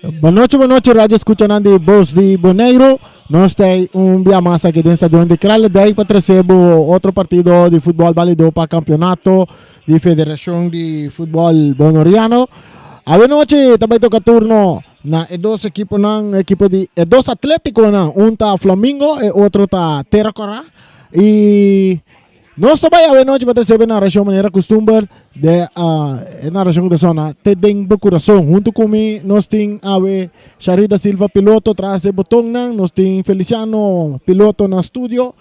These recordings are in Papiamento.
Bon nochi, bon nochi, radio escuchanan di Bos di Boneiro. Nos ta un bia mas aki den stadion di Kralendijk pa trece bo otro partido di futbol balido pa campeonato di Federacion di Futbol Bonoriano. Awe nochi ta bay toca turno na e dos equiponan, equipo di e dos atleticonan, un ta Flamingo e otro ta Terra Cora. Y Nos ta bai awe nochi pa trece bo e narracion manera custumber de e narracion cu ta sona te den bo curason. Hunto cu mi nos tin awe Sharida Silva piloto tras e botonnan, nos tin Feliciano piloto na studio,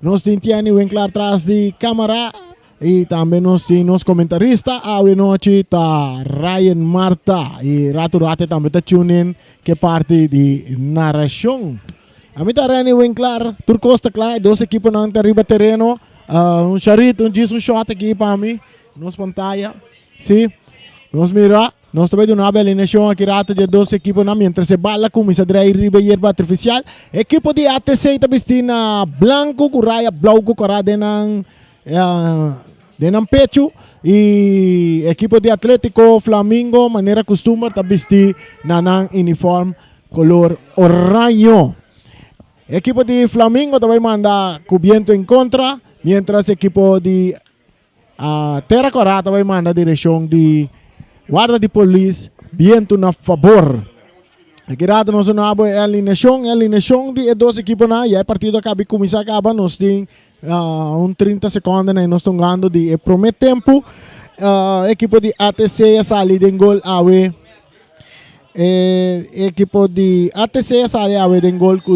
nos tin Tiany Winklaar tras di camara y tambe nos tin nos comentarista awe nochi ta Ryan Marta y rato rato e tambe ta tune in ke parti di narracion. Ami ta Renny Winklaar, tur kos ta kla, e dos ekiponan ta riba tereno. Un sharit, un djis, un shot aki pa mi, nos pantaya. Si, nos mira, nos ta bai duna abe alineashon aki rato di e dos ekiponan mientras e bala kuminsá drei riba e yerba artifisial. Ekipo di ATC ta bisti na blanku ku raya blou ku kòrá den nan den nan pechu i ekipo di Atletico Flamingo manera kustumber ta bisti na nan uniform Color oraño. Ekipo di Flamingo ta bai manda ku biento en kontra, mientras ekipo di uh, Terra Cora ta bai manda direkshon di Guarda di Polis, biento na fabor. Aki rato nos no abo e alineacion, e alineacion di e dos ekiponan, ya e partido a kabi kuminsá kaba, nos tin uh, un 30 sekonden na nos tongando di e prome tempo. Uh, ekipo di ATC a sali den gol awe. E ekipo di ATC a sali awe den gol ku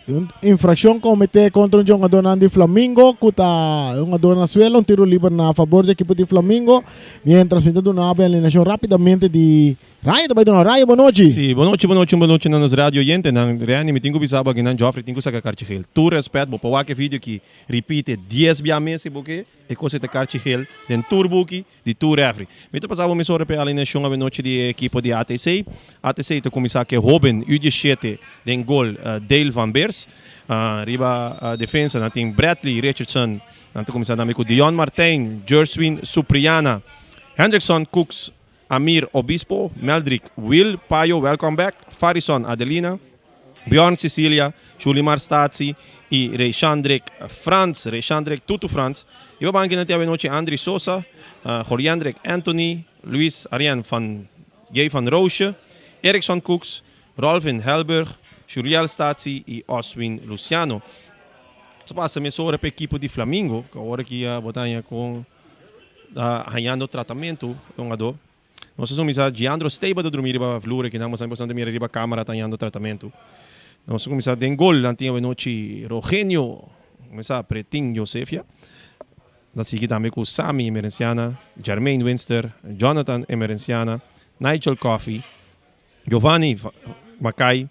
un infraccion comete contra un jugadornan di Flamingo ku ta un jugador na suelo, un tiro liber na favor di ekipo di Flamingo. Mientras mi ta duna awe alineacion rapidamente di Ryan ta bai duna. Ryan, bon nochi. Si, bon nochi, bon nochi, un bon nochi na nos radio oyentenan. Reni, mi tin ku bisa bo akinan, Geoffrey tin ku saka karchi geel. Tur respet, bo por wak e video aki, ripite dies bia mes si bo ke, e kos ei ta karchi geel den tur buki. Di tur refri. Mi ta pasa bo mesora p'e alineacion awenochi di e ekipo di ATC. ATC ta cuminsa cu e hoben U diesshete den gol Dale van Beers. Riba defensa nan tin Bradley Richardson. Nan ta cuminsa tambe cu Dion Martijn, Jerswin Supriana, Hendrickson Cooks, Amir Obispo, Meldrick Will, Payo welcome back, Farison Adelina, Bjorn Cecilia, Julimar Statie y Reyshandrick Frans, Reyshandrick Tutu Frans. Riba banki nan tin awenochi Andry Sosa, Joliandrick Anthony, Luis Arjen van Gay van Roosje, Erickson Cooks, Rolvin Helburg, Juriel Statie y Oswin Luciano. Nos a pasa mesora pa ekipo di Flamingo, cu awor aki bo ta haña con ta hañando tratamento e hungador. Nos a kuminsá Giandro Steba ta drumí riba vloer akinan, nos a bastante mira riba kamera ta hañando tratamentu. Nos a kuminsá den gol, nan tin awenochi Rogenio, kuminsá Pretin Josefia. Nan sigui tambe ku Sami Emerenciana, Jermaine Winster, Jonathan Emerenciana, Nigel Coffey, Giovanni Mackay,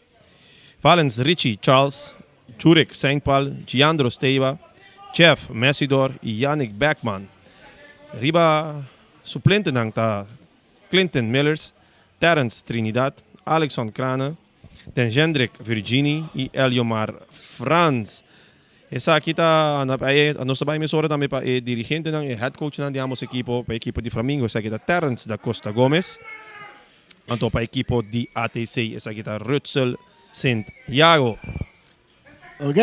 Valens Richie Charles, Jurek Sengpal, Giandro Steba, Jeff Messidor i Yannick Beckman. Riba suplentenan ta Clinton Millers, Terrence Trinidad, Alexon Crane, Denjendrick Virgini i Eliomar Frans. Esaki ta nos ta bai mesora tambe pa e dirigentenan, e head coachnan di ambos ekipo. Pa e ekipo di Flamingo esaki ta Terrence da Costa Gomez. Anto pa ekipo di ATC esaki ta Rutsel Sint Jago. Ok,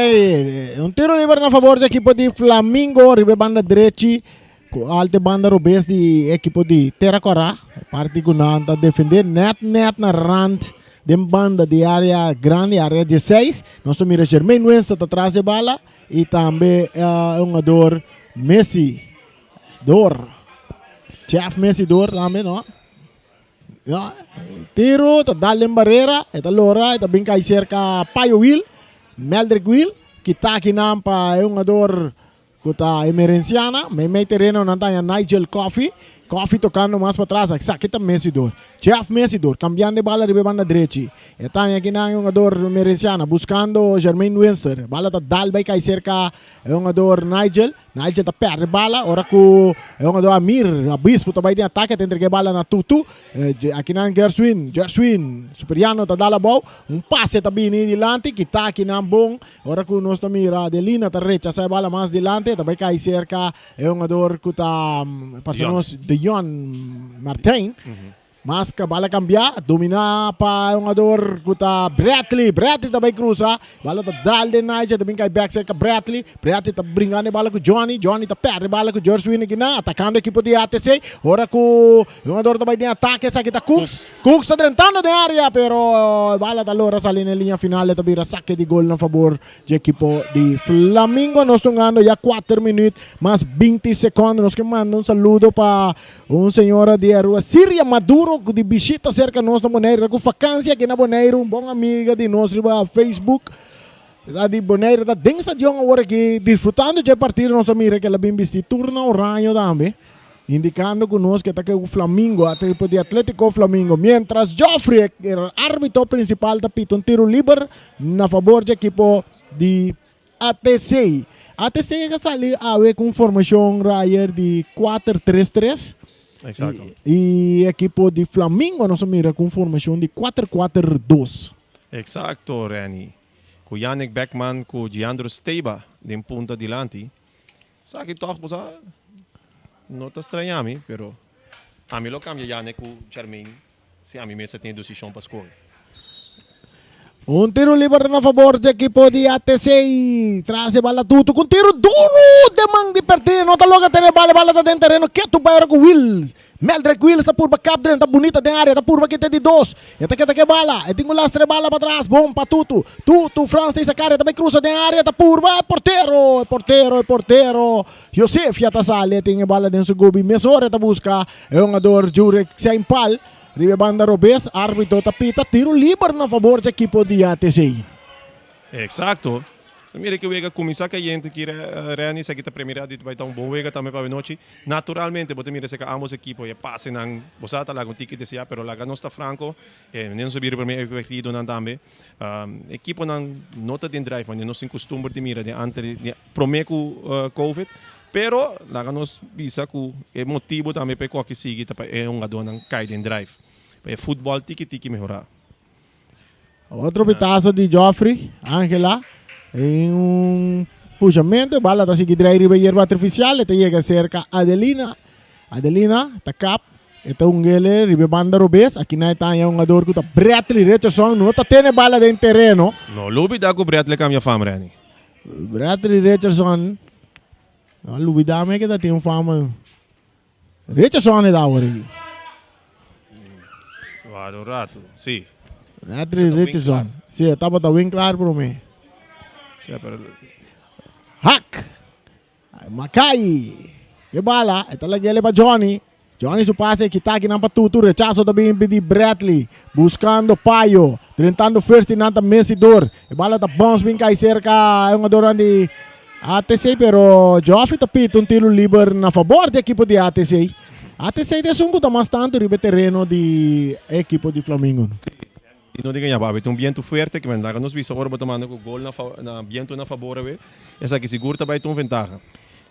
un tiro liber na favor di ekipo di Flamingo riba e banda drechi ku alte banda robes di ekipo di Terra Kora. Parti ku nan ta defende net net na rand den banda di area grandi, area 16. Nos ta mira Jermaine Winston ta tras e bala y tambe uh, un jugador Messi Dor. Jeff Messi Dor tambe, no? Ya, tiro, ta dal den barera, e ta lora, e ta bin kai serka Payo Wiel, Meldrick Wiel, kita akinan pa e hungador ku ta Emerenciana, meimei tereno nan ta haña Nigel Coffey, Coffey tokando mas patras, esaki ta Messidor, Jeff Messidor kambiando e bala riba e banda drechi, e ta haña akinan e hungador Emerenciana buskando Jermaine Winster, bala ta dal bai kai serka e hungador Nigel. Nigel ta perde bala ora ku e hungador Amir Obispo ta bai den atake ta entrega e bala na Tutu. Akinan Gerswin, Gerswin Superiano ta dal abou. Un pase ta bini dilanti kita akinan bon ora ku nos ta mira Adelina ta rechasa e bala mas dilanti e ta bai kai serka e hungador ku ta parse nos Dion Martijn. Mas bala cambia, domina pa e hungador cu ta Bradley. Bradley ta bay cruza. Bala ta dal den Nigel, ta bin cay back cerca Bradley. Bradley ta bringando e bala cu Johnny. Johnny ta perde e bala cu Gerswin aki-nan, atacando ekipo di ATC. Ora cu e hungador ta bay den atake, esaki ta Cooks. Cooks ta drentando den area, pero e bala ta logra sali na e liña final. E ta bira sake di gol na fabor di ekipo di Flamingo. Nos ta hungando ya kuater minuut mas binti secondo. Nos ke manda un saludo pa Un señora di Aruba, Siria Maduro, cu di bishita cerca nos na Boneiru, ta cu vakantie aki na Boneiru, un bon amiga di nos riba Facebook, ta di Boneiru, ta den stadion awor aki disfrutando dje partido, nos a mira cu el a bin bisti tur na oraño tambe, indicando cu nos ke ta cu Flamingo, ekipo di Atletico Flamingo, mientras Geoffrey, e arbitro principal, ta pita un tiro liber na fabor dje ekipo di ATC. ATC a sali awe ku un formashon Rayer di kuater tres tres. Exacto. I ekipo di Flamingo nos a mira ku un formashon di kuater kuater dos. Exacto Renny. Ku Yannick Beckman ku Giandro Steba den punta dilanti. Esaki tòg bo sa no ta straña mi pero ami lo kambia Yannick ku Jermaine Si ami mester tin e desishon pa skohe. Un tiro liber na fabor di ekipo di ATC. Tras e bala Tutu ku un tiro duru den man di Pertini. No ta logra tene bala. E bala ta den tereno ketu bai ora ku Wills. Meldrick Wills ta purba kap drenta bunita den area. Ta purba kita di dos. E ta keda ku e bala. E tin ku lastra e bala patras. Bon pa Tutu. Tutu Frans ta isa kara. E ta bai krusa den area. Ta purba e portero. E portero, e portero. Josef ya ta sali. E tin e bala den su gobi. Mesora e ta buska. E hungador Jurek Seinpal riba e banda robes, arbitro ta pita tiro liber na fabor dje ekipo di ATC. Exacto. Sa mira ki wega cuminsa cayente ki Renny esaki ta premira di bai ta un bon wega tambe pa avenochi. Naturalmente bo ta mira esaki ambos ekipo e pasenan bo sa ta laga un tiki desea pero laga nos ta franco e nos a bira prome partidonan tambe ekiponan no ta den drive manera nos tin costumber di mira den antes di prome cu covid. Pero laga nos bisa ku e motibu tambe pa e koki sigui ta pa e hungadónan kai den drive, pa e futbòl tiki tiki mehorá. Otro pitazo di Geoffrey Angela en un pushamentu, e bala ta sigui drei riba e yerba artificial, e ta yega serka Adelina. Adelina ta kap, e ta hung'ele riba e banda robes, aki nan e ta haña hungador ku ta Bradley Richardson, no ta tene bala den tereno. No lubida ku Bradley kambia fam, Renny. Bradley Richardson, no lubida me que ta tin fama. Richardson e ta awor aki. Wak un rato, si. Bradley Richardson, si e tabata win klaar prome. Si, pero. Hak! Makai! E bala, e ta lag'ele pa Johnny. Johnny su pase kita akinan pa Tutu, rechaso ta bin di Bradley, buscando Payo, drentando first y nan ta Messidor. E bala ta bounce bin kai cerca e hungadornan di ATC, pero Geoffrey ta pita un tiro liber na fabor di ekipo di ATC. ATC ta esun cu ta mas tanto riba e tereno di e ekipo di Flamingo. Y no diga ya bo, awe tin un bientu fuerte, ki men laga nos bisa ora bo ta manda cu gol na bientu na fabor awe, esaki sigur ta bay ta un ventaha.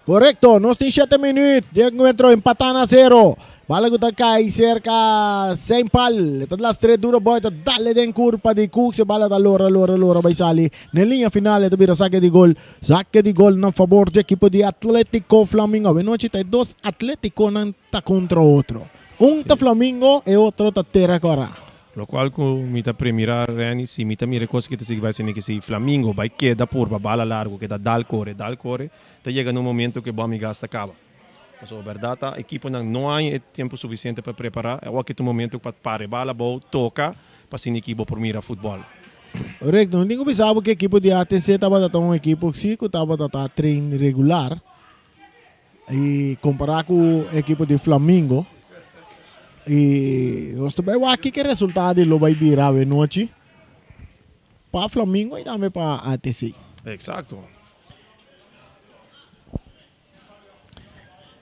Korekto, nos tin shete minuut di enkuentro empatá na sero. Bala ku ta kai serka Saint Paul. E ta lastre duro boy ta dale den kurpa di Cooks. E bala ta lora lora lora bai sali na e liña final. E ta bira sake di gol. Sake di gol na fabor di ekipo di Atletico Flamingo. Awenochi ta e dos Atleticonan ta kontra otro. Un ta Flamingo e otro ta Tera Kòrá. Locual cu mi ta premira Renny si mi ta mira e cos ki ta sigui bai sini ki si Flamingo bai keda purba bala largo keda dal core dal core ta yega na un momento cu e bom y gas ta caba. Pasobra berdad ta equiponan no haña e tempo suficiente pa prepara e awor ki ta un momento pa para e bala abou toca pa asina equipo por mira futbol. Correcto, no tin cu bisa bo cu equipo di ATC tabata ta un equipo si cu tabata ta train regular y compara cu equipo di Flamingo y nos ta bay wak kiko e resultado lo bay bira awe nochi pa Flamingo y tambe pa ATC. Exacto.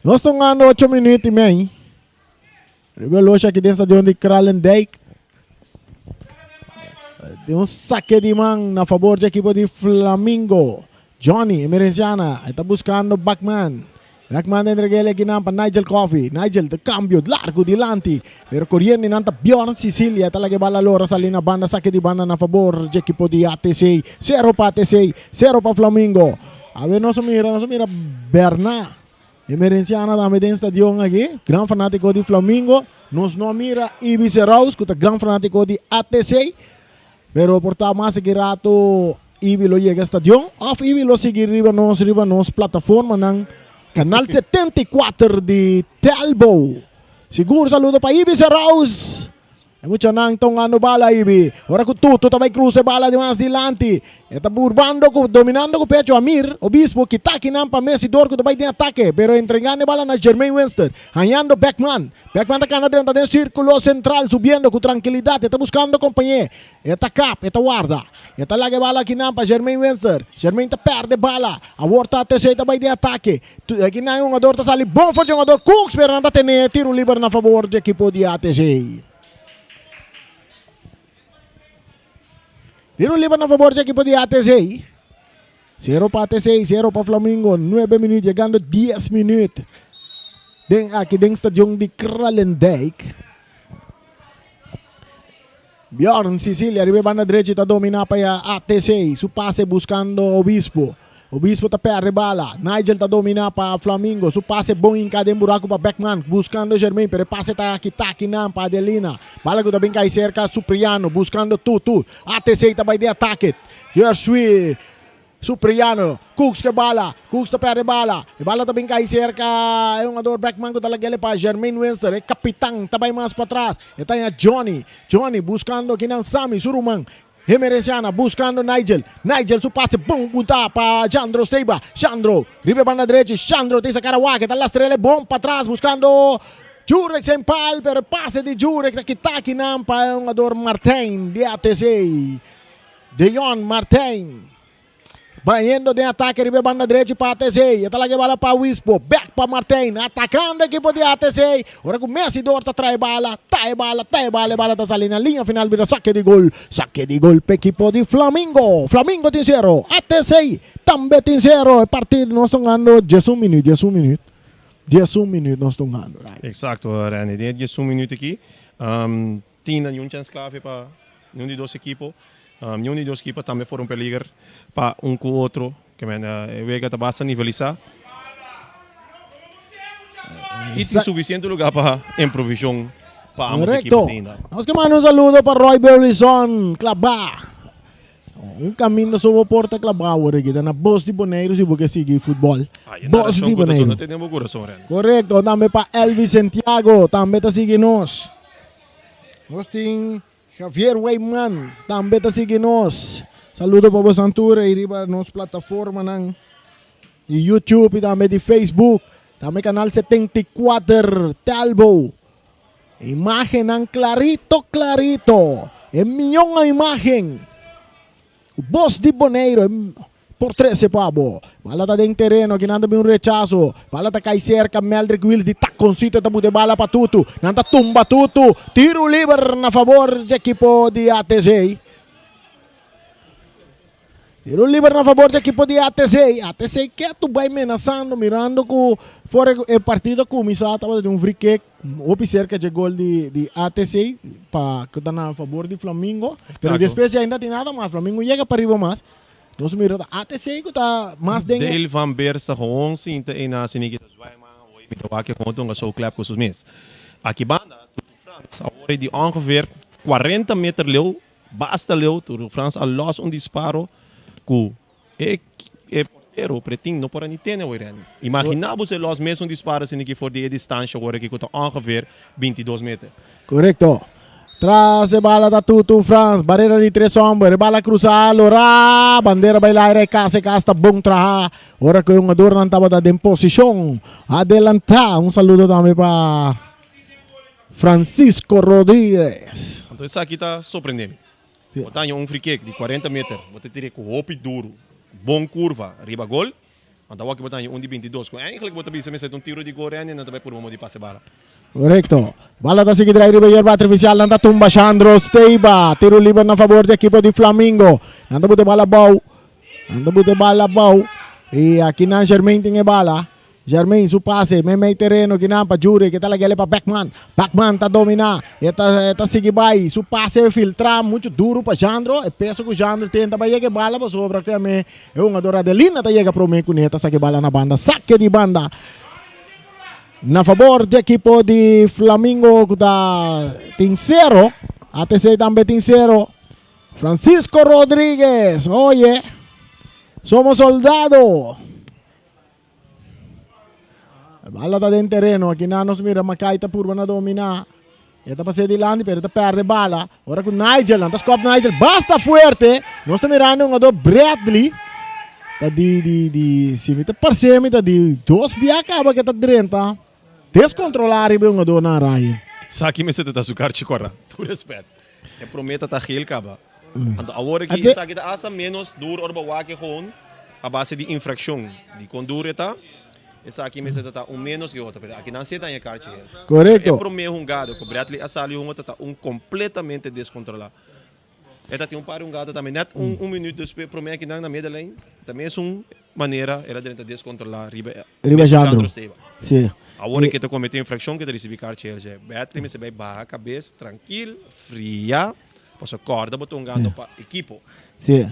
Nos ta hungando ocho minuut y mei. Riba loshi aki den stadion di Kralendijk. Tin un saque di man na fabor di ekipo di Flamingo. Johnny Emerenciana e ta buscando Bachman. Bachman ta entrega el ekinan pa Nigel Coffey. Nigel ta cambio largo dilanti. Pero coriendo nan ta Bjorn Sicilia. Ta laga e bala lora sali na banda. Saque di banda na fabor di ekipo di ATC. Cero pa ATC, cero pa Flamingo. Awe nos a mira, nos a mira Berna. Emerenciana tambe den stadion aki. Gran fanatico di Flamingo. Nos no a mira Ibis Eraus ku ta gran fanátiko di ATC, pero por ta mas aki rato Ibi lo yega stadion òf Ibi lo sigui riba nos riba nos plataformanan Kanal 74 di Telbo. Sigur saludo pa Ibis Eraus. E muchanan ta hungando bala Ibi. Ora ku Tutu ta bai krusa e bala di mas dilanti. E ta burbando ku dominando ku pecho Amir Obispo kita akinan pa Messi dor ku ta bai den atake pero entregando e bala na Jermaine Winston hañando Beckman. Beckman ta kana drenta den sirkulo sentral subiendo ku trankilidat e ta buskando kompañé. E ta kap e ta warda. E ta laga e bala akinan pa Jermaine Winston. Jermaine ta pèrdè bala. Awor ta TC ta bai den atake. Akinan e hungador ta sali bon for dje hungador Cooks pero nan ta tene tiro liber na fabor dje ekipo di ATC. Tiro liber na fabor dje ekipo di ATC. Sero pa ATC, sero pa Flamingo. Nuebe minuut yegando dies minuut den aki den stadion di Kralendijk. Bjorn Sicilia riba e banda drechi ta domina pa e ATC. Su pase buscando Obispo. Obispo ta perde bala. Nigel ta domina pa Flamingo. Su pase bon hinca den buraco pa Beckman. Buscando Germain pero e pase ta kita akinan pa Adelina. Bala cu ta bin cay cerca Supriano buscando Tutu. ATC ta bay den atake. Jersui Supriano, Cooks ku e bala, Cooks ta pèrdè e bala, e bala ta bin kai serka e hungador Beckman ku ta lag'el pa Jermaine Winston, e kapitan ta bai mas patras, e ta haña Johnny, Johnny buskando kinan Sammy su ruman, Hemerenciana buskando Nigel, Nigel su pase bon punta pa Jandro Steba, Jandro riba e banda drechi, Jandro ta isa kara wak, e ta lastr'el e bon patras buskando Jurek Sempal, pero e pase di Jurek ta kita kinan pa e hungador Martijn di ATC. Deon Martijn bayendo den atake riba e banda drechi pa ATC. E ta laga e bala pa Wispo. Bek pa Martijn. Atakando ekipo di ATC. Ora ku Messi dor ta trae bala. Ta e bala, ta e bala. E bala ta sali na liña final bira sake di gol. Sake di gol pa ekipo di Flamingo. Flamingo tin sero. ATC tambe tin sero. E partido nos ta hungando diesun minuut, diesun minuut. Diesun minuut nos ta hungando. Exacto Randy. Den e diesun minuut aki Tin na niun chèns klave pa niun di dos ekipo. Niun di dos ekipo tambe for un peliger pa un ku otro. Ke men e wega ta basta nivelisá. I tin sufisiente lugá pa improvishon pa ambos ekipo Korekto. te ainda. Nos ke manda un saludo pa Roy Burleson, klabá. Un kaminda so bo por ta klabá awor aki, ta na Bos di Boneiru si bo ke sigui futbòl. Ay, e Bos narashon di ku ta Boneiru. sona te den bo kurason, Randy. Korekto. Tambe pa Elvis Santiago, tambe ta sigui nos. Nos tin Javier Weyman tambe ta sigui nos. Saludo pa bosan tur ei riba nos plataformanan di YouTube y tambe di Facebook. Tambe Canal 74 Telbo. Imagennan clarito clarito. E mion a imagen. Bos di Boneiro. Por trece pa bo. Bala ta den tereno, aki nan ta bin un rechaso. Bala ta kai cerca Meldrick Wills di taconcito e ta buta e bala pa Tutu. Nan ta tumba Tutu. Tiro liber na favor dje ekipo di ATC. Tiro liber na favor dje ekipo di ATC. ATC ketu bai menasando mirando cu for e partido a cuminsa tabata tin un free kick hopi cerca dje gol di di ATC pa cu ta na favor di Flamingo. Pero despues ya ainda tin nada mas. Flamingo yega pariba mas. Nos mira ta ATC ku ta mas den e. Dale van Beers ta gewoon sinta ei na asina ki ta zwaai man awor mi ta wak e gewoon tonga show klep ku sus mes. Aki banda Tutu Frans awor ei di ongeveer 40 meter leu basta leu Tutu Frans a los un disparo ku e e portero Pretin no por a ni tene awor Renny. Imagina bo si e los mes un disparo asina ki for di e distansha awor aki ku ta ongeveer 22 meter. Korekto. Tras e bala ta Tutu Frans. Barera di tres homber. E bala krusa lora. Bandera bai laira e kas. E kas ta bon traha. Ora ku e hungadornan tabata den posishon adelantá. Un saludo tambe pa Francisco Rodriguez. Anto esaki ta sorprende mi. Bo ta haña un free kick di 40 meter. Bo ta tira ku hopi duru. Bon kurva riba gol. Anto awor ki bo ta haña un di 22 ku eigenlijk bo ta bisa mester ta un tiro di gol Randy nan ta bai purba mo di pasa e bala. Korekto. Bala ta sigui drai riba yerba artifisial nan ta tumba Shandro Steiba. Tiro liber na fabor di ekipo di Flamingo. Nan ta buta e bala abou. Nan ta buta e bala abou. I aki nan Jermaine tin e bala. Jermaine su pase meimei tereno kinan pa Jurek e ta lag'el pa Beckman. Beckman ta domina. E ta e ta sigui bai. Su pase filtra muchu duru pa Jandro. E peso ku Jandro tin ta bai yega e bala pasobra ku e hungador Adelina ta yega prome kuné ta saka e bala na banda. Sake di banda. Na fabor di ekipo di Flamingo ku ta tin sero. ATC tambe tin sero. Francisco Rodriguez, oye, somos soldado. Bala ta den tereno, aki na nos mira Makai ta purba na domina. E ta pas'é dilanti pero e ta perde bala. Ora ku Nigel, nan ta skòp Nigel basta fuerte. Nos ta mirando un hungador Bradley. Ta di di di si mi ta parse mi ta di dos bia kaba ke ta drenta deskontrolá riba e hungadornan Ryan. Saki mester ta ta su karchi kòrá. Tur respèt. E promé ta ta geel kaba. Anto awor aki esaki ta asta ménos dur ora bo wak e gewoon a base di infrakshon di kon dur e ta. Esaki mester ta ta un ménos ke otro, pero aki nan si e daña karchi geel. Korekto. E promé hungado ku Bradley a sali hunga ta ta un kompletamente deskontrolá. E ta tin un par di hungado tambe nèt un un minüt despues promé aki nan na middenlijn ta mesun manera el a drenta deskontrolá riba e Riba mesun Jandro. Jandro Steba. Sí. Awor ke ta kometé infrakshon ke ta risibí karchi geel dje. Bradley mester bai baha kabes trankil, fria, pasobra kòrda bo ta hungando pa ekipo. Sí.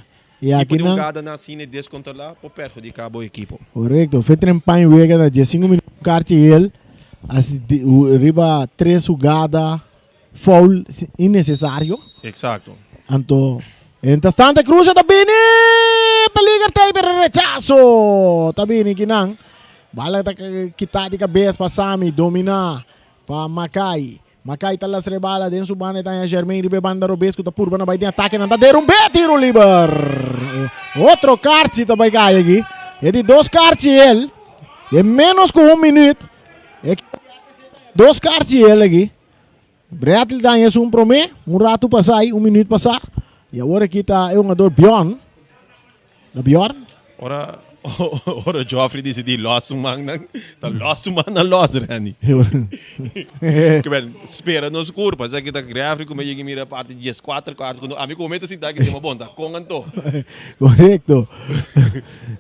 I Tipo aki di nan. hungadanan asina e deskontrolá por perhudiká bo ekipo. Korekto. Fe trempan wega na diesinku minüt karchi geel asi di riba tres hugada foul innesesario. Eksakto. Anto mientras tanto Cruz ta bini! Peliger ta ei pero rechaso ta bini kinan. Bala ta kita di kabes pa Sami domina pa Makai. Makai ta lastra e bala den su banda e ta haña Germain riba e banda robes ku ta purba na bai den atake nan ta derumbe tiro liber. Otro karchi ta bai kai aki. E di dos karchi el den menos ku un minuut. E dos karchi el aki. Bradley ta haña esun promé un ratu pasá un minuut pasá. I awor aki ta e hungador Bjorn. Na Bjorn. Ora ora Joffrey disidí lòs su mannan, ta lòs su mannan lòs, Renny. Ke ben, spera nos kurpa. Esaki ta refri ku mi a yega mira parti dieskuater kuarto ku no ami ku mi ta sinta aki tema bon ta kon anto. Korekto.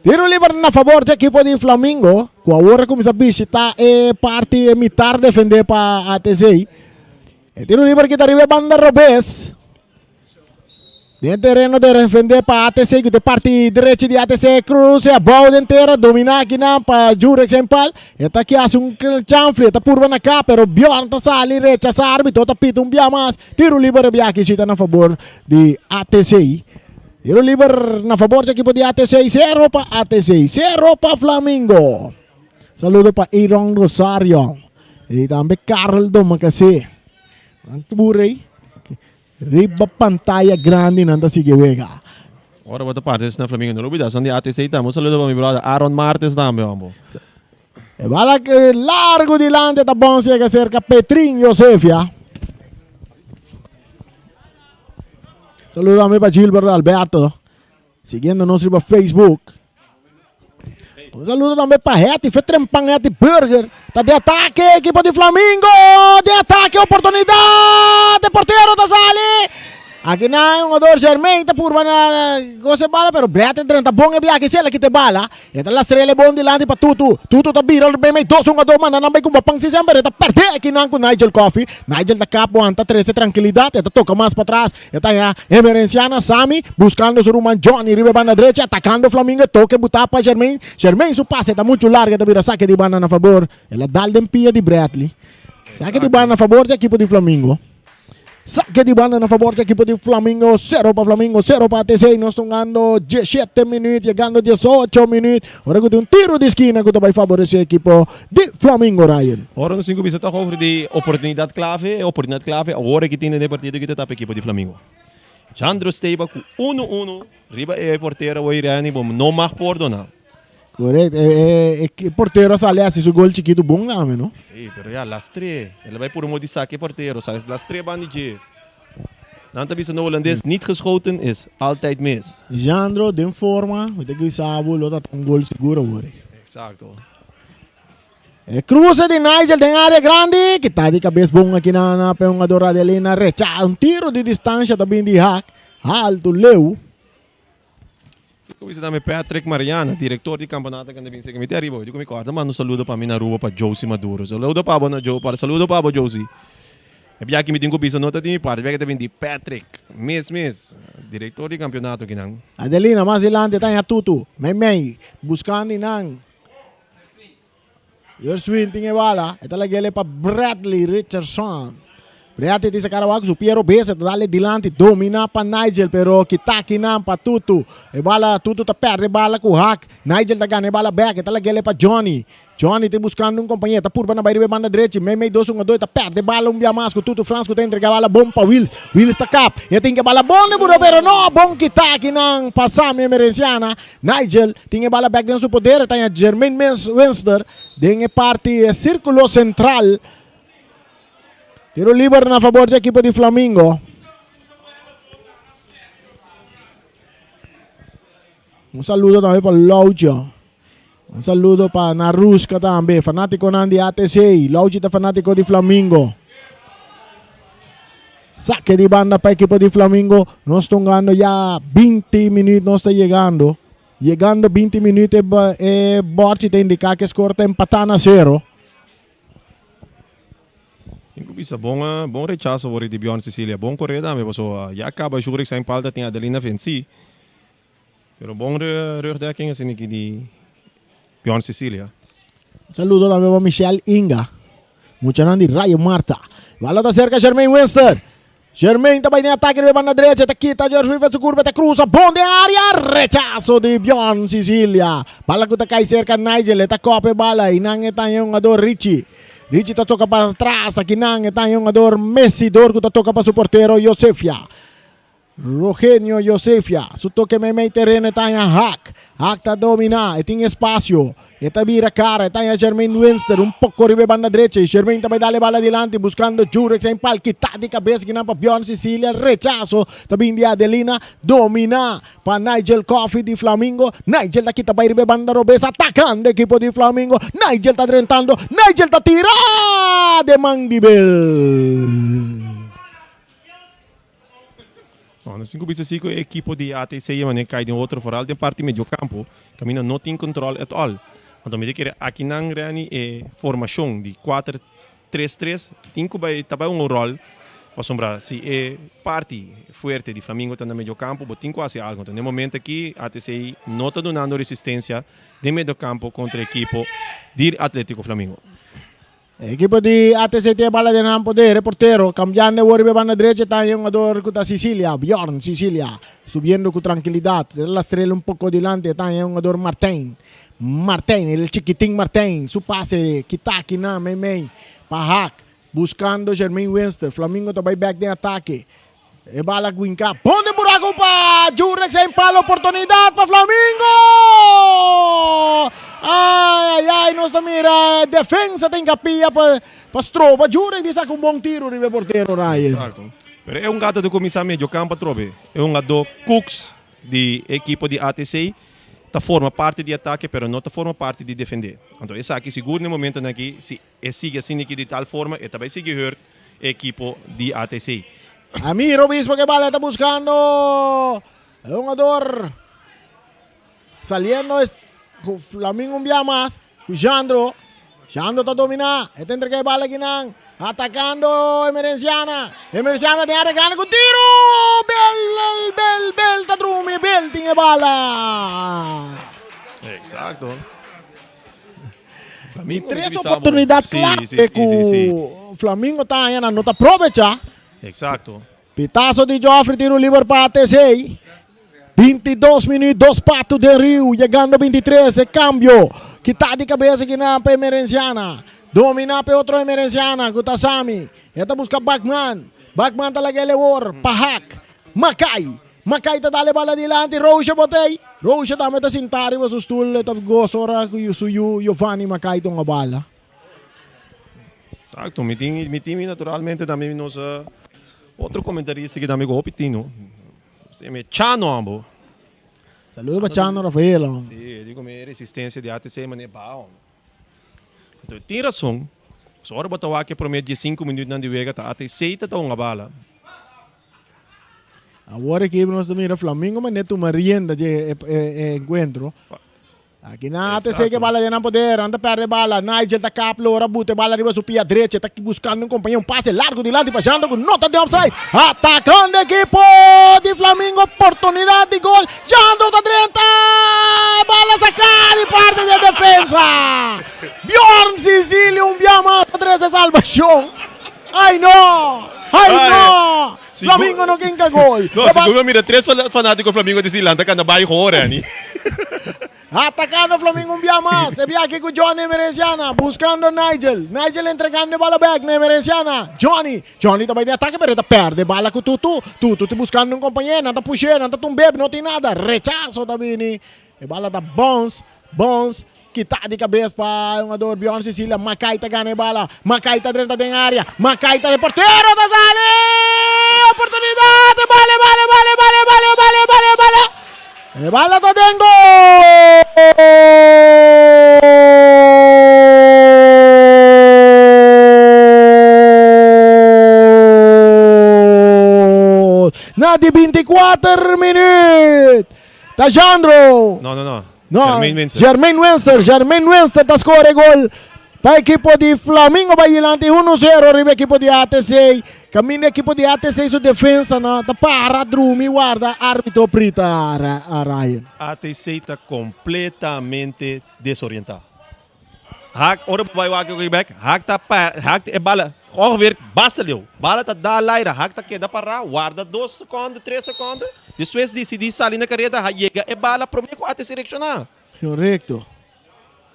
Tiro liber na fabor dje ekipo di Flamingo ku awor a kuminsá bishitá e parti e mitar defendé pa ATC. E tiro liber kita riba e banda robes. Den tereno de defende pa ATC ku te parti derechi di ATC cruce abou den tera domina akinan pa Jurek Sempal. E ta ki hasi un chanfle ta purba na ka pero Bjorn ta sali rechasa arbitro ta pita un bia mas. Tiro liber e bia aki si ta na fabor di ATC. Tiro liber na fabor di ekipo di ATC sero pa ATC sero pa Flamingo. Saludo pa Aaron Rosario y tambe Karel Domakase. Nan tur ei. Riba pantaya grandi nan ta sigui wega. Ora bo ta parti esnan Flamingo no lo olbida esnan di ATC tambe. Un saludo pa mi brother Aaron Martes tambe hombo. E bala largo dilante ta bon siega cerca Petrin Josefia. Saludo tambe pa Gilbert Alberto siguiendo nos riba Facebook. Un saludo tambe pa Hetty, fe trempan Hetty Burger. Ta de ataque equipo di Flamingo. De ataque oportunidad. De portero ta sali. Aki na jugador Germain ta purba na goce bala, pero Brett entra ta bon e biaha ki sela kita e bala. E ta lastrele bon dilanti pa Tutu. Tutu ta bira bem mei dos jugador manda nan bai kumba pan si semper e ta perde aki nan ku Nigel Coffee. Nigel ta kap wanta trece tranquilidad e ta toca mas patras. E ta haña Emerenciana Sami buscando su ruman Johnny riba e banda drecha atacando Flamingo e toke butá pa Germain. Germain su pase ta muchu largo e ta bira sake di banda na fabor. El a dal den pia di Bradley. Sake di banda na fabor di ekipo di Flamingo. Sake di banda na fabor di ekipo di Flamingo. Sero pa Flamingo, sero pa ATC. Nos ta hungando diesshete minuut, yegando diesocho minuut. Ora ku tin un tiro di skina ku ta bai faboresé ekipo di Flamingo, Ryan. Ora nos tin ku bisa tok over di oportunidat klave, e oportunidat klave awor aki tin den e partido ki ta tapa ekipo di Flamingo. Jandro Steba ku uno uno riba e portero awor Reni bo no mag pordona. Correcto, e e portero a sali hasi su gol chikitu bon tambe no. Si, pero ya lastr'é. El a bai puru modo di saki e portero, sa lastr'é banda di dje. Nan ta bisa na holandes, niet geschoten is altijd mis. Jandro den forma, mi ta grisa bo lo ta un gol sigur awor. Exacto. E cruce di Nigel den area grandi, kita di cabes bon aki na na pe hungador Adelina recha un tiro di distancia ta bin di hak, alto leu. Ku bisa tambe Patrick Mariana, director di campeonato kende bin seki mi te ariba hoy. Di ku mi corda manda un saludo pa mi na Aruba pa Josie Maduro. Saludo pa bo na Jo, pa saludo pa bo Josie. E biaha mi tin ku bisa no ta di mi parti, biaha ta bin di Patrick mes mes, director di campeonato kinan. Adelina mas dilanti ta haña tutu, mei mei, buscando nan. Gerswin tin e bala, e ta lag'ele pa Bradley Richardson. Bradley tin saca awak su pie robes, e ta dale dilanti, domina pa Nigel, pero kita kinan pa Tutu. E bala, Tutu ta perde e bala cu hak. Nigel ta gana e bala bek, e ta lag'ele pa Johnny. Johnny ta buscando un compañero, ta purba na bay riba e banda drechi, meimei dos hungador, e ta perde bala un bia mas cu Tutu Frans cu ta entrega bala bon pa Wills. Wills ta kap, e tin ke bala bon den buro, pero no, bon kita kinan pa Sammy Emerenciana. Nigel tin e bala bek den su poder, e ta haña Jermaine Winster den e parti e circulo central. Tiro liber na fabor di ekipo di Flamingo. Un saludo tambe pa Laucho. Un saludo pa Naruska tambe, fanaticonan di ATC. Lauchi ta fanatico di Flamingo. Saque di banda pa equipo di Flamingo. Nos ta hungando ya 20 minuut nos ta yegando. Yegando 20 minuut e, e borchi ta indica que score ta empata na cero. Tin ku bisa bon bon rechaso wor di Bjorn Cecilia. Bon coreda tambe paso ya caba Jurek zijn palta tin Adelina venci. Pero bon rugdekking asina aki di Bjorn Cecilia. Saludo tambe pa Michelle Inga. Muchanan di Rayo Marta. Bala ta cerca Jermaine Winster. Jermaine ta bai den atake riba banda derecha. Ta kita George River su curva. Ta cruza bon den area. Rechazo di Bjorn Cecilia. Bala cu ta cay cerca Nigel. E ta cop e bala. Y nan e ta e hungador Richie. Richie ta toca pa atras. Aki nan e ta e hungador Messi. Dor cu ta toca pa su portero Josefia. Rogenio Josefia su toke meimei tereno e ta haña Haak. Haak ta dominá, e tin espasio. E ta bira kara, e ta haña Jermaine Winster un poko riba e banda drecha i Jermaine ta bai dal e bala dilanti buskando Jurek Saint Paul kitá di kabes kinan pa Bjorn Cecilia. Rechaso ta bin di Adelina, dominá pa Nigel Coffey di Flamingo. Nigel ta kita bai riba e banda robes atakando ekipo di Flamingo. Nigel ta drentando, Nigel ta tira den man di Bel. No, nos tin ku bisa si ku e ekipo di ATC e manera kai den otro foral den parti mediocampo kaminda no tin control at all. Anto mi ta kere akinan Renny e formashon di kuater tres tres tin ku bai ta bai un rol pasobra si e parti fuerte di Flamingo ta na mediocampo bo tin ku hasi algo. Anto den momento aki ATC no ta dunando resistencia den mediocampo kontra e ekipo di Atletico Flamingo. Ekipo di ATC tin e bala den nan poder, e portero cambiando awor riba e banda drecha ta e hungador cu ta Sicilia, Bjorn Sicilia, subiendo cu trankilidad, ta lastrel un poco dilanti ta e hungador Martijn, Martijn, el chikitin Martijn, su pase kita akinan meimei pa Haak, buscando Jermaine Winster, Flamingo ta bay bek den atake. E bala gwinka bon den buraco pa Jurex en palo oportunidad pa Flamingo! Ay ay ay nos ta mira defensa ta hincapia pa pa stroba Jurex di saca un bon tiro riba e portero Ryan. Exacto. Pero e hungada ta cuminsa medio campo atrobe. E hungador Cooks di e ekipo di ATC ta forma parti di atake pero no ta forma parti di defende. Anto esaki sigur na e momentonan aki si E sigui asina aki di tal forma e ta bai sigui hurt e ekipo di ATC. Amir Obispo ke bala ta buscando e hungador saliendo es cu Flamingo un bia mas cu Jandro. Jandro ta domina e ta entrega e bala akinan atacando Emerenciana. Emerenciana den area grandi cu tiro! Bel bel bel bel ta drumi bel tin e bala. Exacto. Di tres oportunidad clave cu Flamingo ta haña nan no ta probecha. Exacto. Pitazo di Joffrey tiro liber pa ATC. 22 minuut, dos pato den riu, yegando 23, e cambio. Kita di cabeza kinan pa Emerenciana. Domina pa e otro Emerenciana cu ta Sami. E ta busca Bachman. Bachman ta laga el ewor pa Haak. Makai. Makai ta dal e bala dilanti, Roosje botei. Roosje tambe ta sintá riba su stul, e ta gosa ora ku su yu Giovanni Makai tuma bala. Exacto, mi tin mi tin naturalmente tambe nos otro comentarista ki tambe ku hopi tino. Se me Chano ambo. Saludo pa Chano Rafael. Si, e di ku mi resistencia di ATC mane bao. Anto tin rason, so ora bo ta wak e prome diesinku minuutnan di wega ta ATC ta ta hunga bala. Awor aki nos ta mira Flamingo mane tuma rienda dje e encuentro. Aki nan ATC ke bala den nan poder, nan ta perde bala. Nigel ta kap lora buta e bala riba su pia drecha, ta buscando un compañero, un pase largo dilanti pa Jandro cu no ta den offside. Atacando ekipo di Flamingo, oportunidad di gol. Jandro ta drenta! Bala! bala saká di parti di e defensa. Bjorn Cecilio un bia mas ta trese salbashon. Ai no! Ai no! Flamingo no kinka gol. No, sigur mi mira tres fanátiko Flamingo di Sri ta kanta bai hora ni. Atacando Flamingo un bia mas. E bia aki ku Johnny Emerenciana buscando Nigel. Nigel entregando e bala bek na Emerenciana. Johnny. Johnny ta bai den atake pero e ta perde bala ku Tutu. Tutu ta buscando un compañero. Nan ta push'é, nan ta tumb'é, no tin nada. Rechazo ta bini. E bala ta bounce, bounce. Kita di kabes pa e hungador Bjorn Cecilia. Makai ta gana e bala. Makai ta drenta den area. Makai ta e portero ta sali! Oportunidad! E bala, e bala, e bala, e bala, e bala, e bala, e bala, e bala. E bala ta den gol! Na di 24 minuut. Ta Jandro. No, no, no. No, Jermaine Winster. Jermaine Winster, Jermaine Winster ta score gol pa ekipo di Flamingo bai dilanti 1-0 riba ekipo di ATC. Kaminda ekipo di ATC su defensa no ta para drumi warda arbitro prita Ryan. ATC ta completamente desorienta. Haak, ora bo bai wak e bek, Haak ta pa, Haak e bala ongeveer basta leu. Bala ta da laira, Haak ta keda para, warda dos seconde, tres seconde, despues dicidi sali na careda, ha yega e bala prome cu ATC reacciona. Correcto.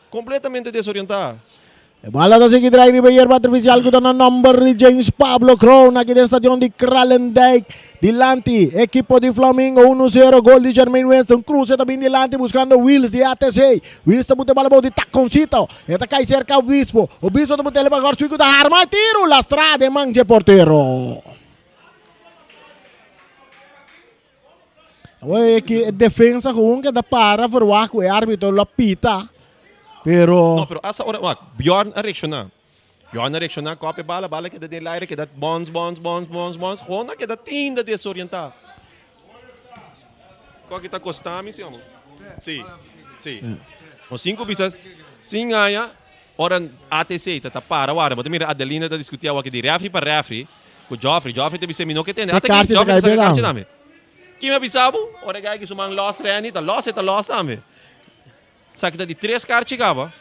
Completamente desorienta. E bala ta sigui drai riba yerba artificial cu ta na nomber di James Pablo Kroon aki den stadion di Kralendijk. Dilanti ekipo di Flamingo uno zero gol di Jermaine Winston. Cruze ta bin dilanti buscando Wills di ATC. Wills ta buta e bala bou di taconcito. E ta cay cerca Obispo. Obispo ta buta ele pa Gorswin cu ta harma e tiro. Lastra den man dje portero. Awor e defensa gewoon keda para verwacht cu e arbitro lo pita. Pero. No, pero hasta ora, wak, Bjorn a reacciona. Bjorn a reacciona, cop e bala, bala keda den el aire, keda bons, bons, bons, bons, bons. Gewoon a keda tinda desorienta. Koki ta costa mi, si amo? Si, si. O cinco bisa, sin aña, ora ATC ta ta para wara, bo ta mira Adelina ta discuti awaki di refri pa refri. Ku Joffrey, Joffrey ta bisa mi no ke tende. Ata ki Joffrey ta saka karchi tambe. Ki mi a bisa bo? Ora e guy ki su man los Renny, ta los e ta los tambe. Esaki ta di tres karchi kaba.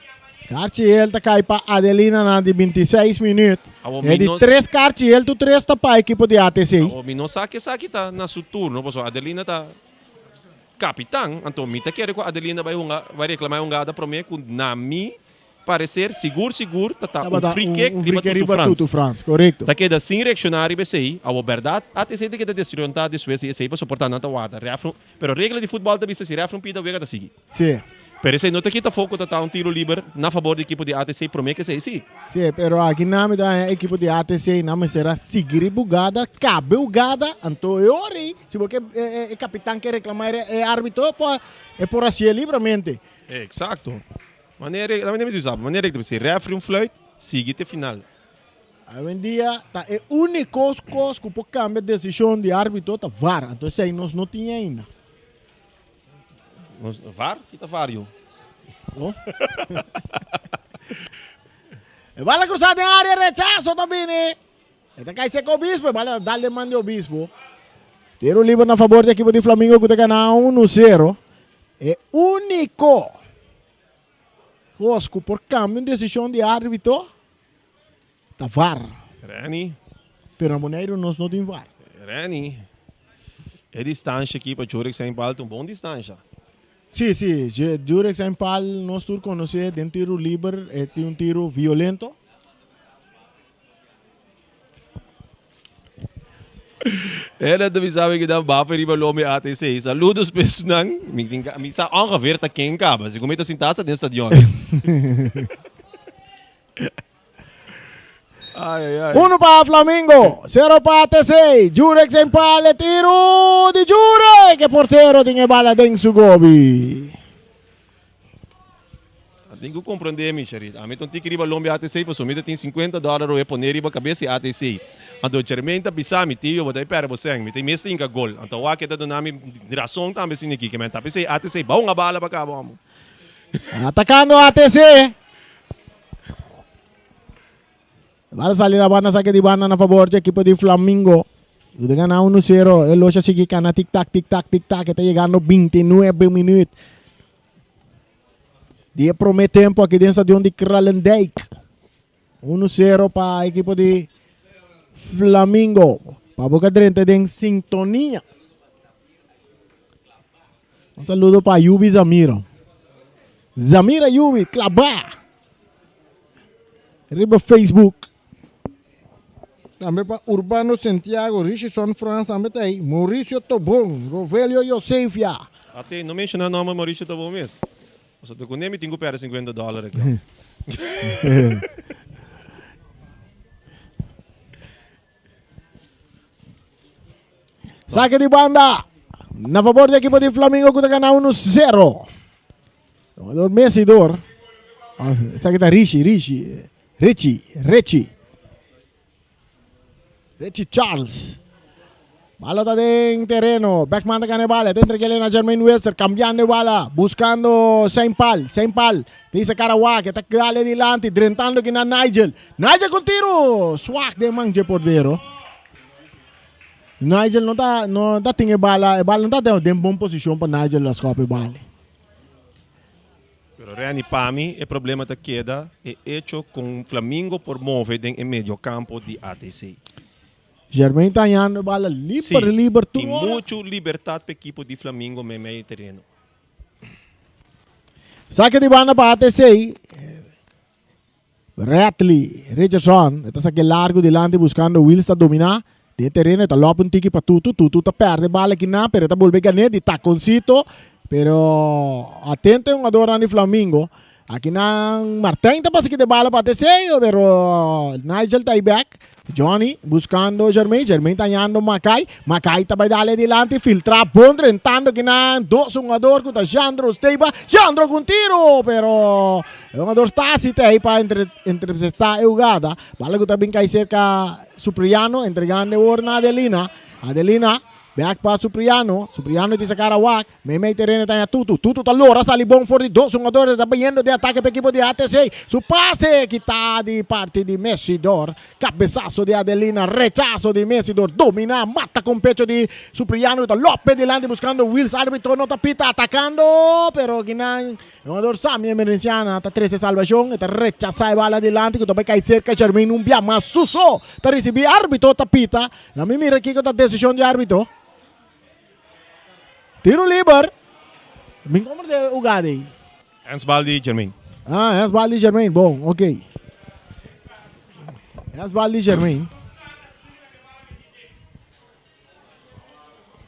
Karchi el ta kai pa Adelina na di 26 minuut. E di tres karchi el tur tres ta pa ekipo di ATC. Awor mi no sa ke esaki ta na su turno pasobra Adelina ta kapitan, anto mi ta kere ku Adelina bai hunga bai reklama e hungada prome ku na mi Parecer sigur sigur ta ta un free kick riba Tutu Frans. Tutu Frans, correcto. Ta keda sin reacciona riba esey, awor berdad ATC ta keda desorienta despues di esey pasobra por ta nan ta warda refri, pero regla di futbol ta bisa si refri un pida wega ta sigui. Si. Pero esey no ta kita afo cu ta ta un tiro liber na fabor di ekipo di ATC prome cu esey si. Si, pero aki nan mi ta haña ekipo di ATC nan mester a sigui riba hugada, cabe hugada, anto e ora ey si bo ke e capitan ke reclama e arbitro por e por haci'e libramente. Exacto. Manera e, mi bisa, manera e si refri un fluit, sigui te final. Awendia ta e úniko kos ku por kambia desishon di árbitro ta VAR. Anto esei nos no tin ainda. Nos, VAR? Ki ta VAR yo? Oh. E bala krusá den área, rechaso ta bini. E ta kai seka Obispo, e bala ta dal den man di Obispo. Tiro liber na fabor di ekipo di Flamingo ku ta gana 1-0. E úniko kos ku por kambia un desishon di árbitro ta VAR. Renny. Pero na Boneiru nos no tin VAR. Renny, e distansha aki pa Jurek Saint Paul ta un bon distansha. Sí, sí, Jurek Saint Paul nos tur konosé den tiru liber, e tin un tiru violento. Era ta bisa mi ku bafa riba lomi ATC. Saludos pesnan. Mi tin mi sa ongeveer ta ken kaba. Segun mi ta sinta sa den stadion. Ay, ay, ay. Uno pa Flamingo, cero pa ATC. Jurek sin pal, e tiro di Jurek. E portero tin e bala den su gobi. A tin ku komprondé mi, Charit. Ami ta un tiki riba lombi ATC pasobra mi ta tin sinkuenta dòler oe poné riba kabes di ATC. Anto Jermaine ta bisa mi, Tio, bo ta e pèrdè bo sèn. Mi ta mes ta hinka gol. Anto awor ke ta duna mi rason tambe asina aki. Ke men ta p'esei ATC bou un bala pa kaba omo. Atakando ATC. Bala sali na banda sake di banda na fabor di ekipo di Flamingo. Ku ta gana uno sero. E locha sigui kana tik tak tik tak tik tak. E ta yegando 29 minuut. Di e prome tempo aki den stadion di Kralendijk. 1-0 pa ekipo di Flamingo. Pa boca drenta den sintonia. Un saludo pa Yubi Zamiro. Zamira Yubi, klaba. Riba Facebook. Tambe pa Urbano Santiago, Richardson Frans tambe ta ei, Mauricio Tobon, Rovelio Josefia. Ate, no menciona nomber Mauricio Tobon mes. Pasobra ta cu ne mi tin cu perde 50 dollar aki. Saque di banda. Na favor di equipo di Flamingo cu ta gana 1-0. Jugador Messi door. Ah, Esaki ta Rishi, Rishi, Richie, Richie. Richie Charles. Bala ta den tereno. Beckman ta gana e bala. Ta entreg'e na Jermaine Wester. Cambiando e bala. Buscando Saint Paul. Saint Paul. Dice Carawak. Ta dale dilanti. Drentando aki na Nigel. Nigel con tiro. Swak den man dje portero. Nigel no ta no ta tin e bala. E bala no ta den bon posicion pa Nigel a skop e bala. Pero Renny, pa mi e problema ta keda e hecho con Flamingo por move den e mediocampo di ATC. Jermaine ta hañando e bala liber, Sí, liber tur tin ora. mucho libertad pa ekipo di Flamingo meimei e tereno. Sake di banda pa ATC. Ratley Richardson e ta sake largo dilanti buscando Wills ta domina den e tereno e ta lop un tiki pa Tutu Tutu ta perde bala akinan pero e ta bolbe gane di taconcito pero atento e hungadornan di Flamingo akinan Martijn ta pasa kita e bala pa ATC pero Nigel ta ay back Johnny buscando Jermaine, Jermaine ta hañando Makai, Makai ta bai dale dilanti, filtra bon drentando kinan dos hungador cu ta Jandro Steba, Jandro cu un tiro, pero e hungador Stasi ta ahí pa entre, intercepta e hugada, bala cu ta bin cay cerca Supriano, entregando e wor na Adelina, Adelina back pa Supriano, Supriano di sacar awak, Meimei tereno ta haña Tutu. Tutu ta lora sali bon for di dos hungador. Ta bayendo den atake pa ekipo di ATC. Su pase kita di parti di Messidor. Cabezazo di Adelina. Rechazo di Messidor. Domina, mata con pecho di Supriano. Ta lope dilanti buscando Wills. Arbitro no ta pita atacando. Pero kinan e hungador Sammy Emerenciana ta trece salvacion. E ta rechaza e bala dilanti cu ta bay cay cerca Jermaine un bia mas suso ta ricibi. Arbitro ta pita. Na mi mira kico ta decision di arbitro. Tiro liber. Mi kommer de hugada ei. Handsbal di Jermaine. Ah, handsbal di Jermaine. Bon, ok. Handsbal di Jermaine.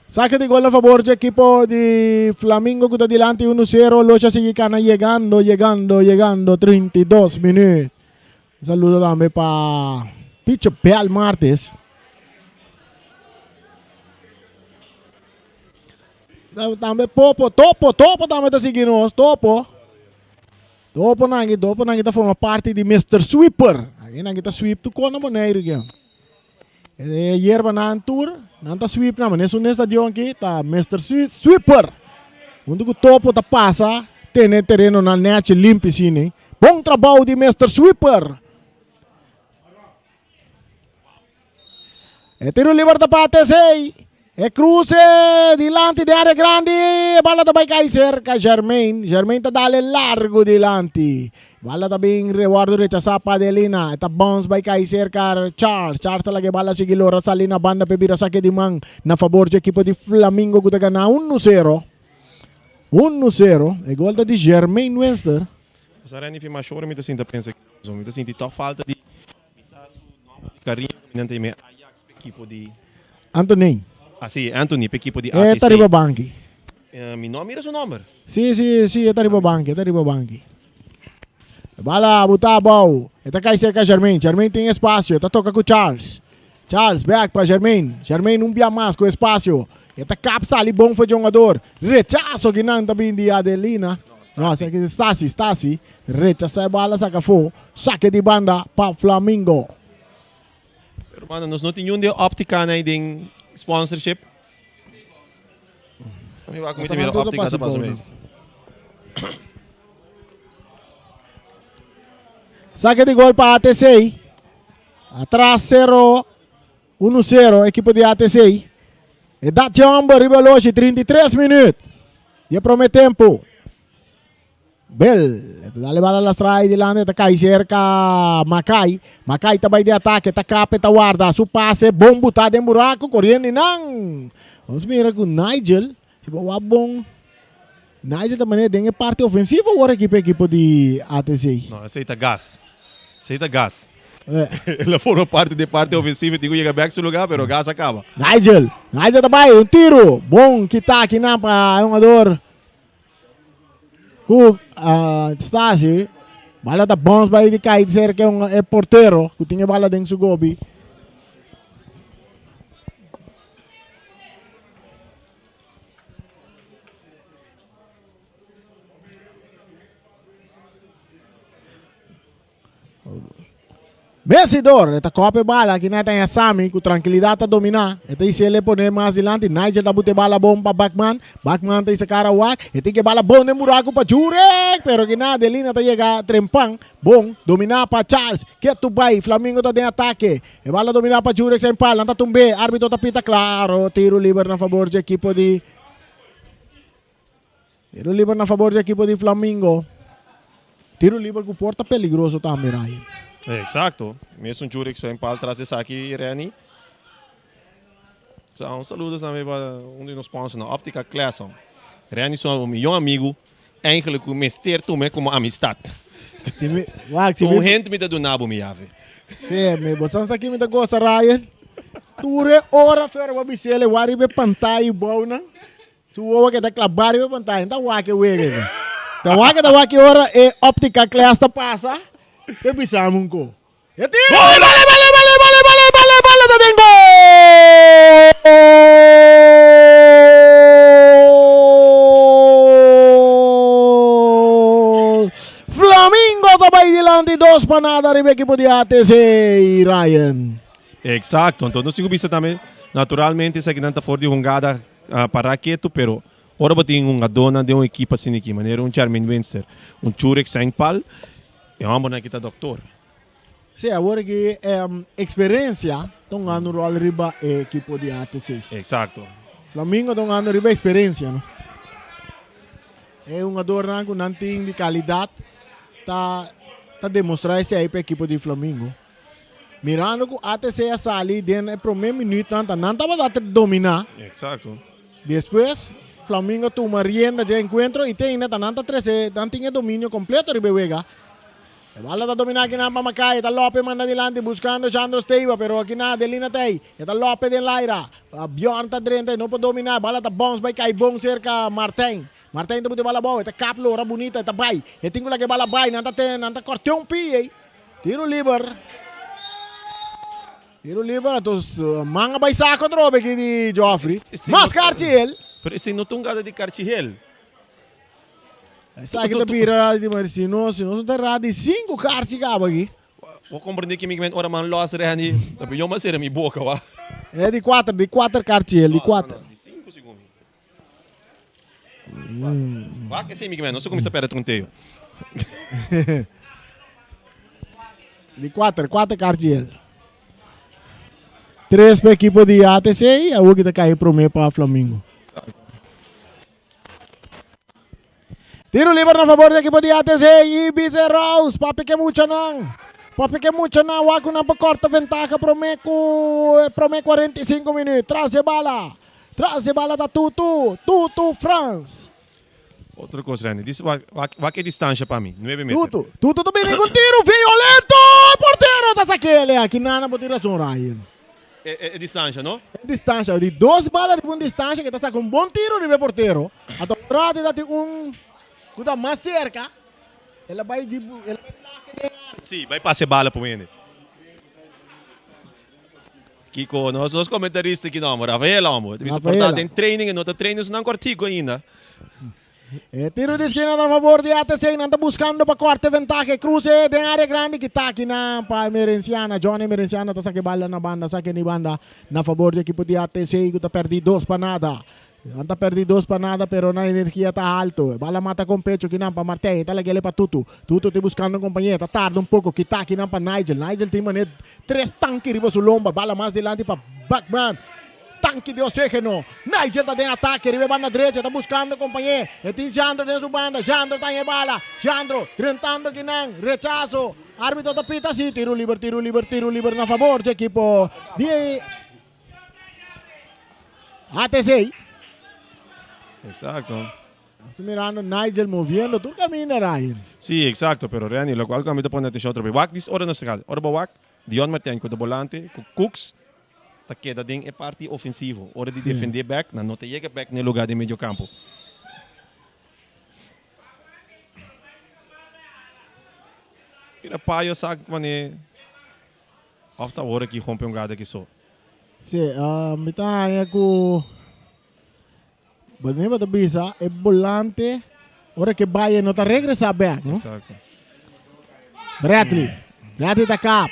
Saque di gol a favor di equipo di Flamingo ku ta dilanti 1-0. Locha sigui kana yegando, yegando, yegando. 32 minuut. Un saludo tambe pa Picho Bel Martes. Tambe Popo, Topo, Topo tambe ta sigui nos, Topo. Topo nangi, Topo nangi ta forma parti di Mr. Sweeper. Aki nangi ta sweep tu kona Boneiru kia. E yerba nan tur, nan ta sweep nan, manesun den stadion aki ta Mr. Sweeper. Huntu ku Topo ta pasa tene tereno nan nechi limpi asina. Bon trabou di Mr. Sweeper. E tiro liber ta pa ATC. E cruce dilanti di area grandi. E bala ta bai kai cerca Jermaine. Jermaine ta dale largo dilanti. Bala ta bin rewardo rechasa pa Adelina. E ta bounce bai kai cerca Charles. Charles ta laga e bala sigui lora sali na banda pe bira sake di man na favor dje ekipo di Flamingo ku ta gana 1-0. 1-0. E gol ta di Jermaine Winster. Sa Randy fi mashora mi ta sinta pensa ki mi ta sinti toch falta di Bisa su nomber di cariño cu mi nan ta yama Ajax pa ekipo di. Anthony. Ah si, Anthony pa ekipo di ATC. E ta riba banki. Mi no a mira su nomber. Si, si, si, e ta riba banki, e ta riba banki. E bala buta abou, e ta kai serka Jermaine, Jermaine tin espacio, e ta toka ku Charles. Charles back pa Jermaine, Jermaine un bia mas ku espacio, e ta kap sali bon for djongador. Rechaso ki nan ta bin di Adelina. No, esaki Stasi, Stasi rechasa e bala saka afó. Sake di banda pa Flamingo. Pero mano, nos no tin niun di e optica nan den sponsorship. Mi wak mi ta mira optica ta pasa mes. Sake di gol pa ATC. Atras 0 1-0 ekipo di ATC. E dat homber riba loshi 33 minuut. Di e prome tempo. Bel, e ta dale bala lastra ei dilanti, e ta kai serka Makai. Makai ta bai di atake, ta kap, e ta warda su pase, bon butá den buraku, koriendo einan. Nos mira ku Nigel, si bo wak bon, Nigel ta manera den e parti ofensivo awor aki pa ekipo di ATC. No, esei ta gas. Esei ta gas. El a forma parti di e parti ofensivo i tin ku yega bèk su lugá, pero gas a kaba. Nigel, Nigel ta bai, un tiru, bon kitá akinan pa e hungador. Ku Stasi, bala ta bons bai di kai serka un e portero ku tin e bala den su gobi. Messidor, e ta kòp e bala, aki nan ta haña Sami ku trankilidat ta dominá. E ta hisiel e pone mas dilanti, Nigel ta buta e bala bon pa Bachmann, Bachmann ta hisa kara wak, e tin ku e bala bon den buraku pa Jurek, pero aki nan Adelina ta yega trempan, bon dominá pa Charles, ketu bai, Flamingo ta den atake, e bala dominá pa Jurek Saint Paul, nan ta tumb'é, arbitro ta pita klaro, tiru liber na fabor dje ekipo di. Tiro liber na fabor di ekipo di Flamingo. Tiro liber ku por ta peligroso tambe, Ryan. Exacto. Mesun Jurek su empal tras esaki, Renny. Sa, un saludo tambe pa un di nos sponsornan, Optica Claesson. Renny su miyon amigu, eigenlijk ku mester tuma komo amistad. Si mi, wak, si Un mi, hende mi ta duna bo mi yave. si, mi, bo san sa ki mi ta gosa, Ryan? Tur e ora fer bo bisele wak riba e pantaya bou nan. Su wowo ke ta klabá riba e pantaya, no ta wak e wega esei. Ta wak e ta wak ki ora e optica class ta pasa, p'e bisa mi un ko. E tira! Bale, bale, bale, bale, bale, bale, bale, bale ta den gol! Flamingo ta bai dilanti dos pa nada riba ekipo di ATC, Ryan. Exacto, anto nos tin ku bisa tambe, naturalmente esakinan ta for di hungada Para ketu, pero ora bo tin hungadónan den un ekipo asina aki, manera un Jermaine Winster, un Churek Saintpal, e hòmbernan aki ta dòktor. Sí, awor aki eksperensia ta hungando un ròl riba e ekipo di ATC. Eksakto. Flamingo ta hungando riba eksperensia, no? E hungadornan ku nan tin di kalidat ta ta demostrá esei pa e ekipo di Flamingo. Mirando ku ATC a sali den e promé minütnan ta nan tabata ta dominá. Exacto. Despues Flamingo a tuma rienda dje enkuentro i te ainda ta nan ta trese nan tin e dominio kompleto riba e wega. E bala ta dominá akinan pa Makai, e ta Lope manda dilanti buskando Jandro Steiva pero akinan Adelina ta ei. E ta Lope den laira. Bjorn ta drenta e no por dominá e bala ta bòns bai kai bon serka Martijn. Martijn ta buta e bala abou e ta kap lora bunita e ta bai. E tin ku laga e bala bai nan ta tene nan ta kòrt'é un pie ei. Tiro liber. Tiro liber, anto man a bai saco atrobe aki di Geoffrey. Mas karchi el. Pero esei no ta un gada di karchi hel. Esaki ta bira di ma si no si no ta ra di sinku karchi kaba aki. Bo komprende ki mi kimen ora man los Randy, ta piñon mas sera mi boka wa. E di kuater, di kuater karchi el, di kuater. No, no, di sinku segun mi. Wak esei mi kimen, nos a kuminsa perde tonteo. Di kuater, kuater karchi el. Tres pa ekipo di ATC, awor ki ta kai prome pa Flamingo. Tiro liber na favor di ekipo di ATC y Bize Rose. Papi ke muchanan. Papi ke muchanan wak ku nan por korta ventaha prome ku prome 45 minuut. Tras e bala. Tras e bala ta Tutu, Tutu Frans. Otro kos Randy, dis wak wak e distansha pa mi, nuebe meter. Tutu, Tutu ta bini ku un tiru violento! E portero ta sak'el aki nana bo tin rason Ryan. E e distansha no? E distansha, di dos bala riba un distansha ke ta saka un bon tiru riba e portero. Anto rato ta tin un ku ta mas serka, el a bai di el a bai plasa den área. Si, bai pasa e bala pa un hende. Kiko nos nos comentarista ki nomber? Rafaela homber. Ta bisa por ta den training e no ta training su nan kortico ainda. E tiro di esquina ta favor di ATC. Nan ta buscando pa corte ventaha. Cruce den area grandi kita aki nan pa Emerenciana. Johnny Emerenciana ta saca e bala na banda. Saca ni banda na favor di equipo di ATC cu ta perdi dos pa nada. Nan ta perdi dos pa nada pero nan energia ta halto. E bala mata con pecho kinan pa Martijn. E ta lag'ele pa Tutu. Tutu ta buscando un compañero. Ta tarda un poco. Kita kinan pa Nigel. Nigel tin mane tres tanki riba su lomba. Bala mas dilanti pa Bachman. Tanki di oxígeno. Nigel ta den atake riba e banda drecha, ta buskando kompañé. E tin Jandro den su banda. Jandro ta haña e bala. Jandro drentando kinan. Rechaso. Árbitro ta pita si. Tiru liber, tiru liber, tiru liber na fabor dje ekipo di ATC. Exacto. Nos ta mirando Nigel moviendo tur kaminda, Ryan. Sí, exacto, pero Renny, lokual ku ami ta pone atenshon otro be. Wak dis ora nos ta gal. Ora bo wak Dion Martijn ku ta bolante ku Cooks ta keda den e parti ofensivo. Ora di defende bek, nan no ta yega bek na e lugar den medio kampo. Mira Payo sa mane of ta ora ki hompe un gada ki so. Sí, mi ta haña ku Bo ta bisa e bolante ora ke bai e no ta regresa bek, no? Exacto. Bradley. Bradley ta kap.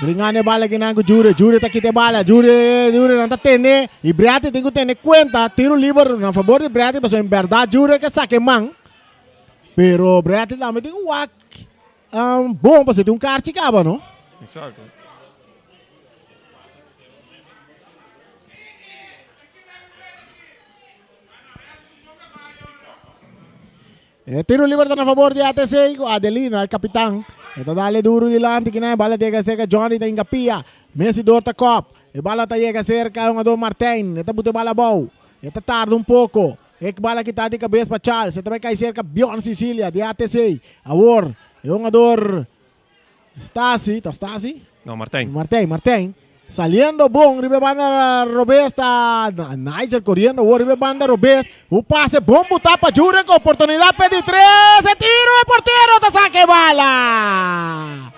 Bringando e bala kinan ku Jure. Jure ta kita e bala. Jure, Jure nan ta tene. I Bradley tin ku tene kuenta. Tiro liber na fabor di Bradley pasobra en bèrdat Jure ke saka e man. Pero Bradley tambe tin ku wak um, bon pasobra tin un karchi kaba, no? Exacto. E tiro liber ta na favor di ATC ku Adelina, e kapitan. E ta dale duro dilanti kinan e bala ta yega serka Johnny ta hinka pia. Messi dor ta kop. E bala ta yega serka e hungador Martijn. E ta buta e bala abou. E ta tarda un poko. E bala kita di kabes pa Charles. E ta bai kai serka Bjorn Sicilia di ATC. Awor e hungador Stasi, ta Stasi? No, Martijn. Martijn, Martijn. Saliendo bon riba e banda robes ta Nigel coriendo awor riba e banda robes. Un pase bon butá pa Jurek, oportunidad p'e di tres, e tiro e portero ta saca e bala.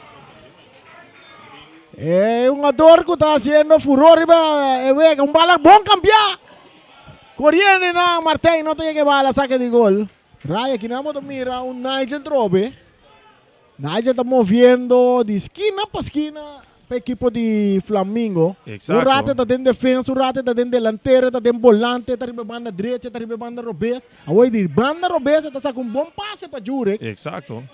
E hungador cu ta haciendo furor riba e wega, un bala bon cambia. Coriendo nan Martijn no ta yega e bala, saca di gol. Raya, aki nan bo ta mira un Nigel trobe. Nigel ta moviendo di skina pa skina pa ekipo di Flamingo. Exacto. Un rato ta den defensa, un rato ta den delantero, ta den volante, ta riba banda drecha, ta riba banda robes. Awor di banda robes ta saca un bon pase pa Jurek. Exacto.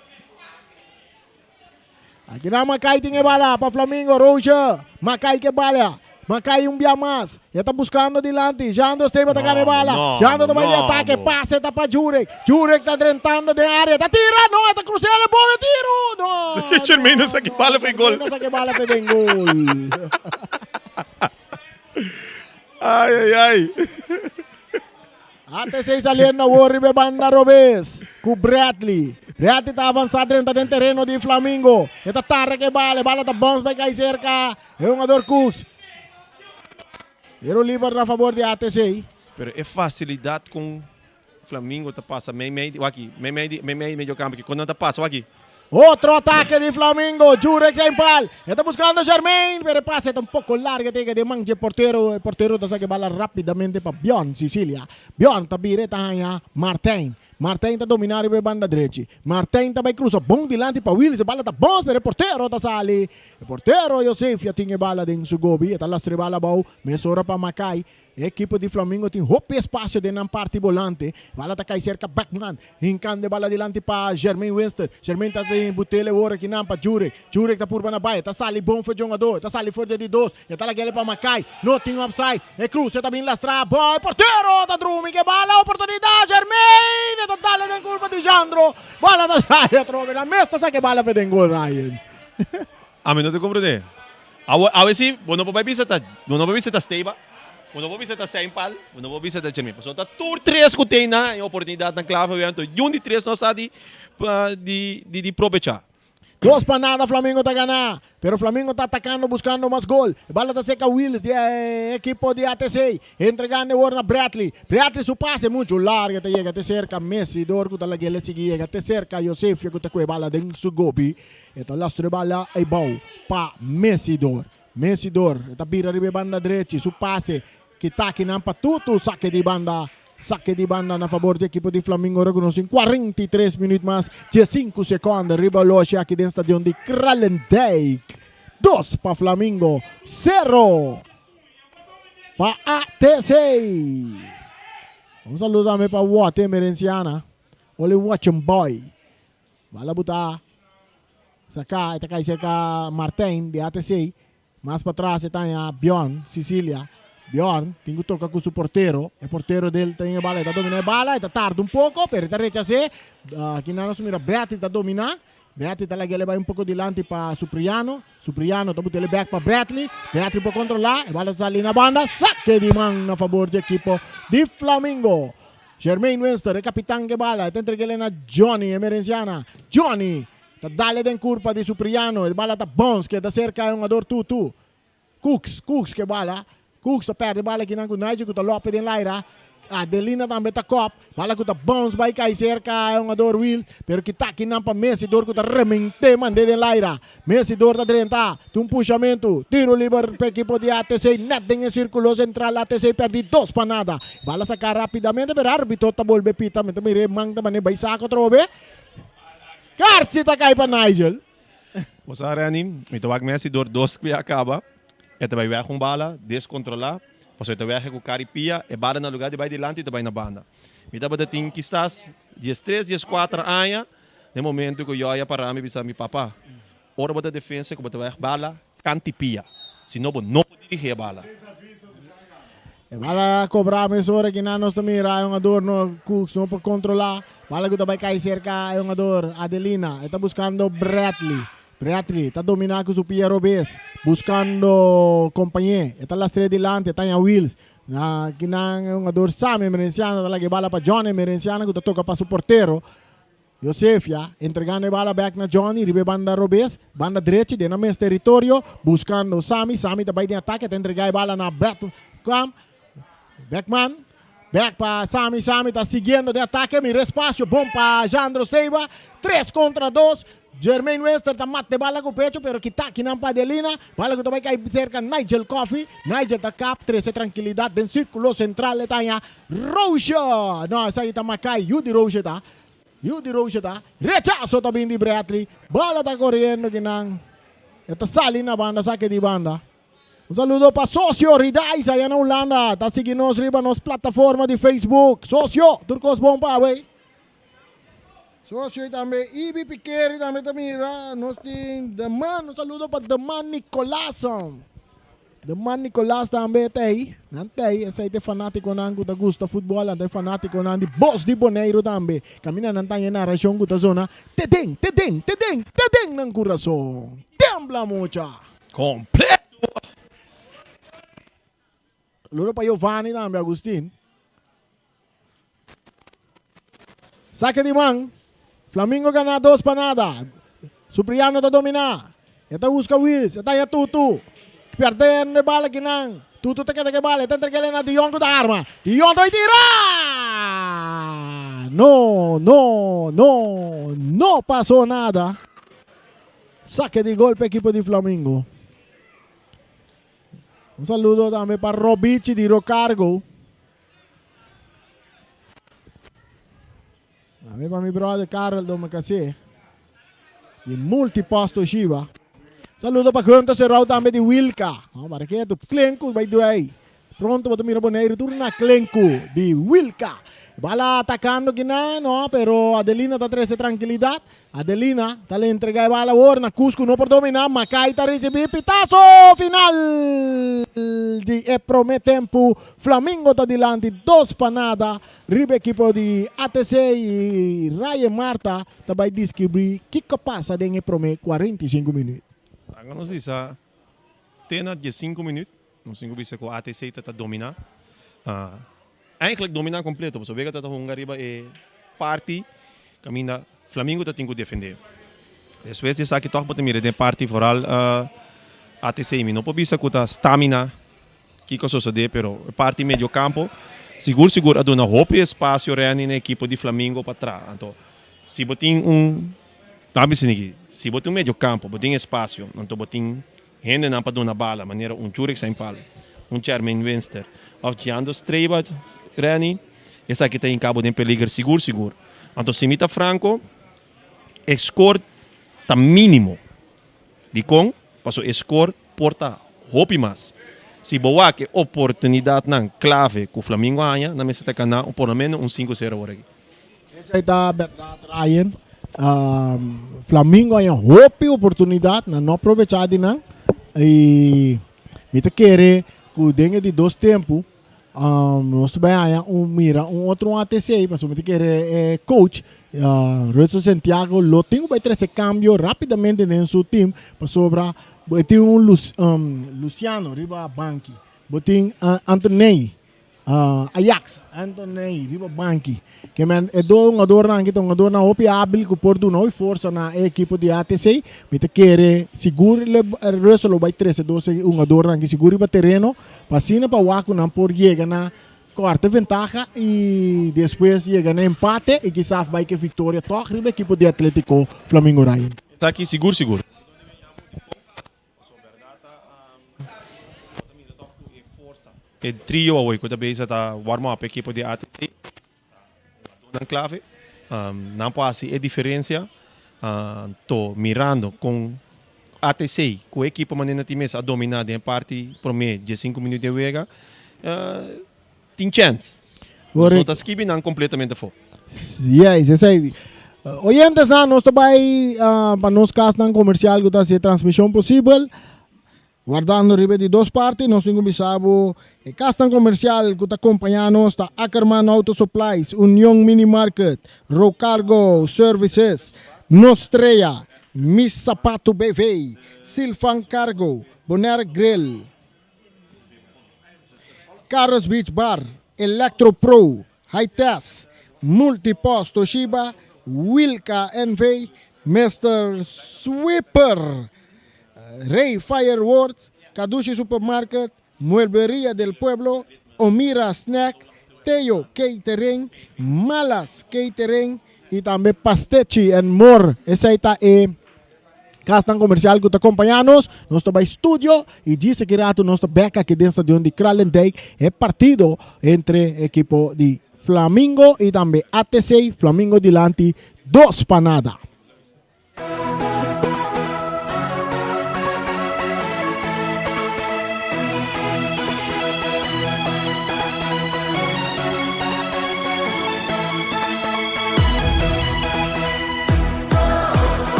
Aki na Makai tin e bala pa Flamingo. Roger. Makai ke bala. Makai un bia mas. E ta buscando dilanti. Jandro Steven ta gana e bala. No, Jandro ta bai di no, ataque. no. Pase ta pa Jurek. Jurek ta drentando den area. Ta tira. No, e ta crucé el bon e tiro. No. Jermaine sa ke bala fe gol. Jermaine sa ke bala fe den gol. Ai, ai, ai. ATC saliendo awor riba e banda robes ku Bradley. Bradley ta avansa drenta den tereno di Flamingo. E ta tarda ku e bala. E bala ta bounce bai kai serka e hungador Cooks. Tiro liber na fabor di ATC. Pero e facilidad con Flamingo ta pasa mei mei di waki, mei mei di mei mei medio campo ki con nan ta pasa waki. Otro atake di Flamingo, Jurek zijn pal. E ta buscando Jermaine, pero e pase ta un poco largo, e ta yega den man dje portero. E portero ta saca e bala rapidamente pa Bjorn Sicilia. Bjorn ta bira e ta haña Martijn. Martijn ta domina riba e banda drechi. Martijn ta bay cruza bon dilanti pa Willis, e bala ta bons, pero e portero ta sali. E portero Josefia tin e bala den su gobi, e ta lastra e bala abou, mesora pa Makai. E ekipo di Flamingo tin hopi espasio den nan parti bolante. Bala ta kai serka Beckman. Hinkando e bala dilanti pa Jermaine Winston. Jermaine ta den butele wor akinan pa Jurek. Jurek ta purba na bai. E ta sali bon for djongadó. E ta sali for dje di dos. E ta lag'el pa Makai. No tin offside. E kruse ta bin lastra. Boy portero ta drumi ku e bala. Oportunidat Jermaine. E ta dale den kurpa di Jandro. Bala ta sali atrobe. Na mes ta saka e bala fe den gol Ryan. Ami no ta komprendé. Awe, awe si, bo no por bai bisa ta, bo no por bisa ta Steba, bo no por bisa ta Seinpal, bo no por bisa ta Jermin. Pasobra ta tur tres ku tin nan e oportunidatnan klave awe anto yun di tres no sa di di di di probechá. Dos pa nada Flamingo ta gana, pero Flamingo ta atakando buskando mas gol. E bala ta seka Wills di e ekipo di ATC. Entregando e wor na Bradley. Bradley su pase muchu largo ta yega te serka Messi dor ku ta lag'el e sigui yega te serka Josefio ku ta kue bala den su gobi. E ta lastra e bala eibou pa Messidor. Messidor e ta bira riba e banda drechi. Su pase kita akinan pa Tutu. Sake di banda. Sake di banda na fabor di ekipo di Flamingo. Ora ku nos tin 43 minuut mas 15 sekonde riba oloshi aki den stadion di Kralendijk. Dos pa Flamingo, sero pa ATC. Un saludo tambe pa Wote Emerenciana. Oli Watching Boy. Bala buta saka, e ta kai serka Martijn di ATC. Mas patras e ta haña Bjorn Sicilia. Bjorn tin ku toka ku su portero. E portero del ta den e bala, e ta dominá e bala, e ta tarda un poko, pero e ta rechas'é. Aki nan nos mira Bradley ta dominá. Bradley ta lag'é bai un poko dilanti pa Supriano. Supriano ta but'é bèk pa Bradley. Bradley por kontrolá, e bala ta sali na banda. Sake di man na fabor dje ekipo di Flamingo. Jermaine Winster, e kapitan ku e bala, e ta entreg'é na Johnny Emerenciana. Johnny ta dale den kurpa di Supriano, e bala ta bounce keda serka e hungador Tutu. Cooks, Cooks ke bala. Cooks ta perde bala kinan ku Nigel ku ta lope den laira. Adelina tambe ta kop. Bala ku ta bounce bai kai serka e hungador Will. Pero kita kinan pa Messi dor ku ta remente mande den laira. Messi dor ta drenta. Tin un pushamentu. Tiro liber pa ekipo di ATC net den e sirkulo sentral. ATC perdi 2-0. Bala saka rapidamente pero arbitro ta bolbe pita. Mi ta mira e man ta mane bai sako atrobe. Karchi ta kai pa Nigel. Bo sa Renny, mi ta wak Messi dor dos kwe a kaba, e ta bai wèg un bala, deskontrolá, pasobra e ta wèg ku kar i pia, e bala na lugá di bai dilanti e ta bai na banda. Mi tabata tin kisas diestres, dieskuater aña den momento ku Yoy a para mi bisa mi, Papa, ora bo ta defensa ku bo ta wèg bala, kant i pia, si no bo no por dirigí e bala. E bala a kobra mesora ki nan nos ta mira e hungador no Cooks no por kontrola. Bala ku ta bai kai serka e hungador Adelina. E ta buskando Bradley. Bradley ta domina ku su pia robes buskando kompañé. E ta lastr'é dilanti e ta haña Wills. Na ki nan e hungador Sammy Emerenciana ta laga e bala pa John Emerenciana ku ta toka pa su portero. Josefia, entregando e bala bek na Johnny riba e banda robes, banda drechi den nan mes teritorio, buskando Sami. Sami ta bai den atake, ta entrega e bala na Bertkamp. Beckman, bek pa Sami. Sami ta siguiendo den atake, mira espasio, bon pa Jandro Seiba. Tres kontra dos. Jermaine Wester ta mata e bala ku pecho, pero kita kinan pa Adelina. Bala ku ta bai kai serka Nigel Coffey. Nigel ta kap, trese trankilidat den sirkulo sentral. E ta haña Roosje. No, esaki ta Makai, yu di Roosje ta. Yu di Roosje ta. Rechaso ta bin di Bradley. Bala ta koriendo kinan. E ta sali na banda, sake di banda. Un saludo pa Socio Ridais aya na Hulanda. Ta sigui nos riba nos plataforma di Facebook. Socio, tur kos bon pa awey. Socio y tambe Ibi Pikeri tambe ta mira. Nos tin The Man. Un saludo pa The Man Nicolas. The Man Nicolas tambe ta ei. Nan ta ei. Esei ta e fanaticonan cu ta gusta futbol. Nan ta e fanaticonan di Bos di Boneiru tambe. Caminda nan ta haña e narracion cu ta zona te den, te den, te den, te den nan curason. Tembla mucha! Completo! Saludo pa Giovanni tambe, Agustin. Sake di man. Flamingo gana 2-0. Supriano ta domina. E ta buska Wills. E ta haña Tutu. Perde e bala kinan. Tutu ta keda ku e bala. E ta entrega na Dion ku ta arma. Dion ta bai tira! No, no, no. No pasó nada. Sake di gol pa ekipo di Flamingo. Un saludo tambe pa Robichi di Rocargo. Tambe pa mi brother Karel Domakase di Multipost Toshiba. Saludo pa Gunther Serrao tambe di Wilka. No, para que tu klenku bai drei. Pronto bo ta mira Boneiru tur na klenku di Wilka. Bala atakando kina, no, pero Adelina ta trese trankilidat. Adelina ta le entrega e bala awor na Cusco no por domina, Mackay ta ricibi pitazo final di e prome tempo. Flamingo ta dilanti 2-0 riba ekipo di ATC y Ryan Marta ta bay descubri kico pasa den e prome 45 minuut. Laga nos bisa te na 15 minuut, nos tin cu bisa cu ATC ta ta domina. Eigenlijk domina completo, pasobra wega ta ta hunga riba e parti caminda Flamingo ta tin cu defende. Despues di esaki toch bo ta mira den parti vooral ATC. Mi no por bisa cu ta stamina kico a sosode, pero e parti medio campo sigur sigur a duna hopi espacio Renny na ekipo di Flamingo pa traha. Anto si bo tin un, laat mi sinigi, si bo tin un medio campo, bo tin espacio, anto bo tin hendenan pa duna bala manera un Jurek Sainpal, un Jermaine Winster of Giando Strebat, Renny, esaki ta hinka bo den peliger sigur sigur. Anto si mi ta franco, e score ta minimo. Dikon? Pasobra e score por ta hopi mas. Si bo wak e oportunidadnan clave cu Flamingo a haña, nan mester ta gana por lo menos un 5-0 awor aki. Esei ta berdad Ryan. Flamingo haña hopi oportunidad, nan no aprovecha di nan. Y mi ta kere. ku den e di dos tempu nos ta bai haña un mira un otro un ATC pasobra mi ta kere e coach Russell Santiago lo tin ku bai trese kambio rapidamente den su team pasobra bo e tin un Luciano riba banki bo tin Antoney Ajax, Anthony riba banki. Ke men e dos hungadornan aki ta hungadornan hopi habil ku por duna hopi forsa na e ekipo di ATC. Mi ta kere sigur le Russell lo bai trese dos e hungadornan aki sigur riba tereno pa asina pa wak ku nan por yega na kòrta ventaha i despues yega na empate i kisas bai ke viktoria tòg riba ekipo di Atletico Flamingo Ryan. Esaki sigur sigur. E trio awor ku ta bisa ta warm up e ekipo di ATC. Nan klave. Nan por hasi e diferensia. To mirando kon ATC ku e ekipo manera tin mes a domina den e parti prome diesinku minuut di e wega tin chèns. Nos no ta skibi nan kompletamente afó. Yes, esei. Oyentesnan, nos ta bai pa nos kasnan komersial ku ta hasi e transmishon posibel. Wardando riba e di dos parti, nos tin ku bisa bo e kasnan komersial ku ta kompañá nos ta Ackerman Auto Supplies, Union Mini Market, Rocargo Services, Nostrea, Mis Sapatu BV, Silvan Cargo, Bonaire Grill, Carlos Beach Bar, Electro Pro, Hi-Test, Multipost Toshiba, Wilka NV, Mister Sweeper, Rey Fireworks, Kadushi Supermarket, Muebleria del Pueblo, Omira Snack, Teo Catering, Malas Catering, y tambe Pastechi and More. Esey ta e Kasnan komersial ku ta kompañá nos, nos ta bai studio i djis aki ratu nos ta bèk aki den stadion di Kralendijk e partido entre ekipo di Flamingo i tambe ATC, Flamingo dilanti dos pa nada.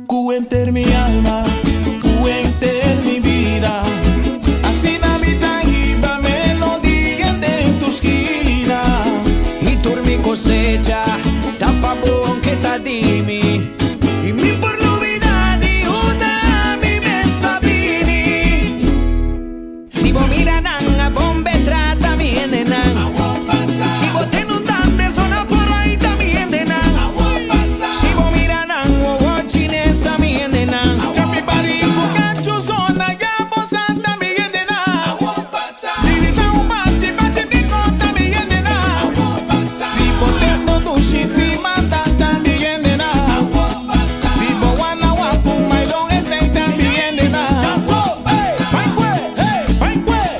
Ku henter mi alma, ku henter mi bida, asina mi ta hiba melodia den tur skina. Mi tur mi kosecha ta pa bo ke ta di mi, i mi por lubida di unda mi mes ta bini. Si bo mira nan a bombe trata mi hendenan, si bo ten un dande sona por ai ta mi hendenan, si bo mira nan wowo chines ta mi hendenan. Chapi bari ku kachu sona ya bo sa ta mi hendenan. Dirisa un bachi bachi di kota mi hendenan. Si bo ten bo dushi si mata ta mi hendenan. Si bo wana wapu mailon esei ta mi hendenan.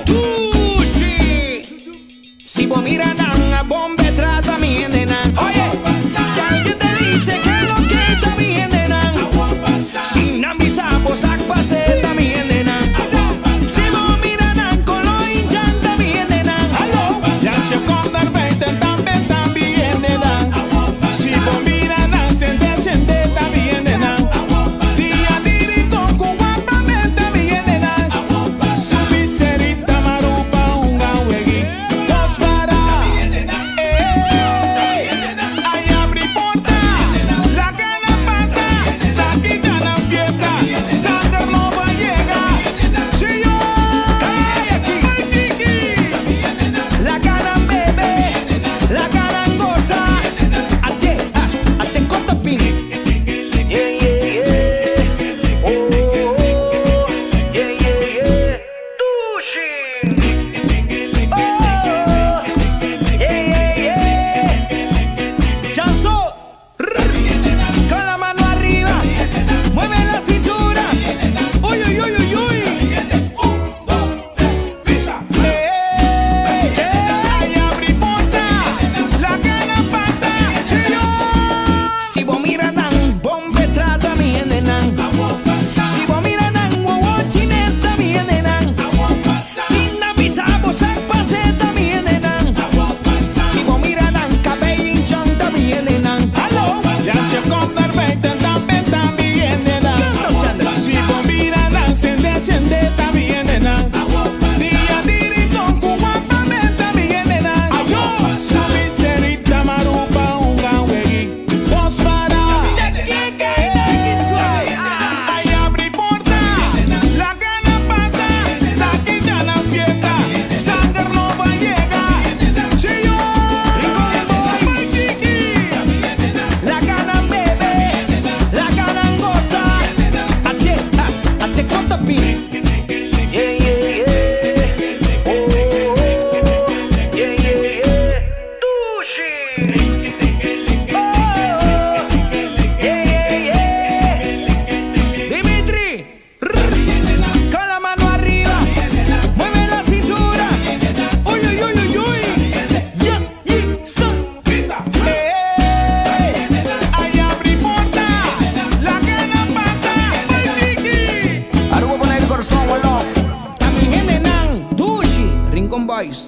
Dushi! Si bo mira nan a bombe trata mi hendenan. Oye, si alguien te dice que lo que ta mi hendenan. Si nan bisa bo sak pase ta mi hendenan. Si bo mira nan kolo inchan ta mi hendenan. Yanche kom naar buiten tambe ta mi hendenan. Si bo mira nan sente sente ta mi hendenan. Dia di rincon ku wapament ta mi hendenan. Su biserita marupa hunga wegi dos para.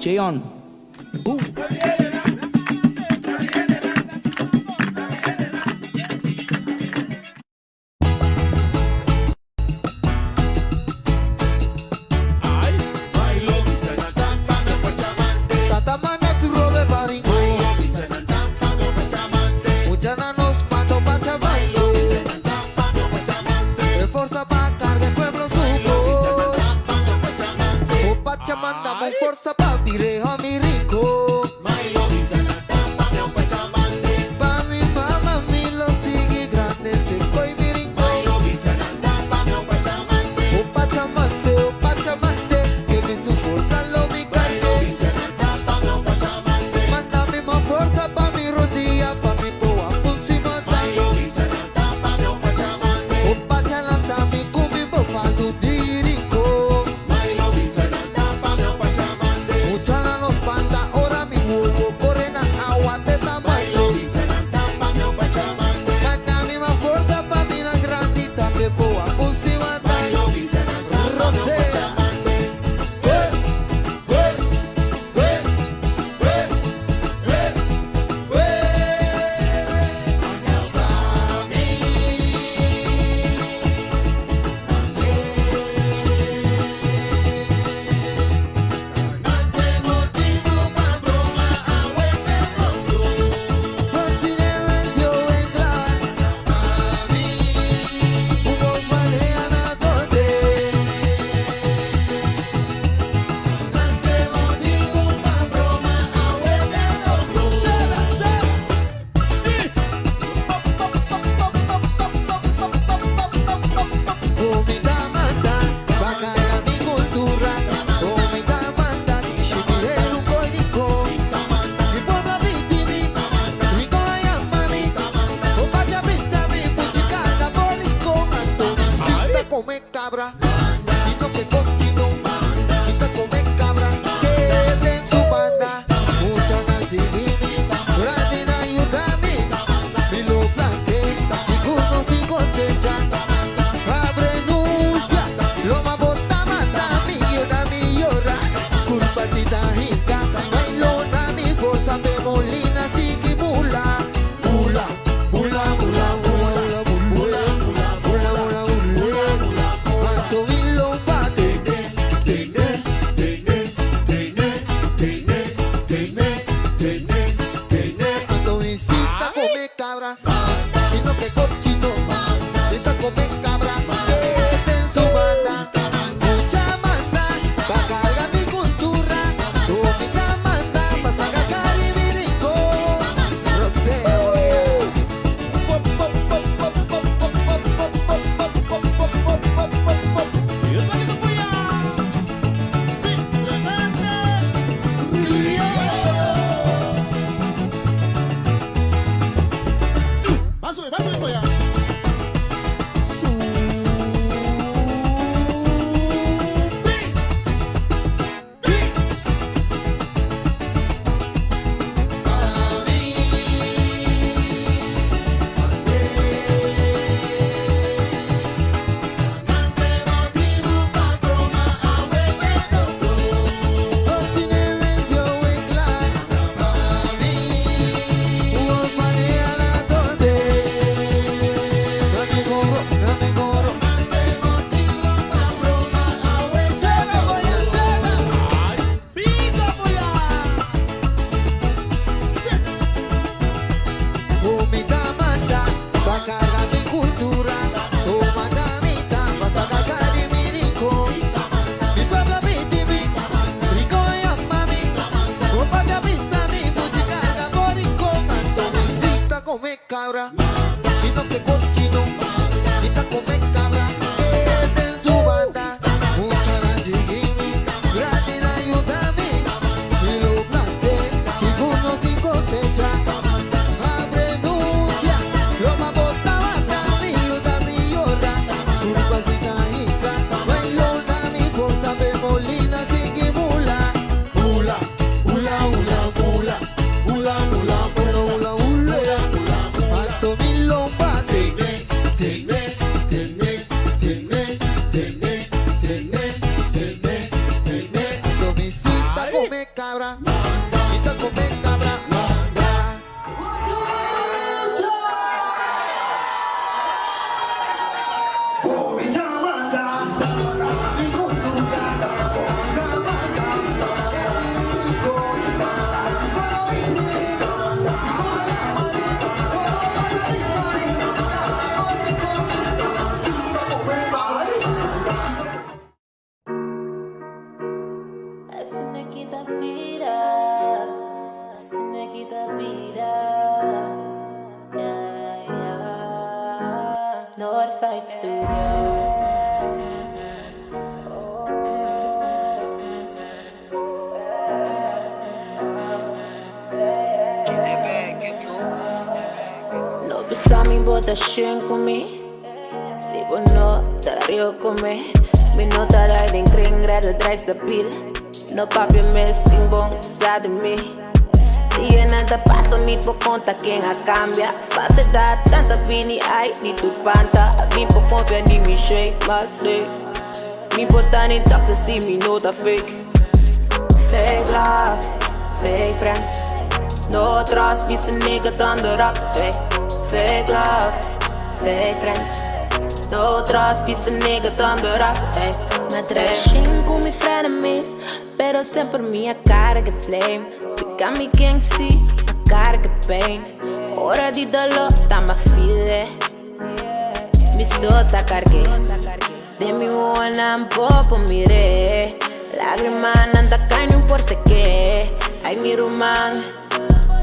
Cheon. Boom. Tata manda tu robe baringo. Muchana nos mando pachamando. E forza pa carga el pueblo supo. O pachamanda con forza pa mi reja mi rico. Pa mi mamá mi lo sigue grande seco y mi rincón. O pachamante, o pachamante, que mi su fuerza lo mi carne. Mándame más fuerza pa' mi rodilla, pa' mi boa, pun si mata. O pachalanta mi cumi bofa du dirico. Muchana nos panda, ora mi huevo, corren a agua te tamaño. Mándame más fuerza pa' mi la grandita, me boa, pun si mata. Rosé. Eh, eh, eh, eh, eh, eh. Manda, bacana mi cultura. Omita manda, kishimireru koiniko. Mi pueblo vitimi, rico mami. O pacha pisa mi puchicana bolico mando. Chita come cabra, quito que cochino, quita come cabra, que en su banda. Mucha nasigini, grandina ayúdame. Mi lo planté, si si cosecha. Abrenuncia, loma bota mata, mi llora, mi llora. Culpa tita hinca, bailona, mi fuerza me molina, sigue mula. Mula, mula, mula, mula, mula, mula, mula, mula, mula. Manto mi lomba, tene, tene, tene, tene, tene, tene, tene, tene. Ando visita come cabra, y no que cochino, visita come cabra, que en su banda, mucha manda, pa' cargar mi cultura, comita manda, pa' sacar y mi rincón, Roseo. kome kabra Landra. Asina ki ta bida, asina ki ta bida. Yeah. Northside Studio. Oh. No bisa mi bo ta shen ku mi. Si bo no ta rio ku mi. Mi no ta dai den kring, redder drive stabiel. No papia mes sin bon sa di mi. Dianan ta pasa mi por konta ken a kambia. Fase ta tanta bini ai di tur panta. Mi por konfia ni mi shake mas dik. Mi por ta ni toxic si mi no ta fake. Fake love, fake friends. No trust, bisa nigga thunder up. Hey. Fake love, fake friends. No trust, bisa nigga thunder up. Hey. Mi a trashin ku mi frenemies, pero semper mi a karga blame. Splika mi ken si a karga pain. Ora di doló ta m'a feel e. Mi so ta karg'é. Den mi wowonan bo por mir'é. Lágrimanan ta kai no por sek'é. Ai mi ruman,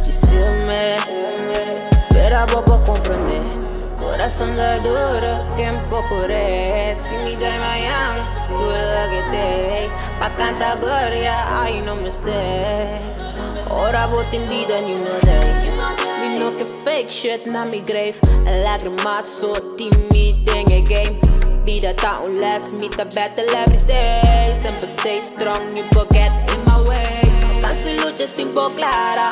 dicirme. Spera bo por komprondé. Corazón ta duro, ken por cur'é? Si mi dai mañan, tur loke t'ei. Pa canta gloria, ai no mester. Ora bo tin bida, ni no day. Mi no ke fake shit na mi grave. Lágrima so tin mi den e game. Bida ta un les, mi ta battle every day. Semper stay strong, ni por get in my way. Cansa lucha sin por clara.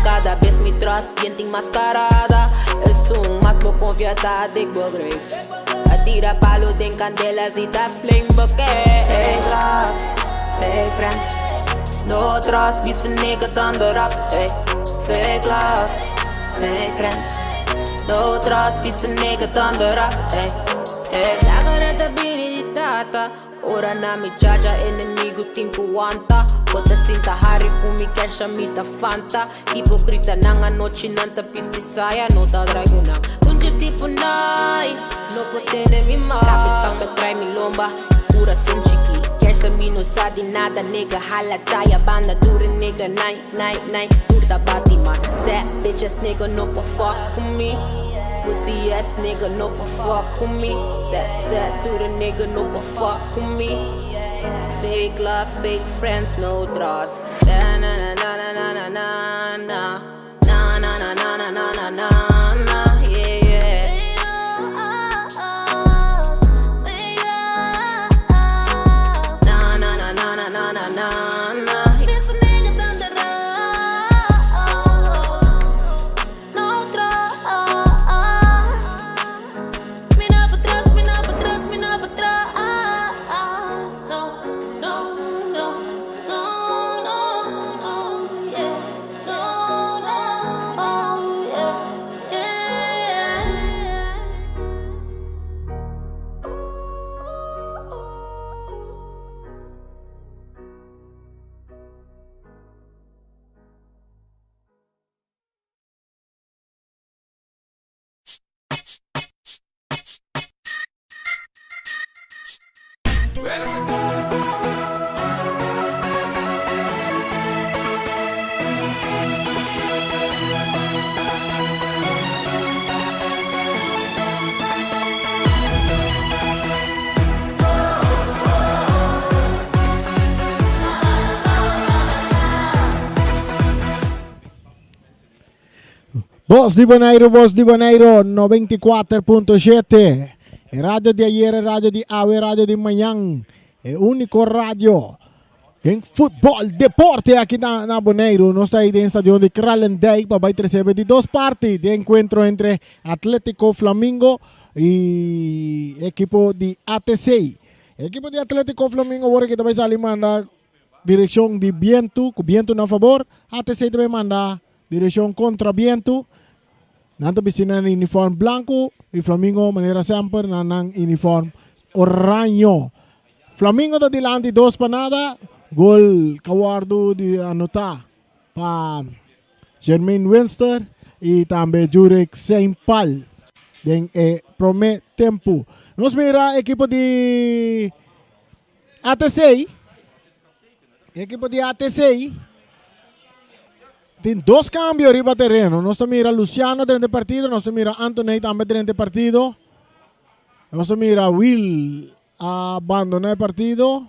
Cada bes mi trust yen tin mascarada. Esun mas bo confia ta dig bo grave. A tira palo den candela si ta flame bo ke. Fake love, fake friends. No trust, bisa nigga thunder up. Hey. Fake love, fake friends. No trust, bisa nigga thunder up. Hey. Hey. Lagara ta bini di tata. Ora na mi chacha enemigo tin ku wanta. Bo ta sinta hari ku mi kesha mi ta fanta. Hipocrita nan anochi nan ta bisti saya no ta drai ku nan. Kunchi tipo nai no por tene mi man. Capitan ta trai mi lomba curason chiki. Kesha mi no sa di nada nigga hala chaya banda dure nigga nai nai nai tur ta bati man. Sad bitch ass nigga no por fuck ku mi. Pussy ass nigga no por fuck ku mi. Sad sad dure nigga no por fuck ku mi. Fake love, fake friends, no trust. Na na na na na na na na na na na na na na na na na yeah yeah. Na na na na na na na na na. No trust. Mi no por trust, mi no por trust, mi no por trust. No, no, no, no, no, no, yeah. No, no, oh, yeah, yeah. Bos di Boneiru, Bos di Boneiru, 94.7. E radio di ayer, e radio di awe, e radio di mañan. E úniko radio den futbòl, deporte aki na, na Boneiru. Nos ta ahí den stadion di Kralendijk pa bai tresebe di dos parti di enkuentro entre Atletico Flamingo i ekipo di ATC. Ekipo di Atletico Flamingo awor aki ta bai sali manda. direkshon di bientu, ku bientu na fabor, ATC ta bai manda direkshon kontra bientu. Nan ta bisti nan uniform blanku i Flamingo manera semper na nan uniform oraño. Flamingo ta dilanti dos pa nada, gol ka wòrdu di anotá pa Jermaine Winster i tambe Jurek Seinpal den e promé tempu. Nos mira ekipo di ATC. Ekipo di ATC tin dos kambio riba tereno. Nos ta mira Luciano drenta e partido, nos ta mira Anthony tambe drenta e partido. Nos ta mira Will a bandona e partido.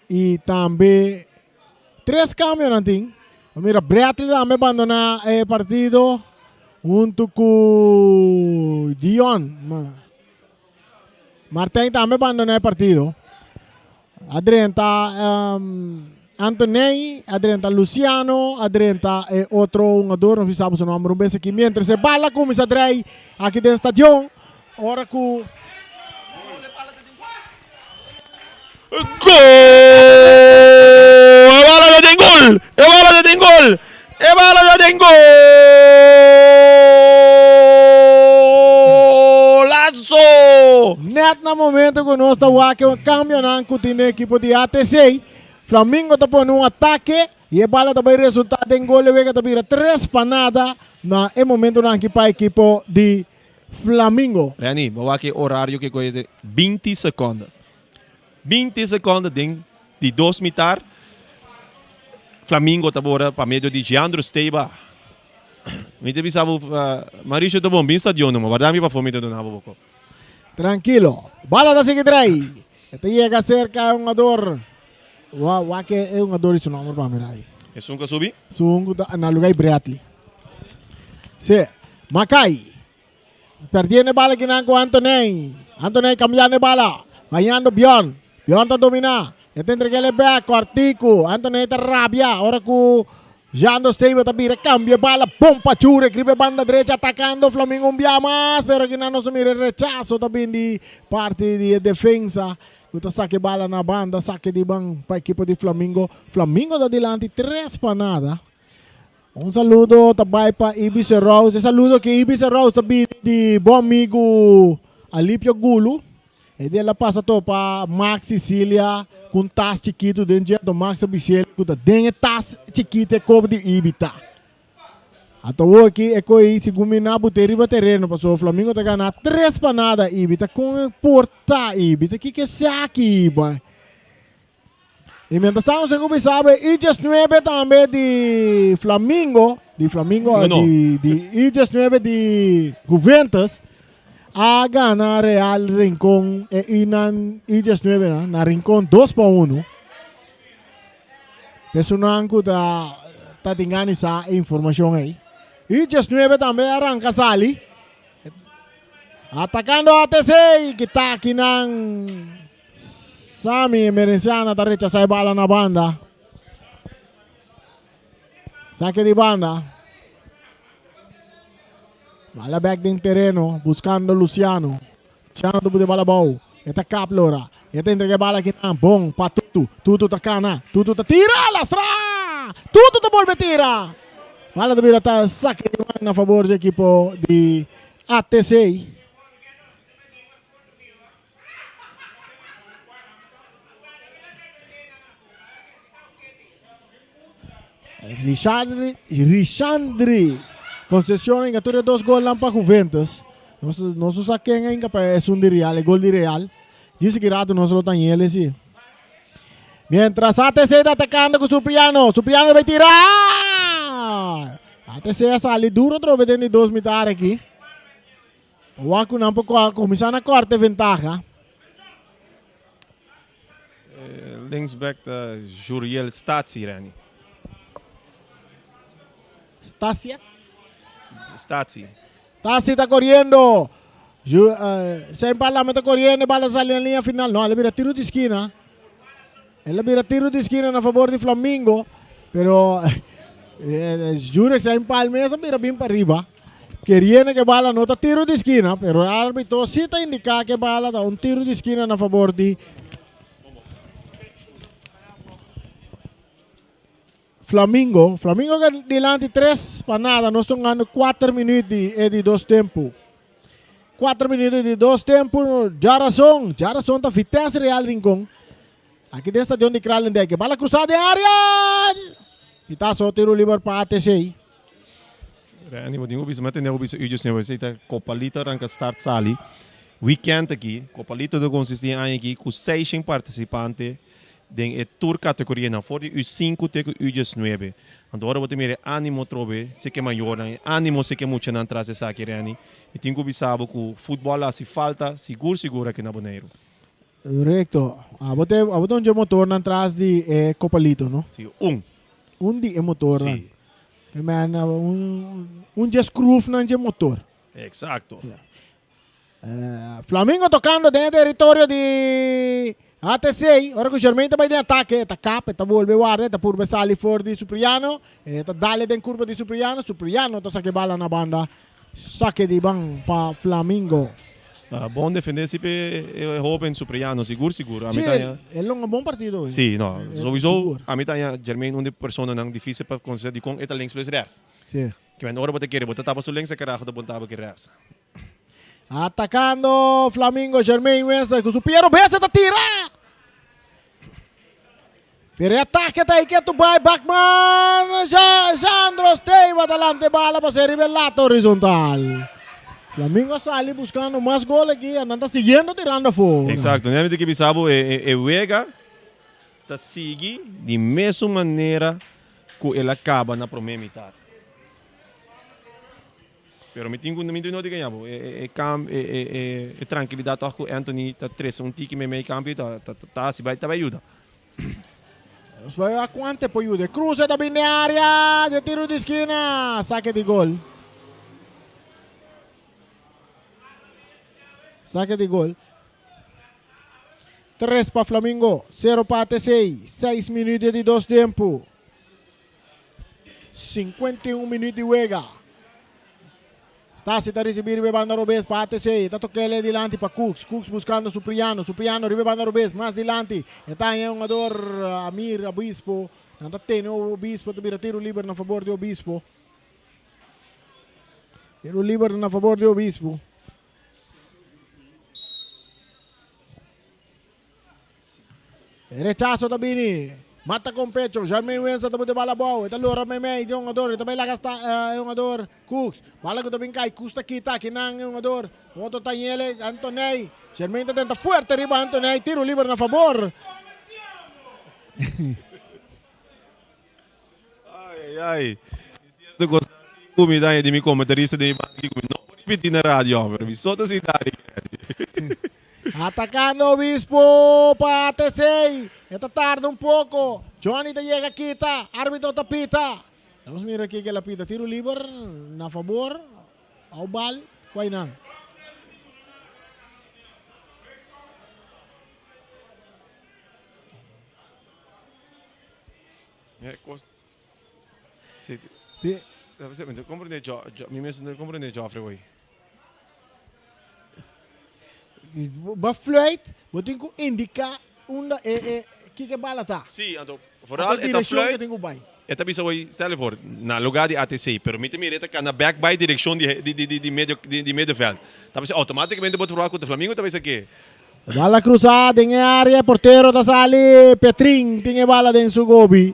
Y tambe tres cambionan tin. Mira Bradley tambe bandona e partido hunto cu Dion. Martijn tambe bandona e partido. A drenta um, Anthony, a drenta Luciano, a drenta e otro hungador, no sabe su nombre un bes aki. Mientras e bala cuminsa drei aki den stadion, ora cu Gol! E bala ta den gol! E bala ta den gol! E bala ta den golazo! Net na momento ku nos ta wak e kambionan ku tin den ekipo di ATC, Flamingo ta pone un atake i e bala ta bai resultá den gol. E wega ta bira tres pa nada na e momentonan aki pa ekipo di Flamingo. Renny, bo wak e orario ke koe te 20 seconde. 20 seconde den di dos mitar. Flamingo ta bora pa medio di Giandro Steba. Mi te bisa bo, Mauricio ta bon, bin stadion numa, warda mi pafó mi ta duna bo boko. Trankilo. Bala ta sigui drai. E ta yega serka e hungador. Wa, wak e hungador di su nomber pa mira ahí. Esun ku a subi? Esun ku ta na lugar di Bradley. Sí. Makai. Perdiendo e bala kinan ku Anthony. Anthony cambiando e bala. Bañando Bjorn. Bjorn ta domina. E ta entreg'el e bek. Cortico. Anthony ta rabia. Ora ku Jando Stable ta bira cambia e bala. Bon pa Jurek riba e banda derecha atacando Flamingo un bia mas. Pero kinan nos a mira e rechazo ta bin di parti di e defensa. Ku ta saka e bala na banda, sake di ban pa ekipo di Flamingo. Flamingo ta dilanti tres pa nada. Un saludo ta bai pa Ibis Rose. E saludo ki Ibis Rose ta bini di bon amigu Alipio Gulu. E dia el a pasa topa Max Sicilia ku un tas chikitu den dje. Anto Max a bis'el ku ta den e tas chikitu e kop di Ibi ta. Anto awor aki e koe segun mi na bute riba tereno pasobra Flamingo ta gana tres pa nada Ibi ta kon e por ta Ibi ta kiko esaki Ibi. Y mientras tanto nos cuminsa e U19 tambe di Flamingo, di Flamingo, No, no. di, di U19 di Juventus a gana Real Rincon e Inan U19 na, na Rincon 2 pa 1. Esunnan ku ta ta tin gana di sa e informashon ei. U19 tambe a ranka sali. Atakando ATC ki ta akinan Sami Emerenciana ta rechasá e bala na banda. Sake di banda. Bala bek den tereno buscando Luciano. Luciano ta pone bala abou. E ta kap lora. E ta entrega e bala akinan. Bon pa Tutu. Tutu ta kana. Tutu ta tira! Lastra! Tutu ta bolbe tira! Bala ta bira ta sake di man na fabor di ekipo di ATC. Richardri, Richandri Concepcion inga tur e dos golnan pa Juventus. Nos, nos no sa ken a inga pa esun di Real, e gol di Real. Djis ki rato nos lo ta ñele si. Mientras ATC ta atacando cu Supriano. Supriano bay tira! ATC a sali duro trobe den di dos mitar aki. Wak ku nan por kuminsá na kòrta e ventaha. Linksback ta Juriel Stasi, Renny. Stasia? Stasi. Stasi ta koriendo. Ju, uh, Zijn Parlame ta koriendo, e bala ta sali na linea final. No, el a bira tiro di skina. El a bira tiro di skina na fabor di Flamingo, pero eh, Jurek Zijn Palmes a bira bin pa riba. Keriendo ke bala no ta tiro di skina, pero e arbitro sí ta indiká ke bala ta un tiro di skina na fabor di. Flamingo. Flamingo dilanti 3 pa nada. Nos ta hungando 4 minuut di e di dos tempo. 4 minuut di dos tempo. Djarason. Djarason ta Vitesse Real Rincon. Aki den stadion di Kralendijk. Bala cruzá den area. Pitazo tiro liber pa ATC. Randy, bo tin ku bisa, mi a tende bo bisa uju señor, esei ta Copalito a ranka start sali weekend aki. Copalito ta konsistí e aña aki ku seishen partisipante den e tur kategorianan, for di U sinku te ku U diesnuebe. Anto ora bo ta mira e ánimo atrobe, si ke mayornan, e ánimo si ke muchanan tras esaki, Randy, mi tin ku bisa bo ku futbòl a hasi falta sigur sigur aki na Boneiru. Rekto. Abo ta abo ta un dje motornan tras di e Copalito, no? Si, un. Un di e motornan. Si. E man un un dje skroefnan dje motor. Exacto. Flamingo tocando den e territorio di ATC. Ora cu Germain ta bay den atake, e ta kap, e ta bolbe warda, e ta purba sali for di Supriano. E ta dale den curva di Supriano. Supriano ta sake bala na banda. Sake di ban pa Flamingo. Bon defende si pe e hoben Supriano, sigur sigur. Si, el longa bon partido. Si, no, sowieso ami ta haña Germain un di personanan dificil pa conoce dicon e ta links plus rechts. Si. Kimen ora bo ta kere bo ta tapa su links e carajo ta bon tapa ki rechts. Atacando Flamingo Germain Wenzel cu su pie robes e ta tira! Pero e atake ta ike tu bai Bachman Jandro Steva ta lanta e bala pa ser riba e lata horizontal. Flamingo a sali buscando mas gol aki andan ta siguiendo tirando afo. Exacto, mi ta ke bisa bo e wega ta sigui di mesun manera cu el a caba na prome mitad. Pero mi tin ku mi no di gaña bo. E e kam e e e e trankilidat tòg ku Anthony ta trese un tiki meimei kampo ta ta ta hasi bai ta bai yuda. Nos bai wak kuante por yuda. E kruse ta bin den área de tiro di skina. Sake di gol. Sake di gol. 3 pa Flamingo, 0 pa ATC. 6 minuut di dos tempo. 51 minuut di wega. Stasi ta ricibi riba e banda robes pa ATC. E ta tokele dilanti pa Cooks. Cooks buscando Supriano. Supriano riba e banda robes mas dilanti. E ta haña e hungador Amir Obispo. Nan ta tene Obispo ta bira tiro liber na fabor di Obispo. Tiro liber na fabor di Obispo. E rechaso ta bini. Mata con pecho. Jermaine Wenzel ta bute bala abou. E ta lora meimei di e hungador. E ta bay laga sta e hungador Cooks. Bala cu ta bin cay. Cooks ta kita akinan e hungador. Otro ta yele Antoney. Jermaine ta tenta fuerte riba Antoney. Tiro liber na fabor. Ay ay ay. Cierto cosa cu mi daña di mi comentarista di mi banda aki cu mi no por repeti na radio homber. Mi so ta sinta aki. Atacando Obispo pa ATC. E ta tarda un poco. Johnny ta yega kita. Arbitro ta pita. Vamos mira aki ke la pita. Tiro liber na fabor. Au bal. Guaynan. Si, mi ta comprende Jo, Jo, mi mes no ta comprende Joffrey hoy. Bo fluit, bo tin ku indiká unda e e kiko e bala ta. Si, anto vooral e ta fluit, e ta bisa hoy, stel je voor, na lugar di ATC, pero mi ta mira e ta kana bek bai direkshon di di di di medio di middenveld. Ta bisa automaticamente bo ta verwacht ku ta Flamingo ta bisa ke. Bala cruzá den e área, e portero ta sali, Petrin tin e bala den su gobi.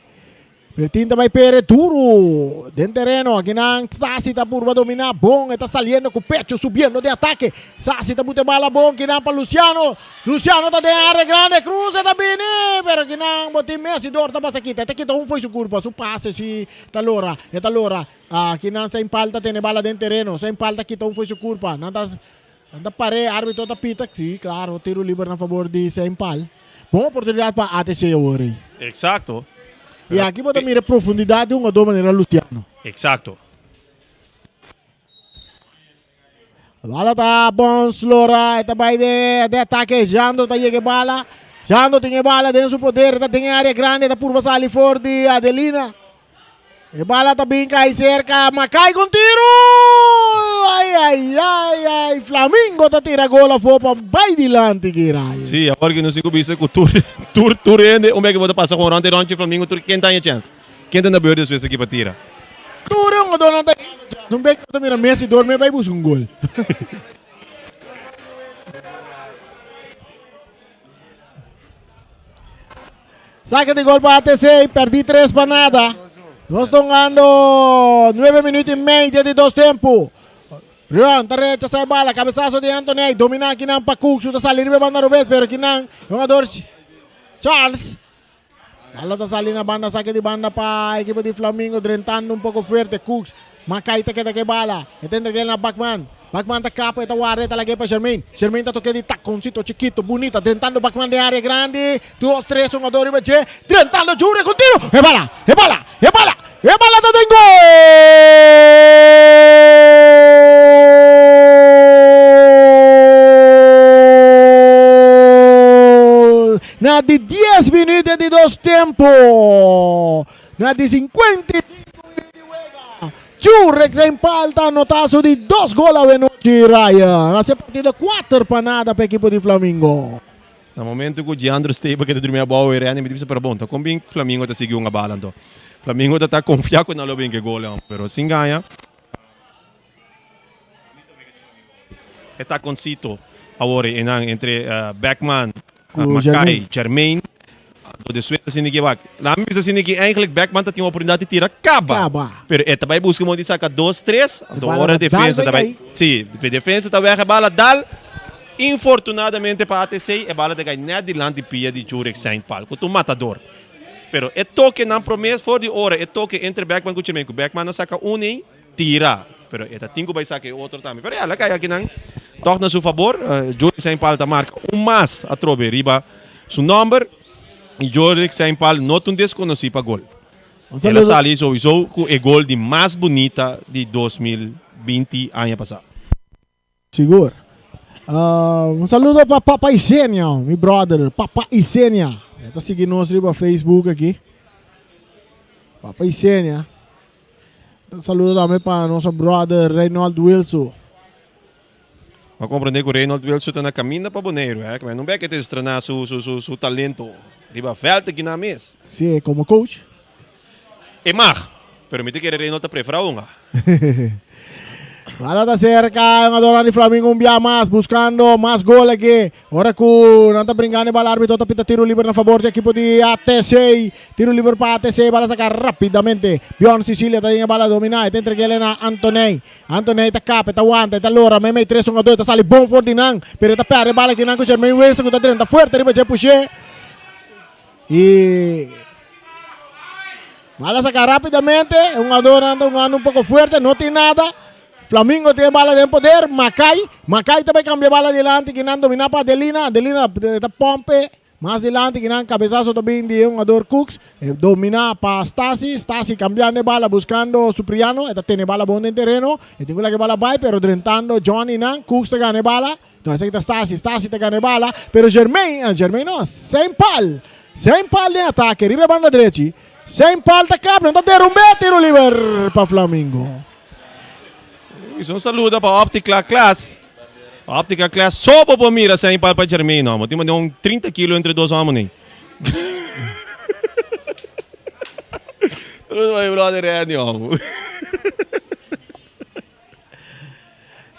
Petrin ta bai pere duro den tereno, akinan Sasi ta purba dominá bon, e ta saliendo ku pecho, subiendo den atake. Sasi ta buta e bala bon kinan pa Luciano, Luciano ta den área grande, cruza ta bini, pero kinan bo tin Messi dor ta pasa kita, e ta kita un fo'i su kurpa, su pase si ta lora, e ta lora. Akinan Saint Paul ta tene bala den tereno, Saint Paul ta kita un fo'i su kurpa, nan ta. Nan ta par'é, arbitro ta pita. Sí, claro, tiro liber na fabor di Saint Paul. Bon oportunidad pa ATC awor ei. Exacto. Y aki bo ta mira profundidad di un hungador manera Luciano. Exacto. Bala ta Bons Lora, e ta bai de, de atake, Jandro ta yega e bala. Jandro tin e bala den su poder, ta den e area grande, ta purba sali for di Adelina. E bala ta bin kai serka Makai con tiro! Ai ai ai ai Flamingo ta tira gol afó pa bai dilanti ki rayo. Sí, awor ki nos tin ku bisa ku tur tur tur hende un bek bo ta pasa kon rònt e ròntje Flamingo tur ken ta haña chèns. Ken ta na beurt despues aki pa tira? Tur e hungadornan ta yendo. Un bek ta mira Messi dormi bai busca un gol. Saque di gol pa ATC, perdi 3 pa nada. Nos ta hungando 9 minuut y media di dos tempo. Rion ta rechaza e bala, cabezazo di Anthony, domina kinan pa Cook, ta sali riba banda robes, pero kinan, jugador Charles. Bala ta sali na banda, saque di banda pa equipo di Flamingo, drentando un poco fuerte, Cooks, Makai ta keda ke bala, e ta entrega na Bachman, Bachman ta kapa, e ta warda, e ta lag'é pa Jermaine, Jermaine ta toke di taconcito chikito, bunita, drentando Bachman den area grandi, dos, tres hungador riba dje, drentando Jure cu tiro, e bala, e bala, e bala, e bala ta den gol! Na di dies minuut di dos tempo, na di 55 minuut di wega, Jurek Zijn Paal ta anota su di dos gol awenochi, Ryan. Haci e partido 4-0 pa ekipo di Flamingo. Na momento cu Giandro Stable keda drumi abao e Renny mi ta bisa pero bon ta con bin Flamingo ta sigui hunga bala anto. Flamingo ta ta confia cu nan lo bin ke gol pero sin gaña. E taconcito awor einan entre Beckman, Mackay, Jermaine. Anto despues ta sinti ki wak. Laat mi bisa sinti ki eigenlijk Beckman ta tin oportunidad di tira caba. Pero e ta bay busca modo di saca dos, tres. Anto ora defensa ta bay. Si, defensa ta weg e bala dal. Infortunadamente pa ATC e bala ta cay net dilanti pia di Jurek Saintpaul cu ta un matador. Pero e toke nan prome for di ora e toke entre Beckman cu Jermaine cu Beckman a saca un ey. Tira, pero e ta tin cu bay saca e otro tambe. Pero ya, la cay akinan toch na su fabor. Jorick Sainpaal ta marca un mas atrobe riba su nomber. Y Jorick Sainpaal no ta un desconoci pa gol. El a sali sowieso cu e gol di mas bunita di 2020 aña pasa. Sigur. Un saludo pa Papa Isenia, mi brother, Papa Isenia. E ta sigui nos riba Facebook aki. Papa Isenia. Un saludo tambe pa nos brother Reynold Wilson. Ma comprende cu Reynold Wilson ta na caminda pa Boneiru, eh? No bek e ta estrena su, su, su, su talento riba veld aki na mes. Si, como coach. E mag, pero mi ta kere Reynold ta prefera hunga. Bala ta cerca, hungadornan di Flamingo un bia mas buscando mas gol aki. Ora cu nan ta brincando e bala arbitro ta pita tiro liber na favor di ekipo di ATC. Tiro liber pa ATC, bala saca rapidamente. Bjorn Sicilia ta den e bala domina, e ta entreg'el na Antoney. Antoney ta capa, e ta wanta, e ta lora meimei tres hungador, e ta sali bon for di nan, pero e ta perde e bala aki nan cu Jermaine Wilson cu ta drenta fuerte riba dje pushe. Y bala saca rápidamente. E hungadornan ta hungando un poco fuerte. No tin nada. Flamingo tin e bala den poder. Makai. Makai ta bay cambia bala dilanti. Kinan domina pa Adelina. Adelina ta pompe mas dilanti. Kinan cabezazo ta bin di e hungador Cooks. E domina pa Stasi. Stasi cambiando e bala buscando Supriano. E ta tene bala bon den tereno. E tin cu laga e bala bay pero drentando Johnny nan. Cooks ta gana e bala. No, esaki ta Stasi. Stasi ta gana e bala, pero Jermaine, ah, Jermaine no, Saint Paul. Saint Paul den atake, riba e banda drechi. Saint Paul ta kap, nan ta derumbe, tiro liber pa Flamingo. Is un saludo pa Optica Class. Optica Class, so bo por mira Saint Paul pa Jermaine, no. Bo tin mane un 30 kilo entre dos homo nen. Saludo pa mi brother Randy, homo.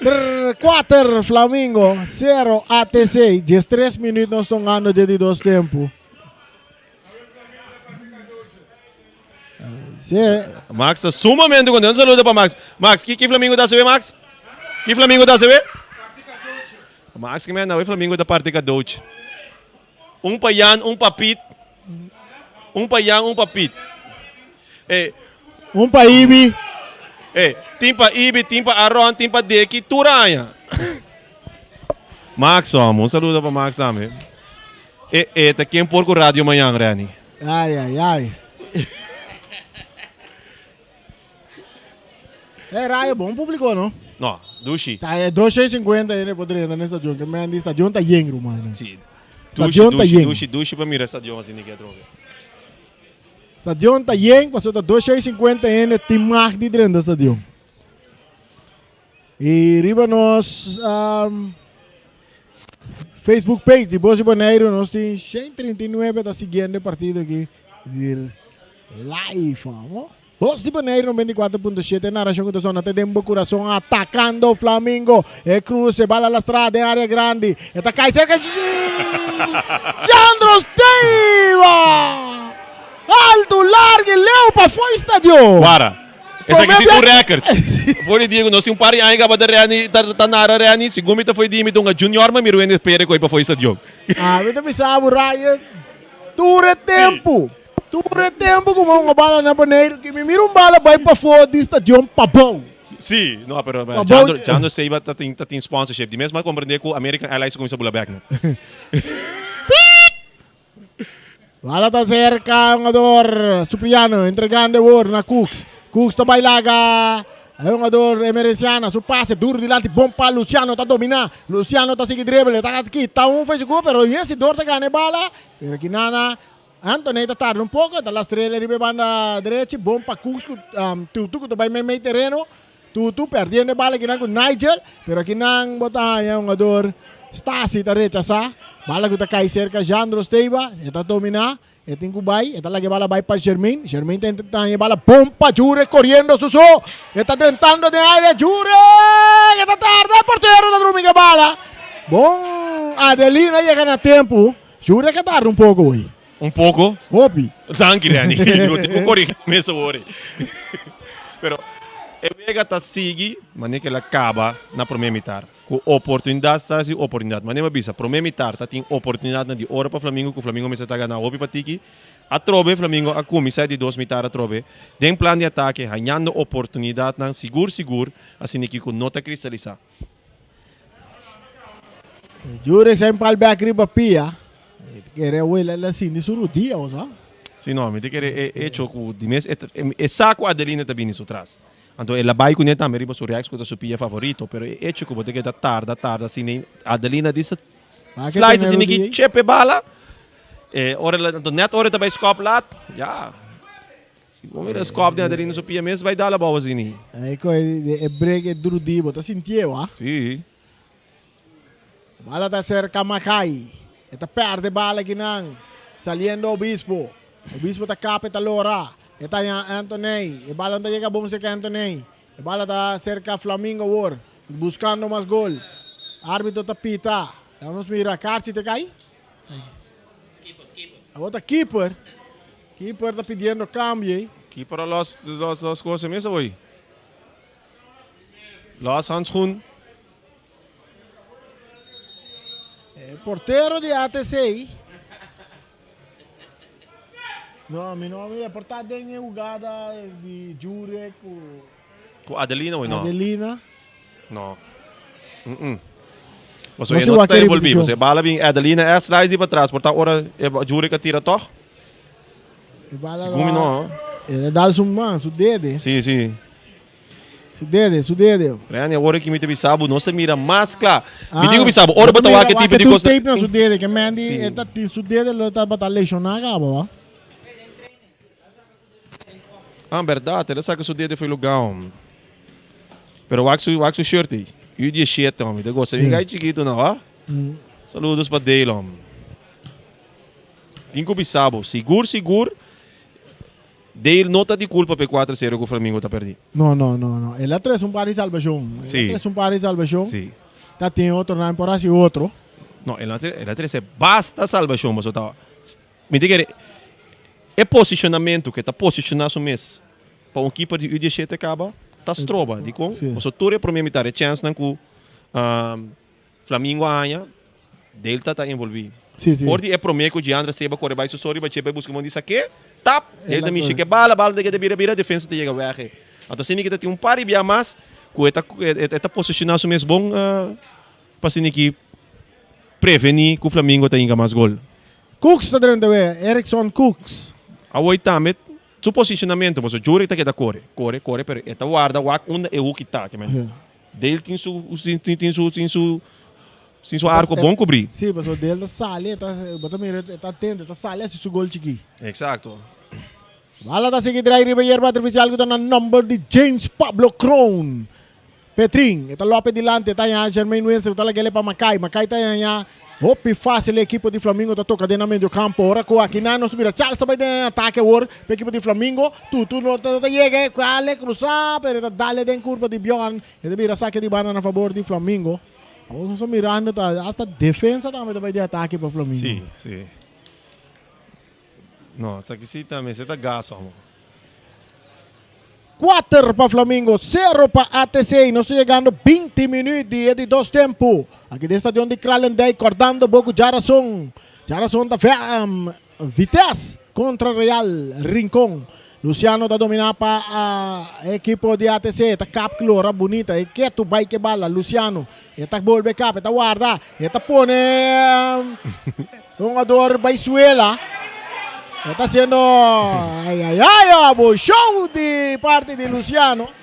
4 Flamingo, 0 ATC. 13 minuut nos tongando de di dos tempo. Sí. Max está sumamente contento. Un saludo para Max. Max, ¿qué, qué Flamingo da se Max? ¿Qué Flamingo da se Max, que me anda, Flamingo da parte cadoche. Un pa Jan, un pa Piet. Un pa Jan, un pa Piet. Eh, un pa Ibi. Eh, tin pa Ibi, tin pa Aaron, tin pa Deki, tur aña. Max, homo, un saludo pa Max tambe. Eh, eh, ta ken por ku radio mañan, Renny? Ai, ai, ai. Eh, Rayo, bon público, no? No, dushi. Ta eh, 250 ene por drenta den stadion. Que men di stadion ta yen, ruman. Sí. Dushi, Stadion ta dushi, yen. dushi, dushi pa mira stadion asina ke atrobe. Stadion ta yen, pasobra ta 250 hende tin mag di drenta stadion. Y riba nos um, Facebook page di Bos di Boneiru nos tin 139 ta siguiendo e partido aki. Di... Live, amo. Bos di Boneiru 94.7 narashon ku ta sona te den bo kurason atakando Flamingo. E kruse bala lastra den área grandi. E ta kai serka Jandro Steva! Altu, largu i leu pa fo'i stadion. Wara. Esaki si un record. For di dia ku nos tin un par di aña kaba ta reni, ta ta nara reni, segun mi ta fo'i di mi ta un junior ma mi ruende pere ku ei pa fo'i stadion. Ah, mi ta bisa bo Ryan, tur e tempu, tur e tempu ku mi a hunga bala na Boneiru, ki mi mira un bala bai pafó di stadion pabou. Sí, no, pero Jandro, Jandro Seiba ta tin, ta tin sponsorship. Di mes mi a komprendé ku American Airlines a kuminsá bula bèk no. Bala ta cerca hungador Supriano entregando awor na Cooks. Cooks ta bai laga e hungador Emerenciana. Su pase duro dilanti bon pa Luciano ta domina. Luciano ta sigui dribble. Ta kita un fesico pero Yesidor ta gana e bala. Pero Kinana Anthony ta tarda un poco. Ta lastrele riba e banda derechi. Bon pa Cooks cu um, Tutu cu ta bai meimei tereno. Tutu perdiendo e bala kinan cu Nigel, pero akinan bo ta haña hungador Stasi ta rechasa. Bala cu ta cay cerca Jandro Steba, e ta domina, e tin cu bay, e ta laga e bala bay pa Jermaine. Jermaine ta intenta haña e bala bon pa Jure coriendo su so. E ta drentando den area Jure! E ta tarda, e portero ta drumi cu e bala. Bon Adelina a yega na tempo. Jure a tarda un poco hoy. Un poco? Hopi. Danki Renny. Bo tin cu corigi mes awor ey. Pero e wega ta sigui manera cu el a caba na prome mitar. Cu oportunidad tras di oportunidad. Manera mi a bisa, prome mitar ta tin oportunidadnan di oro pa Flamingo cu Flamingo mester ta gana hopi pa tiki. Atrobe Flamingo a cuminsa e di dos mitar atrobe den plan di atake hañando oportunidadnan sigur sigur asina ki cu no ta cristalisa. Jurek sa impal bek riba pia. Kere wela la sinti su rudia, o sa? Si no, mi ta kere e hecho ku di mes e sa ku Adelina ta bini su tras. Anto el a bai kuné tambe riba su rechts ku ta su pia favorito, pero e hecho ku bo ta keda tarda tarda asina Adelina di sa slice asina ki chepe bala, e ora anto net ora e ta bai skòp lat, ya. Si bo mira skòp den Adelina su pia mes bai dal abou asini. E ko e break e duru di bo ta sintié wa. Si. Bala ta serka Makai. E ta perde bala kinan. Saliendo Obispo. Obispo ta kap e ta lora. E ta haña Anthony. E bala no ta yega bon serka Anthony. E bala ta serka Flamingo awor. Buskando mas gol. Arbitro ta pita. Ya nos mira. Karchi ta kai? Awor ta keeper. Keeper ta pidiendo cambio ey. Keeper a los los los cosa mes awor. Los handschoen. E portero di ATC. No, mi no mi por ta den e jugada di Jurek cu Cu Adelina hoy no. Adelina. No. Mm -mm. Paso e no ta envolvi. Paso e bala bin Adelina e slice di patras. Por ta ora e Jurek a tira toch? E bala Segun mi no. E dal su man, su dede. Si, si. Su dede, su dede. Reni, awor ki mi ta bisa bo, nos ta mira mas kla. Mi tin ku bisa bo, ora bo ta wak e tipo di kos. tape na su dede, ke Mandy, e ta su dede lo tabata lesioná kaba, wa. Ah, berdad, el a saca su dede for e lugar, hombre. Pero wak su, wak su shirt ei. U17, hombre. Ta gosta mi gai chiquito nou, ah. Saludos pa Dale, hombre. Tin cu bisa bo, sigur, sigur, Dale no ta di culpa p'e 4-0 cu Flamingo ta perdi. No, no, no, no. El a trece un par di salvacion. El a trece un par di salvacion. Sí. Ta tin otro nan por haci otro. No, el a trece, el a trece basta salvacion, pasobra ta Mi ta kere e posicionamento ku e ta posiciona su mes pa un keeper di U17 kaba ta stroba. Dikon? Pasobra tur e prome mitar e chènsnan ku Flamingo a haña, Delta ta envolví. For di e prome ku Giandra Seba kore bai su so riba dje bai buska mon di sak'é, tap! Delta mishi ku e bala, bala ta keda bira bira, defensa ta yega wèg. Anto asina ki ta tin un par di bia mas ku e ta e ta posiciona su mes bon pa asina ki prevení ku Flamingo ta hinka mas gol. Cooks ta drenta wea, Erickson Cooks. Awor tambe su posicionamento, pasobra Jurek ta keda kore, kore, kore, pero e ta warda wak unda e hoeki ta. Ke men Dale tin su, tin su, tin su, tin su arco bon cubrí. Sí, pasobra Dale ta sali, e ta, bo ta mira e ta atento, e ta sali hasi su gol chikí. Exacto. Bala ta sigui drai riba yerba artificial cu ta na nomber di James Pablo Kroon. Petrin, e ta lope dilanti, e ta haña Jermaine Windsor, ta lag'el pa Makai. Makai ta haña. Hopi fácil e ekipo di Flamingo ta toka den nan medio kampo. Ora ku akinan nos mira Charles ta bai den atake awor pa ekipo di Flamingo. Tutu no ta yega e kale krusá pero e ta dale den kurpa di Bjorn. E ta bira sake di banda na fabor di Flamingo. Awor nos ta mirando ta hasta defensa tambe ta bai den atake pa Flamingo. Sí, sí. No, esaki sí ta mester ta gas amo. Kuater pa Flamingo, sero pa ATC. Nos ta yegando 20 minuut di e di dos tempu. Aki den stadion di Kralendijk, kordando bo ku djarason. Djarason ta Vitesse kontra Real Rincon. Luciano ta domina pa e ekipo di ATC. Ta kap klora bunita. E ketu bai ke bala. Luciano e ta bolbe kap, e ta warda. E ta pone hungador bai suela. E ta haciendo ay ay ay abo show di parti di Luciano.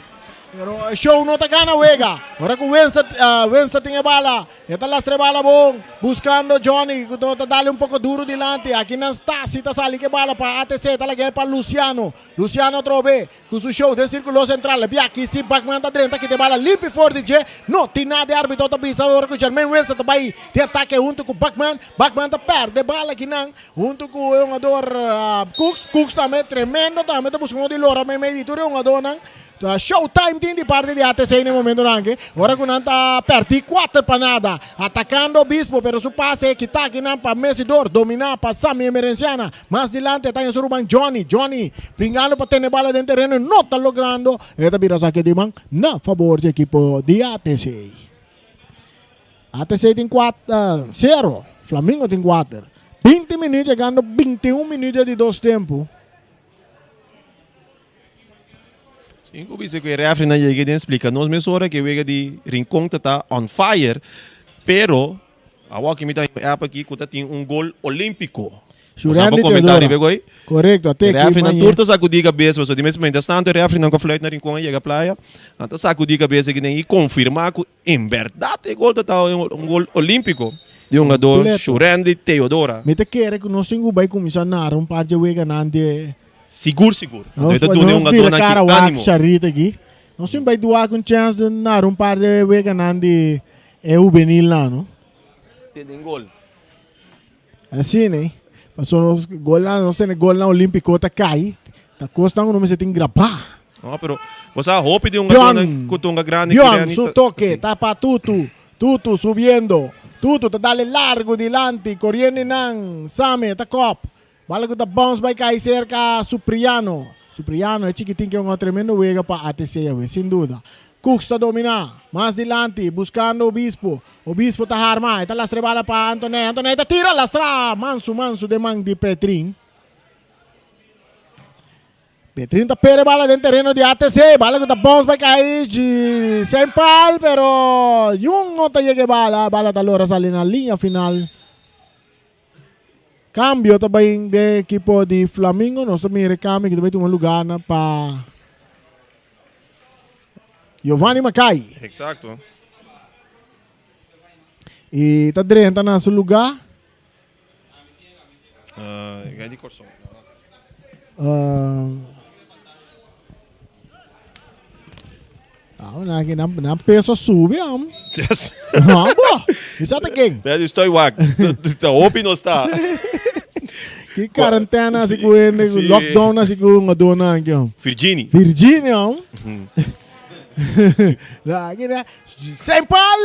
Pero show no ta gana wega. Ora ku Winston, Winston tin e bala. E ta lastra e bala bon, buscando Johnny, cu ta dale un poco duro dilanti. Aki nan Stasi ta sali cu e bala pa ATC, ta lag'é pa Luciano. Luciano atrobe cu su show den circulo central. E biaha aki si Bachmann ta drenta, kita e bala limpi for di dje. No tin nada e arbitro ta bisa ora cu Jermaine Wilson ta bay di atake hunto cu Bachmann. Bachmann ta perde e bala aki nan hunto cu e hungador Cooks. Cooks tambe tremendo tambe ta busca modo di lora meimei di tur e hungadornan. Ta showtime tin di parti di ATC na e momentonan aki, ora ku nan ta pèrdí kuater pa nada. Atakando Obispo, pero su pase kita akinan pa Mesidor, dominá pa Sammy Emerenciana. Mas dilanti e ta haña su ruman Johnny. Johnny bringando pa tene bala den tereno i no ta logrando. E ta bira sake di man na fabor di ekipo di ATC. ATC tin kuater, sero, Flamingo tin kuater. 20 minüt yegando 21 minüt di dos tempu. Sin ku bisa ku e refrinan yega den splika nos mesora ku e wega di Rincon ta ta on fire, pero awor ki mi ta haña un app aki ku ta tin un gol olimpiko. Bo sa por komentá riba e goi? Korekto, ate E refrinan tur ta sakudí kabes pasobra di mes mientras tanto e refrinan ku a fluit na Rincon a yega playa, nan ta sakudí kabes aki den i konfirmá ku en bèrdat e gol ta ta un gol olimpiko di hungador Shurendy Theodora. Mi ta kere ku nos tin ku bai kuminsá nara un par dje weganan di Sigur sigur. Nos Anto e ta duna e nos bira hungadónan kara aki wak ánimo. Sharit aki. Nos tin bai duak un chèns di nara un par di weganan di e hubenilnan no. Te den gol. Asina eh. Pasobra nos golnan nos tene golnan olímpiko ta kai. Ta kosnan ku no mester tin grabá. No, pero bo sa hopi di hungadónan Bjorn, ku tunga grandi ki Bjorn Renny su ta toke si. ta pa Tutu. Tutu subiendo. Tutu ta dale largu dilanti koriendo nan. Same ta kòp. Bala ku ta bounce bai kai serka Supriano. Supriano e chikitin ke un tremendo wega pa ATC awe, sin duda. Cooks ta domina, mas dilanti, buskando Obispo. Obispo ta harma, e ta lastra e bala pa Antoney. Antoney ta tira, lastra! Mansu, mansu den man di Petrin. Petrin ta pere bala den tereno di ATC. Bala ku ta bounce bai kai sen pal, pero niun no ta yega e bala. Bala ta lora sali na liña final. Cambio ta bay den ekipo di Flamingo. Nos ta mira e cambio ki ta bay tuma lugar na pa Giovanni Mackay. Exacto. Y ta drenta na su lugar. Uh, di Corsou. Ah, na que na na peso sube am. Yes. Ah, bo. Isa ta ken? Pero estoy wak. Ta hopi no está. Ki quarentena si ku ende Sí. lockdown si ku un adona anke. Virginie. Virginia. am. La ki na Sempal.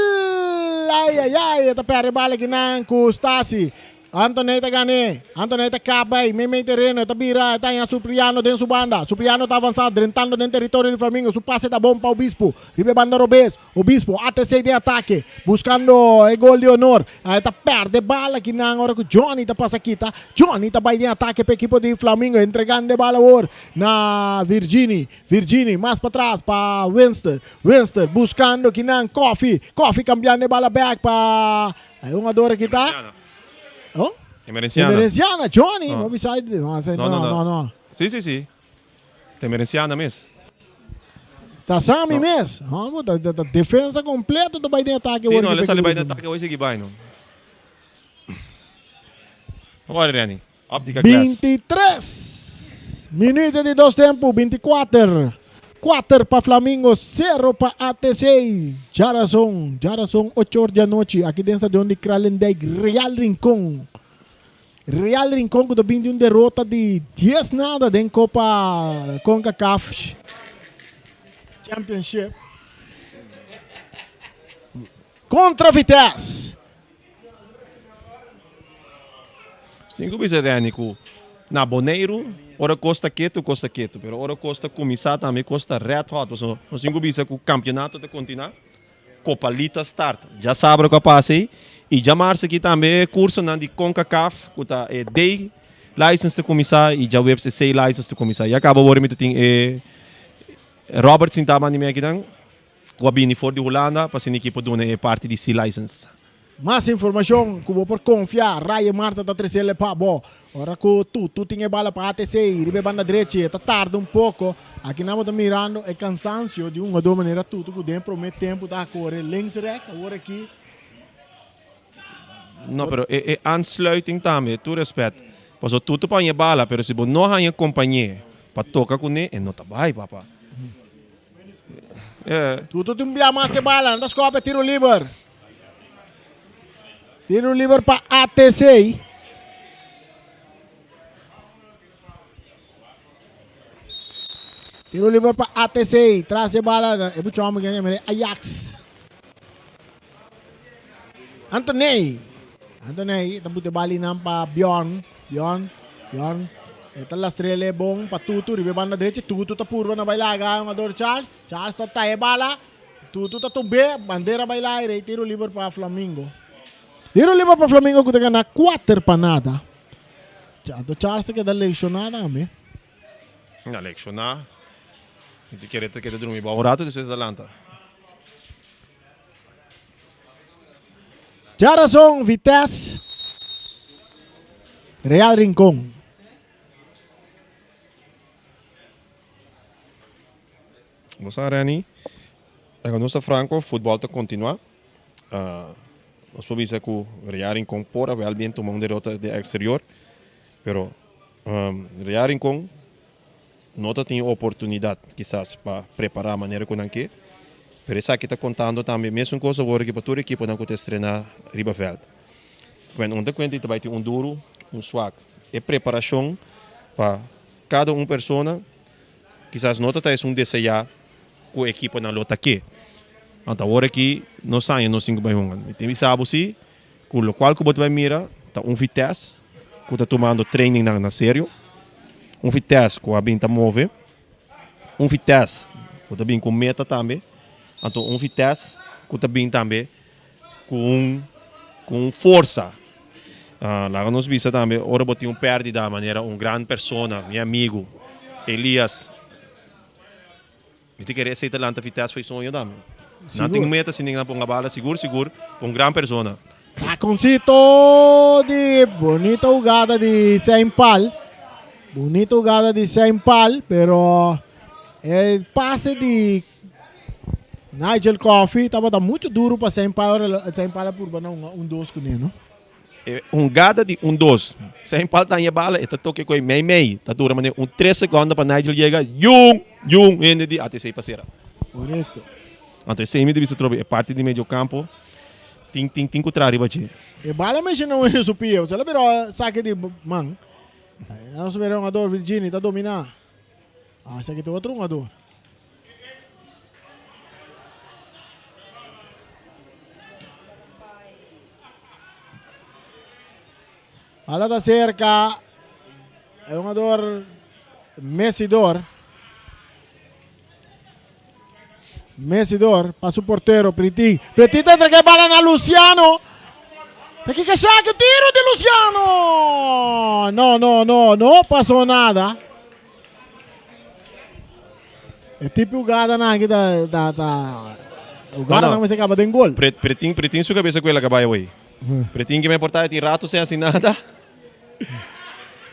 Ai ai ai, ta perde bala ki nan ku Stasi. Anthony ta gan'é. Anthony ta kap bai meimei tereno. E ta bira, e ta haña Supriano den su banda. Supriano ta avansá, drentando den teritorio di Flamingo. Su pase ta bon pa Obispo. Riba e banda robes. Obispo, ATC den atake. Buskando e gol di honor. E ta pèrdè bala kinan ora ku Johnny ta pasa kita. Johnny ta bai den atake pa ekipo di Flamingo. Entregando e bala awor na Virgini. Virgini mas patras pa Winston. Winston buskando kinan Koffie. Koffie kambiando e bala bèk pa e hungador aki ta. Oh? Emerenciana. Emerenciana, Johnny. No. No, beside, no, No, no, no, no, no. no. Sí, sí, sí. Ta Emerenciana mes. Ta Sammy No. mes. No, bo, ta, ta, ta defensa completo ta bai den ataque. Sí, awor no, ki el a sali bai den Pekelizo. ataque, hoy sigui bai, no. Ora, Renny. Optica Glass. 23 minuto di dos tempo, 24. 4 pa Flamingo, 0 pa ATC. Djarason, djarason 8 or di anochi aki den stadion di Kralendijk, Real Rincon. Real Rincon ku ta bin di un derota di 10 nada den Kopa Concacaf Championship kontra Vitesse. Sin ku bisa Renny ku na Boneiru ora kos ta ketu kos ta ketu pero ora kos ta kuminsá tambe kos ta red hot pasobra nos tin ku bisa ku kampionato ta kontinuá Kopalita start djasabra ku a pasa ei i djamars aki tambe e kursonan di Concacaf ku ta e D license ta kuminsá i djaweps e C license ta kuminsá ya kaba awor mi ta tin e Robert sintá banda di mi akinan. Ku a bini for di Hulanda pa asina ekipo duna e parti di C license. Mas informashon ku bo por konfia, Ryan Marta ta tresele pa bo. Ora ku Tutu tin e bala pa ATC riba e banda drechi e ta tarda un poko. Aki nan bo ta mirando e kansansio di un hugador manera Tutu ku den prome tempu ta kore links reks, awor aki. No, pero e e aansluiting tambe, tur respet. Paso Tutu pa haña e bala, pero si bo no haña kompañé pa toka kuné, e no ta bai, papa. Tutu tin un bia mas ke bala, nan ta skope tiro liber. Tiro liber pa ATC. Tiro liber pa ATC. Tras e bala, e bucho hombre que Ajax. Anthony. Anthony ta bute bali nan pa Bjorn. Bjorn, Bjorn. E ta lastrele bon pa Tutu riba e banda drechi. Tutu ta purba na bai laga hungador Charles. Charles ta taha e bala. Tutu ta tub'é. Bandera bai laire i tiro liber pa Flamingo. Tiro liber pa Flamingo ku ta gana kuater pa nada. Anto Charles ta keda lekshoná tambe. Na lekshoná. Mi ta kere ta keda drumi bou un rato despues ta lanta. Djarason, Vitesse, Real Rincon. Bo sa Renny, laga nos ta franco, futbol ta continua. Nos por bisa cu Real Rincon por a wel bien tuma un derota den exterior, pero Real Rincon No ta tin oportunidad kisas pa prepara manera cu nan ke, pero esaki ta contando tambe mesun cos awor aki pa tur ekiponan cu ta estrena riba veld. Bueno, un ta cuenta y ta bay tin un duro, un swak. E preparacion pa cada un persona kisas no ta ta esun desea cu ekiponan lo ta ke. Anto awor aki nos aña nos tin cu bay hunga. Mi tin bisa bo si Ku lokual ku bo ta bai mira ta un Vitesse ku ta tumando trainingnan na serio, un Vitesse ku a bin ta move, un Vitesse ku ta bin ku meta tambe, anto un Vitesse ku ta bin tambe ku un ku un forsa. Laga nos bisa tambe ora bo tin un pèrdida manera un gran persona, mi amigu Elias. Mi ta kere esei ta lanta Vitesse fo'i soño tambe. Nan tin un meta si nan ponga bala sigur sigur pa un gran persona. Taconcito di bonita hugada di Saint Paul. Bonita hugada di Saint Paul, pero e pase di Nigel Coffey tabata mucho duro pa Saint Paul. Saint Paul a purba na un un dos kuné, no? E hungada di un dos. Saint Paul ta haña bala, e ta toke ku e mei mei. Ta dura manera un tres sekondo pa Nigel yega, yun, yun, hende di ATC pa sera. Korekto. Anto esei mi ta bisa trobe e parti di medio kampo tin tin tin ku traha riba dje. E bala mesha na wende su pia, pasobra el a bira sake di man. Nos mira hungador Virgini ta domina. Ah, esaki ta otro hungador. Bala ta cerca. E hungador Messidor. Messidor pa su portero Pritin. Pritin ta entrega e bala na Luciano. Aquí que saque tiro de Luciano. No, no, no, no pasó nada. E tipo jugada nan aki ta ta ta jugada nan mester kaba den gol. Pre, pretin, pretin su cabeza cu el a cabaya wey. Pretin que me porta tin rato sin haci nada.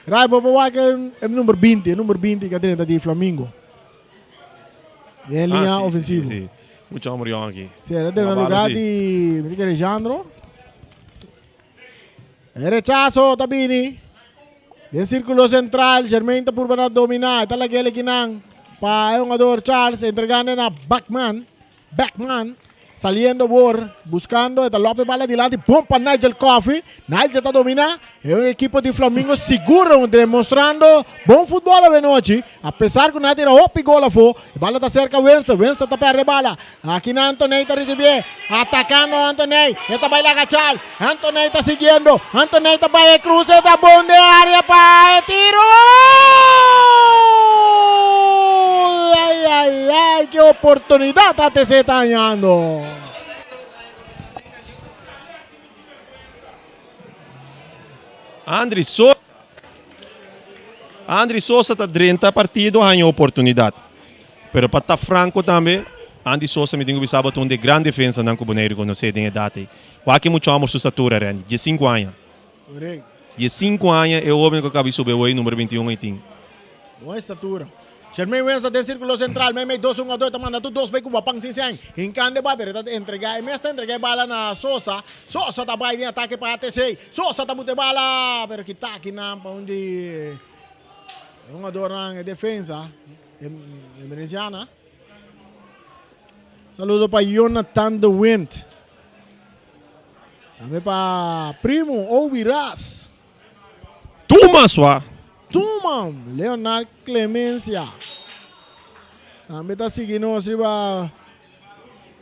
Rai bo por wak e number 20, e number 20 que drenta di Flamingo. Den linea Ah, sí, ofensivo. Sí, sí. Mucho hombre jong aquí. Sí, el a drenta Una bala, lugar sí. di mi di Alejandro. E rechazo ta bini. Den círculo central, Germain ta purba na domina. E ta lag'el ekinan. pa e hungador Charles entregando na Backman. Beckman saliendo bor, buscando, e ta lope bala dilanti, bon pa Nigel Coffey. Nigel ta domina, e un equipo di Flamingo seguro demostrando bon futbol awe nochi, a pesar cu nan a tira hopi gol afo. E bala ta cerca Winston, Winston ta perde bala. Aki na Antoney ta ricibié, atacando Antoney, e ta bay laga Charles, Antoney ta siguiendo, Antoney ta bay e cruce, ta bon den area pa e tiro! Ay, ay, ay, ke oportunidad ATC ta hañando. Andri Sosa Andri Sosa ta drenta partido haña oportunidad. Pero pa ta franco tambe, Andy Sosa mi tin cu bisa bo ta un di e gran defensanan cu Boneiru conoce den e dat ey. Wak e mucho homber su statura, Randy. Diescinco aña. Correcto. Diescinco aña e hoben cu a caba di sube hoy, numero 21 ey tin. Bon estatura. Shermaine Wenza den circulo central, meimei dos hungador ta manda tur dos bay cu Wapan sin sen. Hincando e bate, ta entrega, e mes ta entrega e bala na Sosa. Sosa ta bay den atake pa ATC. Sosa ta buta e bala, pero kita akinan pa un di e hungadornan e defensa. Emerenciana. Saludo pa Jonathan de Wind. Tambe pa Primo Obi Ras. Tuma swa. Tuma Leonard Clemencia. Tambe ta sigui nos riba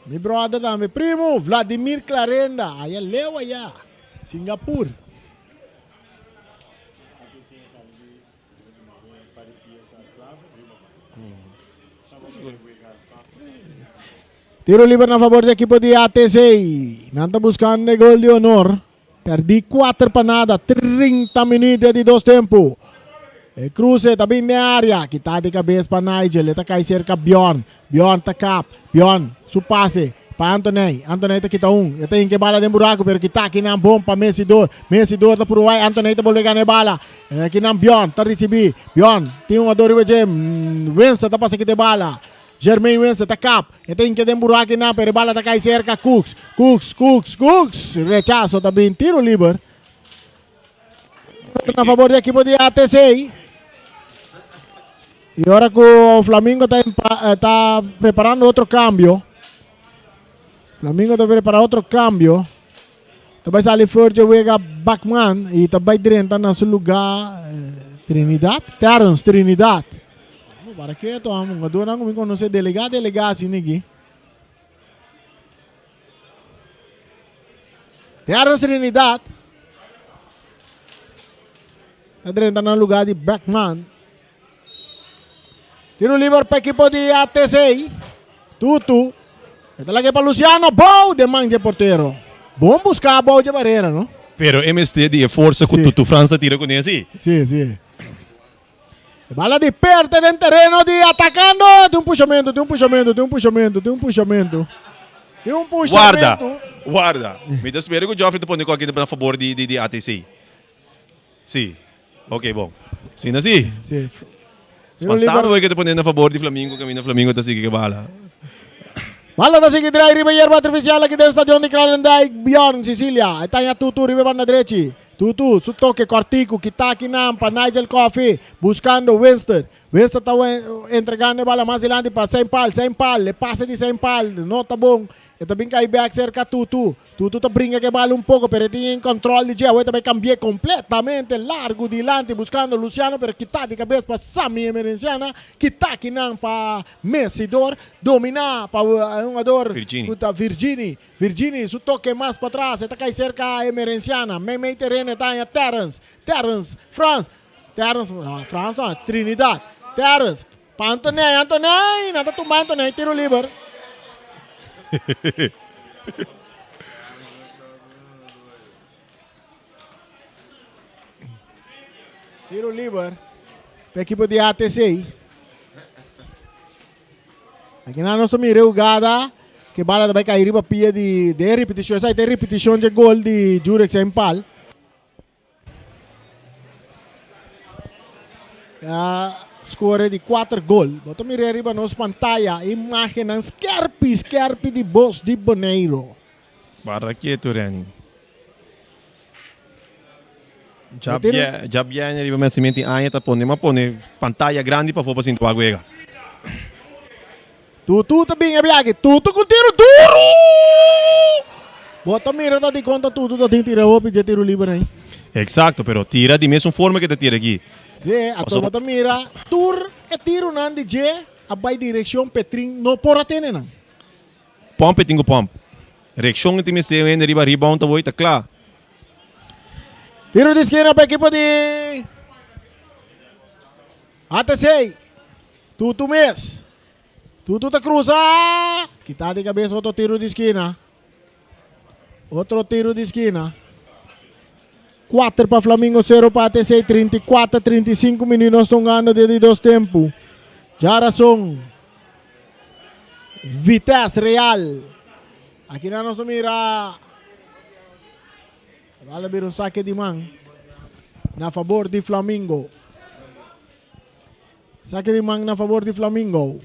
mi brother tambe Primo Vladimir Clarenda. Aya leu aya. Singapur. Tiro liber na favor di ekipo di ATC. Nan ta buscando e gol di honor. Perdi 4 pa nada. 30 minuut di dos tempo. E cruce ta bin den area. Kita di cabeza pa Nigel. E ta cai cerca Bjorn. Bjorn ta kap. Bjorn su pase pa Anthony. Anthony ta kita un. E ta hinka e bala den buraku pero kita akinan bon pa Messidor. Messidor ta puru Anthony ta bolbe gana e bala. Akinan Bjorn ta risibi. Bjorn tin un jugador riba dje. Winston ta pasa kita e bala. Jermaine Winston ta kap. E ta hinka den buraku akinan pero e bala ta kai serka Cooks. Cooks, Cooks, Cooks. Rechaso ta bin tiro liber. Na favor di ekipo di ATC. Y ora cu Flamingo ta, ta preparando otro cambio. Flamingo ta prepara otro cambio. Ta bay sali Fergie wega Bachman y ta bay drenta na su lugar Trinidad. Terence Trinidad. Para keto, amo. Jugadornan cu mi conoce delega delega asina aki. Terence Trinidad ta drenta na lugar di Beckman. Tiro liber pa equipo di ATC. Tutu. Esta la que pa Luciano. Bou de man de portero. Bom buscar bou de barrera, no? Pero e mester di e forsa ku Tutu Frans a tira kuné si. Si, si. E bala di perte den tereno di atacando. Tin un pushamento, tin un pushamento, tin un pushamento, tin un pushamento. Tin un Warda, pushamento. warda. Mi ta spera ku Geoffrey ta pone ku aki na fabor di di di ATC. Si. Ok, bon. Si no si. Si. Spantado hoy ke ta pone na fabor di Flamingo kaminda Flamingo ta sigui ke bala. Bala ta sigui drai riba yerba artificial aki den stadion di Kralendijk. Bjorn Sicilia e taña Tutu riba e banda drechi. Tutu su toke kòrtiku kita akinan pa Nigel Coffey buskando Winston. Winston ta entregando e bala mas dilanti pa Saint Paul. Saint Paul e pase di Saint Paul no ta bon. E ta bin kai bek serka Tutu. Tutu ta bringa ku e bala un poko pero e tin en kòntròl di dje. Awor e ta bai kambi'é kompletamente largu dilanti buskando Luciano pero kita di kabes pa Sammy Emerenciana. Kita akinan pa Messidor. Dominá pa e hungador Virgini. ku ta Virgini. Virgini su toke mas patras e ta kai serka Emerenciana. Meimei tereno e ta haña Terrence. Terrence, Frans. Terrence, no, Frans no, Trinidad. Terrence. Pa Antonei, Antonei, nan ta tumba Antonei, tiro liber. Tiro liber pa ekipo di ATC. Aki nan nos ta mira e hugada ke bala ta bai kai riba pia di den repeticion. Esaki ta e repeticion dje gol di Jurek Sempal. A score di 4 gol. Bo ta mira riba nos pantaya imagennan skerpi skerpi di Bos di Boneiro. Barra ketu Renny. Dja biene riba mes simenti aña ta pone, m'a pone pantaya grandi pafó pa sinti wak wega. Tutu ta bin e biaha. Tutu ku tiro duru! Bo ta mira ta di konta Tutu ta tin tira hopi dje tiro liber ei. Exacto, pero tira di mesun forma ke ta tira aki. Sí, ato bo ta mira tur e tironan di dje a bai direkshon Petrin no por a tene nan. Pump e tin ku pump. Reakshon e tin mester hende riba rebound ta woi ta kla. Tiro di skina pa ekipo di ATC. Tutu mes. Tutu ta krusa. Kita di kabes otro tiro di skina. Otro tiro di skina. 4 pa Flamingo, 0 pa ATC. 34, 35 minuut nos ta hungando den di dos tempu. Djarason. Vitesse Real. Aki nan nos a mira. Bala a bira un sake di man na fabor di Flamingo. Sake di man na fabor di Flamingo.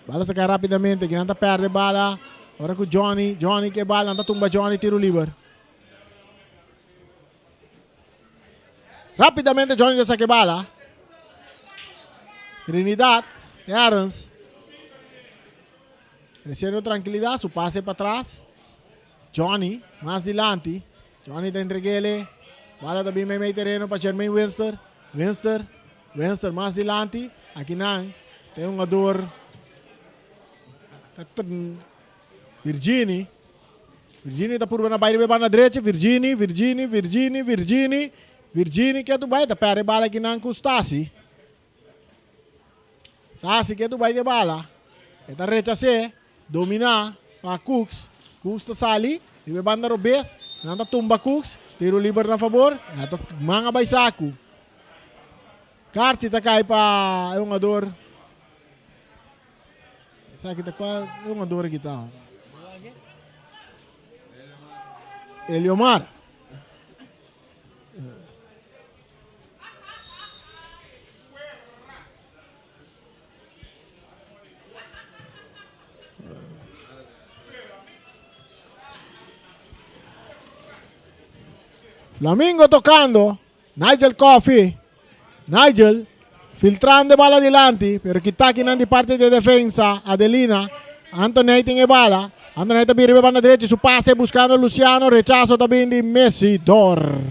Bala saka rapidamente. Aki nan ta perde bala. Ora ku Johnny. Johnny ke bala. Nan ta tumba Johnny tiro liber. Rapidamente Johnny ta saka e bala. Trinidad. Terrence. Creciendo tranquilidad. Su pase pa atras. Johnny. Mas dilanti. Johnny ta entregele. Bala ta bin meimei tereno pa Jermaine Winster. Winster. Winster mas dilanti. Aki nan ta e hungador ta Virgini. Virgini ta purba na bai riba e banda drechi. Virgini, Virgini, Virgini, Virgini. Virgini ke tu bai ta perde bala aki nan ku Stasi. Stasi ke tu bai ke bala. E ta rechas'é. Dominá pa Cooks. Cooks ta sali riba e banda robes. Nan ta tumba Cooks. Tiro liber na fabor. E ta man a bai saku. Karchi ta kai pa e hungador. Esaki ta kua e hungador aki ta? Eliomar. Flamingo tocando. Nigel Coffee. Nigel filtrando e bala dilanti, pero kita kinan di parte di defensa. Adelina. Anthony tin e bala. Anthony ta bira banda derecha. Su pase buscando Luciano. Rechazo ta bin di Messidor.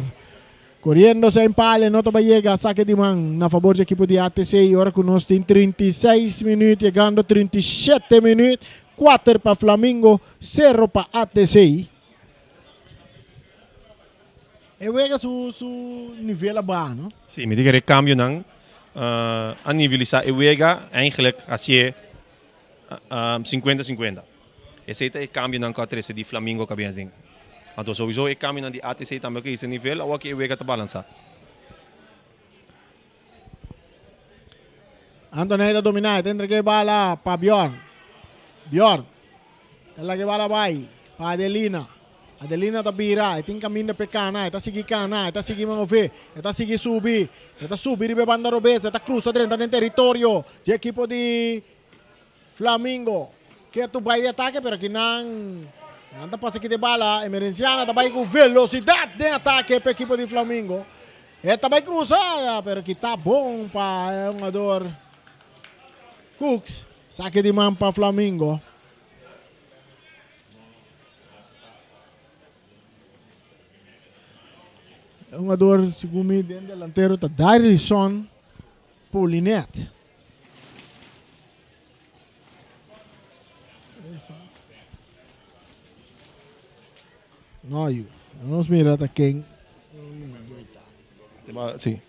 Coriendo zijn pale, no ta yega saque di man na favor di equipo di ATC. Ora cu nos tin 36 minuut, yegando 37 minuut. 4 pa Flamingo, 0 pa ATC. E wega su, su nivel a baha, no? Sí, mi ta kere cambionan a nivelisa e wega eigenlijk hacié 50 50. Esey ta e cambionan cu a trece di Flamingo cu a bini aden. Anto sowieso e cambionan di ATC tambe cu hisa nivel, awor cu e wega ta balansa. Antoney ta domina, e ta entrega e bala pa Bjorn. Bjorn ta laga e bala bai pa Adelina. Adelina ta bira, e tin caminda p'e cana, e ta sigui cana, e ta sigui move, e ta sigui subi, e ta subi riba e banda robes, e ta cruza drenta den territorio di ekipo di Flamingo ketu bai di atake pero kinan nan ta pasa kita e bala. Emerenciana ta bai ku velosidat den atake pa ekipo di Flamingo. E ta bai krusa pero kita bon pa e hungador Cooks. Sake di man pa Flamingo. E hungador segun mi den delantero ta Darlison Polinet. No, yu. Nos mira ta ken. Sí.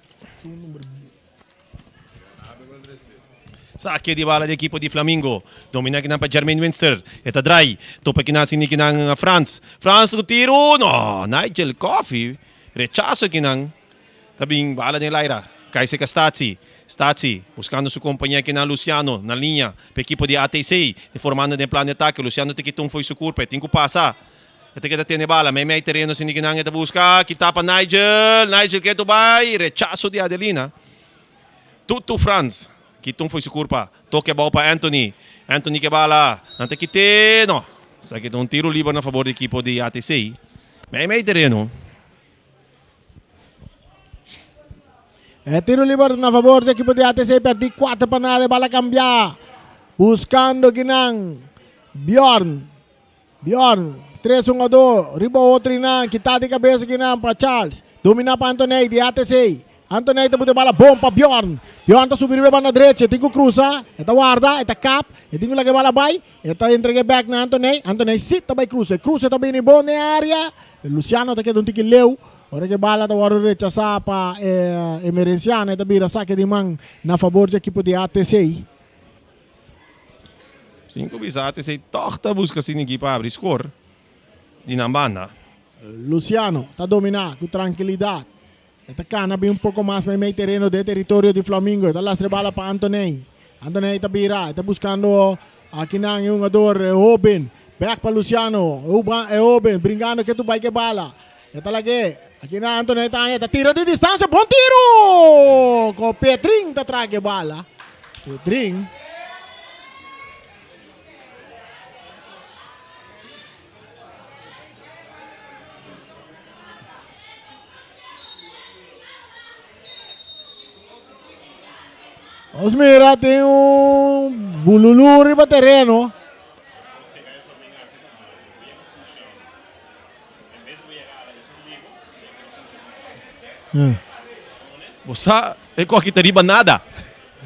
Saque di bala di equipo di Flamingo. Domina kinan pa Jermaine Winster. E ta draai. Topa kinan sini kinan Frans. Frans ku tiro. No, Nigel Coffee. Rechazo kinan. Ta bin bala den laira. Kai seka Statie. Statie buscando su compañero kinan Luciano na liña pa equipo di ATC. Formando den plan di atake. Luciano ta kita un fo'i su curpa. E tin cu pasa. E ta keda tene bala. Mei mei tereno sin di kinan e ta busca. Kita pa Nigel. Nigel ketu bai. Rechazo di Adelina. Tutu Frans. Kita un fo'i su curpa. Toke abao pa Anthony. Anthony ke bala. Nan ta kite. No. Esaki ta un tiro liber na favor di equipo di ATC. Mei mei tereno. E tiro liber na favor di equipo di ATC. Perdi 4 pa nada. E bala cambia. Buskando kinan Bjorn. Bjorn, tres hungadó riba otro i nan kita di kabesa kinan pa Charles. Dominá pa Antoney di ATC. Antoney ta buta e bala bon pa Bjorn. Bjorn ta subi riba e banda drechi, e tin ku krusa, e ta warda, e ta kap, e tin ku laga e bala bai, e ta entreg'é bèk na Antoney. Antoney sí ta bai krusa, e krusa ta bini bon den e área. Luciano ta keda un tiki leu. Ora ku e bala ta wòrdu rechasá pa e Emerenciano e ta bira sake di man na fabor dje ekipo di ATC. Sin ku bisa ATC tòg ta buska sin ekipo abri skor di nan banda. Luciano ta dominá ku trankilidat. E ta kana bin un poko mas meimei tereno den teritorio di Flamingo. E ta lastra e bala pa Antoney. Antoney ta bira, e ta buskando akinan e hungador e hoben. Bèk pa Luciano. E hoben bringando ke tur bai ke bala. E ta lag'é. Akinan Antoney ta haña. E ta tira di distansia. Bon tiru! Ku Petrin ta traha ke bala. Petrin. Nos mira tin un bululu riba tereno. Bo sa e koki ta riba nada.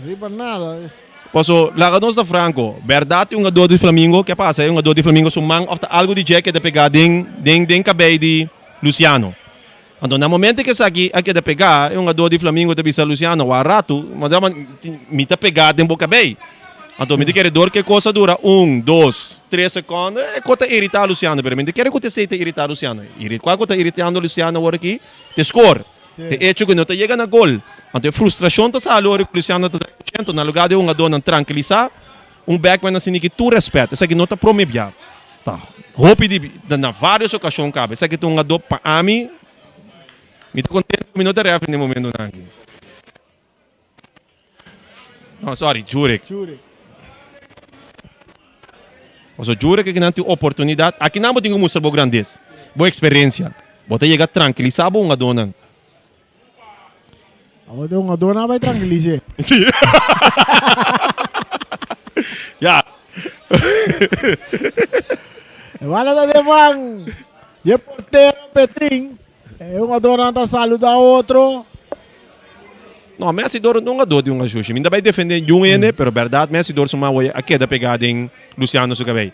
Riba nada. Paso, laga nos ta franco, berdad e hungador di Flamingo, ke pasa? E hungador di Flamingo su man of ta algo di dje keda pega den den den kabei di Luciano. Anto na momento ke esaki a keda pega, e hungador di Flamingo ta bisa Luciano, wak ratu, mi ta pega den bo kabei. Anto mi ta kere dor ke kos a dura un, dos, tres sekondo, e kos ta irita Luciano, pero mi ta kere ku ta esei ta irita Luciano. Kua ku ta iritando Luciano awor aki? Te skor. Te echo ku no ta yega na gol. Anto e frustrashon ta sali ora ku Luciano ta dai ochenta. Na lugá di e hungadónan trankilisá, un bèkman a sinti ki tur rèspèt. Esaki no ta promé bia. Ta hopi di na vários okashon kaba. Esaki ta un hungadó pa ami. Mi ta kontento ku mi no ta rèfri na e momentunan aki. No, sorry, Jurek. Jurek. Paso Jurek aki nan tin oportunidad. Aki nan bo tin ku mustra bo grandes, bo experiencia. Bo ta yega tranquilisa bo hungadónan. Awor e hungadónan a bai tranquilise. Sí. Ya. E bala ta den man di e portero Petrin. E hungadónan ta saluda otro. No, Messi dor no hungador di un ashushi. Mi ta bai defende niun hende, pero berdad Messi dor su man a keda pega den Luciano su cabey.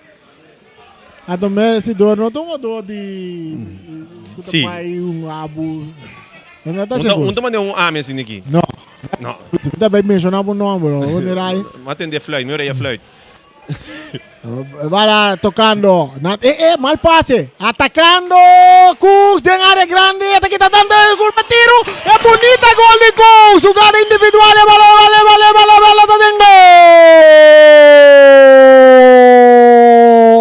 Anto Messi dor no ta hungador di ku ta Si. bai un abu. E no ta Un ta, segun. un ta manda un ame asina aki. No. No. Mi ta bai menshoná bo nomber, bo mira ahí. Mi a tende fluit, mi oreya fluit. Bala tocando. Na, eh, eh, mal pase. Atacando. Cooks den área grande. Esta kita dando el golpe tiro. Es bonita gol de Cooks. Jugada individual. Bala, bala, bala, bala, bala, ta den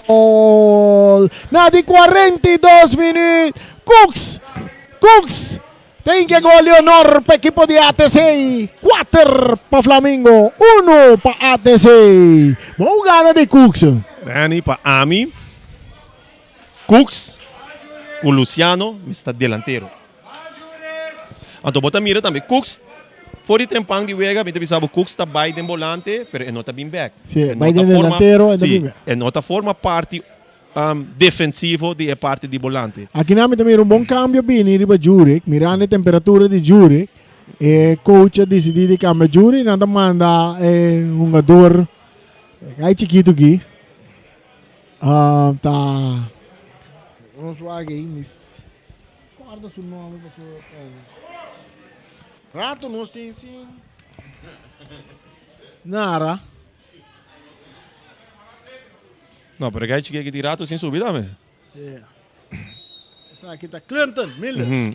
gol. Na di 42 minuut. Cooks. Cooks. Tin ke gol di honor pa ekipo di ATC. Kuater pa Flamingo, unu pa ATC. Bon hugada di Cooks. Ranny pa ami, Cooks ku Luciano mester ta delantero. Anto bo ta mira tambe Cooks for di trempan di wega mi ta bisa bo Cooks ta bai den bolante pero e no ta bin bek. Si, bai den delantero e no ta bin bek. Si, e no ta forma parti defensivo di e parti di bolante. Akinan mi ta mira un bon cambio bini riba Jurick, mirando e temperatura di Jurick, e coach a dicidi di cambia Jurick, nan ta manda e hungador gai chikito aki, ta nos wak ei, mi corda su nomber pasobra rato nos tin sin nara. No, pero gai chike ki rato sin subi tambe. Sí. Esaki ta Clinton Miller.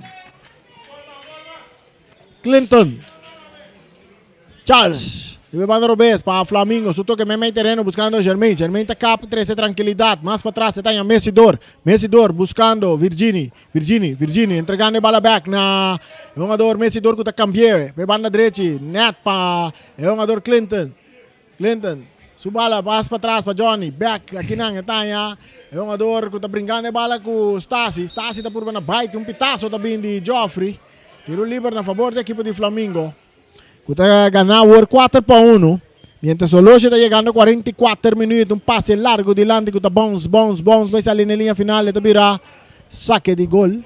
Clinton. Charles. Riba banda robes pa Flamingo. Su toque meimei terreno buscando Germain. Germain ta kap trece tranquilidad. Mas pa atras e ta haña Messi Dor. Messi Dor buscando Virgini. Virgini, Virgini entregando e bala back na e hungador Messi Dor ku ta cambi'e. Pa e banda drechi net pa e hungador Clinton. Clinton, su bala pas patras pa Johnny, back akinan e taña e hungador ku ta brinkando e bala ku Stasi, Stasi ta purba na bite, un pitaso ta bin di Geoffrey, tiro liber na fabor di ekipo di Flamingo ku ta gana awor kuater pa unu. Mientras oloshi ta yegando 44 minuut, un pase largo dilanti ku ta bounce, bounce, bounce bai sali na e liña final e ta bira sake di gol.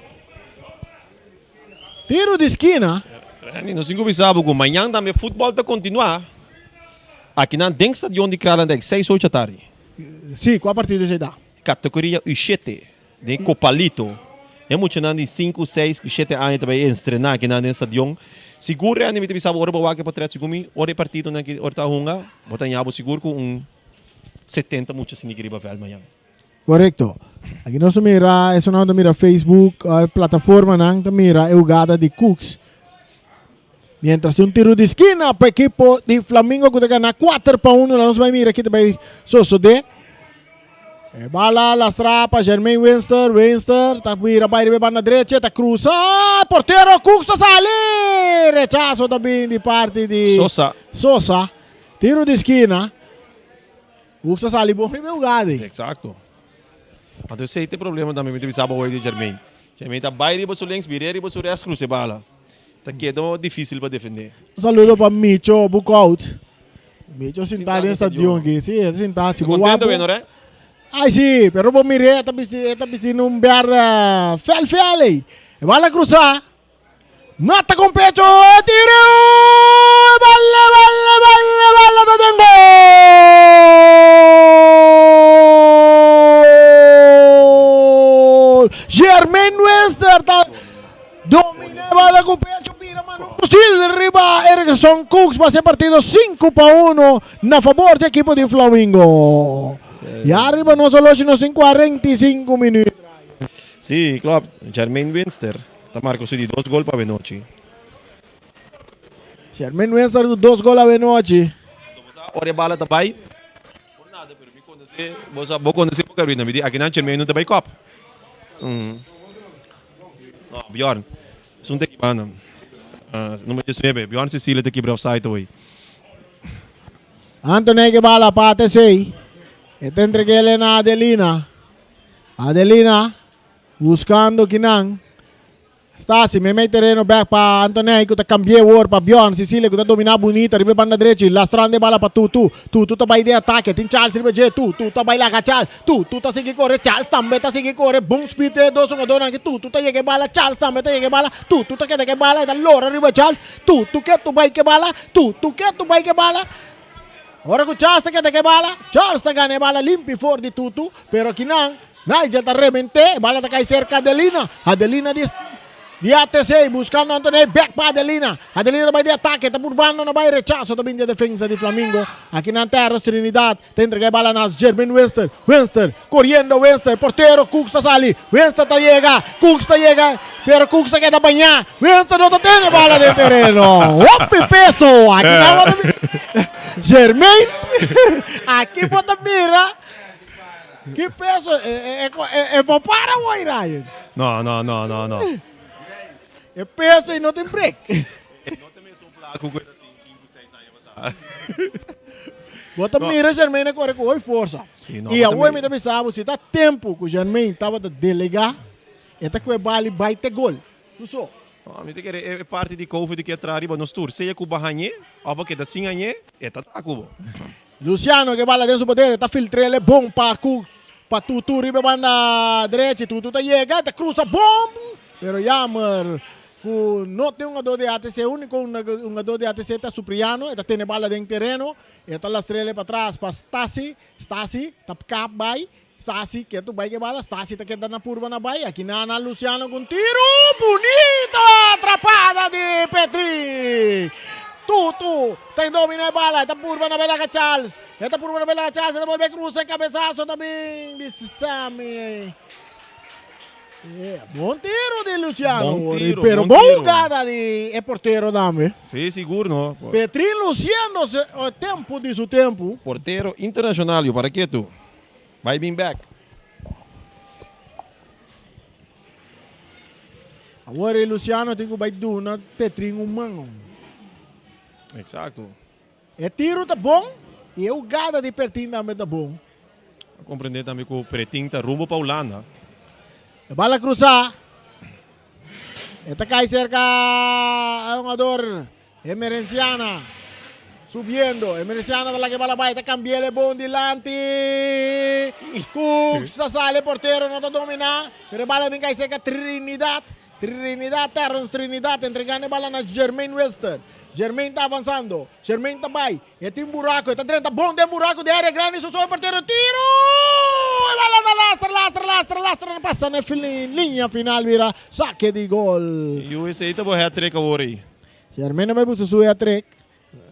Tiro di skina. Randy, nos tin ku bisa bo ku mañan tambe futbòl ta kontinuá akinan den stadion di Kralendijk, seis ocho atardi. Sí, kua partido esei ta? Kategoria U shete den Kopalito. E muchanan di sinku, seis ku shete aña ta bai entrená akinan den stadion. Sigur Randy mi ta bisa bo ora bo wak e potret segun mi ora e partidonan aki ora ta hunga bo ta haña bo sigur ku un 70 mucha sinti riba vèlt mañan. Korekto. Aki nos ta mira, esunnan ta mira Facebook, e plataformanan ta mira e hugada di Cooks. Mientras un tiro di skina pa ekipo di Flamingo ku ta gana 4-1. Nos bai mira ki ta bai sosodé. E bala lastra pa Jermaine Winster. Winster ta mira bai riba e banda drecha, ta krusa. Portero Cooks ta sali! Rechaso ta bin di parti di Sosa. Sosa. Tiro di skina. Cooks ta sali bon riba e hugada. Exacto. Anto esei ta e problema tambe mi ta bisa bo hoy di Jermaine. Jermaine ta bai riba su links, bira riba su rechts, krusa e bala. Ta keda difícil pa defendé. Un saludo pa Micho Boekhout. Micho sintá den stadion aki. Sí, e ta sintá. Si bo Contento wak bo. Re? Ai sí, pero bo mir'é, e ta bisti, e ta bisti un berde fel fel ei. E bala krusá. Mata con pecho, e tira! Bala, bala, bala, bala ta den gol! Jermaine Wester ta Domina e bala ku pecho bira mano fusil riba Erickson Cooks pa haci e partido 5-1 na fabor di ekipo di Flamingo. Ya riba nos oloshi nos tin 45 minuut. Si, klopt. Jermaine Winster ta marca su di dos gol pa awenochi. Jermaine Winster ku dos gol awenochi. Ora e bala ta bay por nada pero mi conoce bo sa bo conoce bo Carolina mi di akinan Jermaine no ta bay kop. No, Bjorn. Esun ta ekipa nan. Numero 19, Bjorn Cecilia ta kibra offside awey. Anthony ke bala pa ATC. E ta entreg'el na Adelina. Adelina buscando kinan. Stasi meimei tereno bek pa Antonei ku ta kambi'é wor pa Bjorn Cecilia ku ta dominá bunita riba e banda drechi. Lastrando e bala pa Tutu. Tutu ta bai den atake. Tin Charles riba dje. Tutu ta bai laga Charles. Tutu ta sigui kore. Charles tambe ta sigui kore. Bon speed den e dos hungadónan aki. Tutu ta yega e bala. Charles tambe ta yega e bala. Tutu ta keda ku e bala. E ta lora riba Charles. Tutu ke tu bai ku e bala. Tutu ke tu bai ku e bala. Ora ku Charles ta keda ku e bala, Charles ta gana e bala limpi for di Tutu. Pero akinan. Nigel ta rement'é, e bala ta kai serka Adelina. Adelina di di ATC buskando Antonei bek pa Adelina. Adelina ta bai di atake, ta purbando na bai rechaso ta bin di e defensa di Flamingo. Aki nan Terrence Trinidad ta entrega e bala na Jermaine Winster. Winster koriendo Winster, portero Cooks ta sali. Winster ta yega, Cooks ta yega, pero Cooks ta keda bañá. Winster no ta tene bala den tereno. Hopi peso! Aki nan bo ta mira Jermaine, aki bo ta mira. Ki peso e e e e por para hoy Ryan. No, no, no, no, no. E peso y no tin break. E no ta mesun flaco cu e ta tin cinco, seis aña pasa. Bo ta mira Jermaine a core cu hoy forsa. Sí, no, y bo ta awe mira. mi ta bisa bo si ta tempo cu Jermaine tabata delega e ta cue bal y bay te gol. Su so. No, mi ta kere e parti di Covid ki a traha riba nos tur. Sea cu bo hañ'é of bo keda sin hañ'é, e ta traha cu bo. Luciano ke bala den su poder, e ta filtr'el e bon pa ku pa Tutu riba e banda drechi. Tutu ta yega, e ta krusa bon, pero jammer ku no tin hungadó di ATC. Úniko hungadó di ATC ta Supriano, e ta tene bala den tereno, e ta lastr'el e patras pa Stasi. Stasi ta kap bai, Stasi ke tu bai ke bala, Stasi ta keda na purba na bai. Aki na Luciano ku un tiru bunito, atrapada di Petri. Tutu ta domina e bala, e ta purba na bela ka Charles. E ta purba na bela ka Charles, e ta bolbe cruza e cabezazo ta bin di Sammy. Eh, bon tiro di Luciano, Bon tiro, pero bon bon tiro. jugada di e portero tambe. Sí, sigur no. Petrin luciendo e tempo di su tempo. Portero internacional, yo para ketu. Bai bin bek. Awor e Luciano tin ku bai duna Petrin un man. Exacto. E tiro ta bon y e hugada di Pertin tambe ta bon. A comprende tambe cu Pretin ta rumbo pa Hulanda. E bala cruza. E ta cay cerca e hungador Emerenciana. Subiendo, e Mericiano ta laga e bala bai, ta cambi'el e bon dilanti. Cooks ta sali, e portero no ta domina, pero e bala bin cay cerca Trinidad. Trinidad, Terrence Trinidad entregando e bala na Jermaine Wester. Jermaine ta avanzando, Jermaine ta bai, e tin buraco, e ta drenta bon den buraco di area grandi, su so e portero, tiro! E bala ta lastra, lastra, lastra, lastra, ta pasa na e liña final bira saque di gol. USA ta bo hat-trick awor ey. Jermaine a bai buska su hat-trick.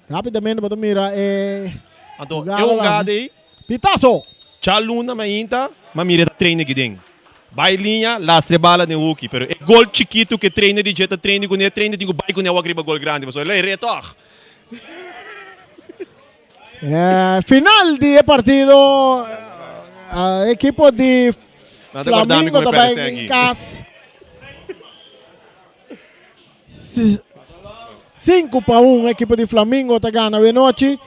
Rapidamente bo ta mira e Anto e hungada ei. Pitazo! Djaluna mainta m'a mira e ta traina aki den. Bai liña, lastra e bala den hoeki. Pero e gol chikitu ku e trainer di dje ta traina kuné, e trainer tin ku bai kuné awor riba gol grandi pasobra el a heré tòg. Final di e partido ekipo di Flamingo ta bai den kas. 5-1 ekipo di Flamingo ta gana awe nochi.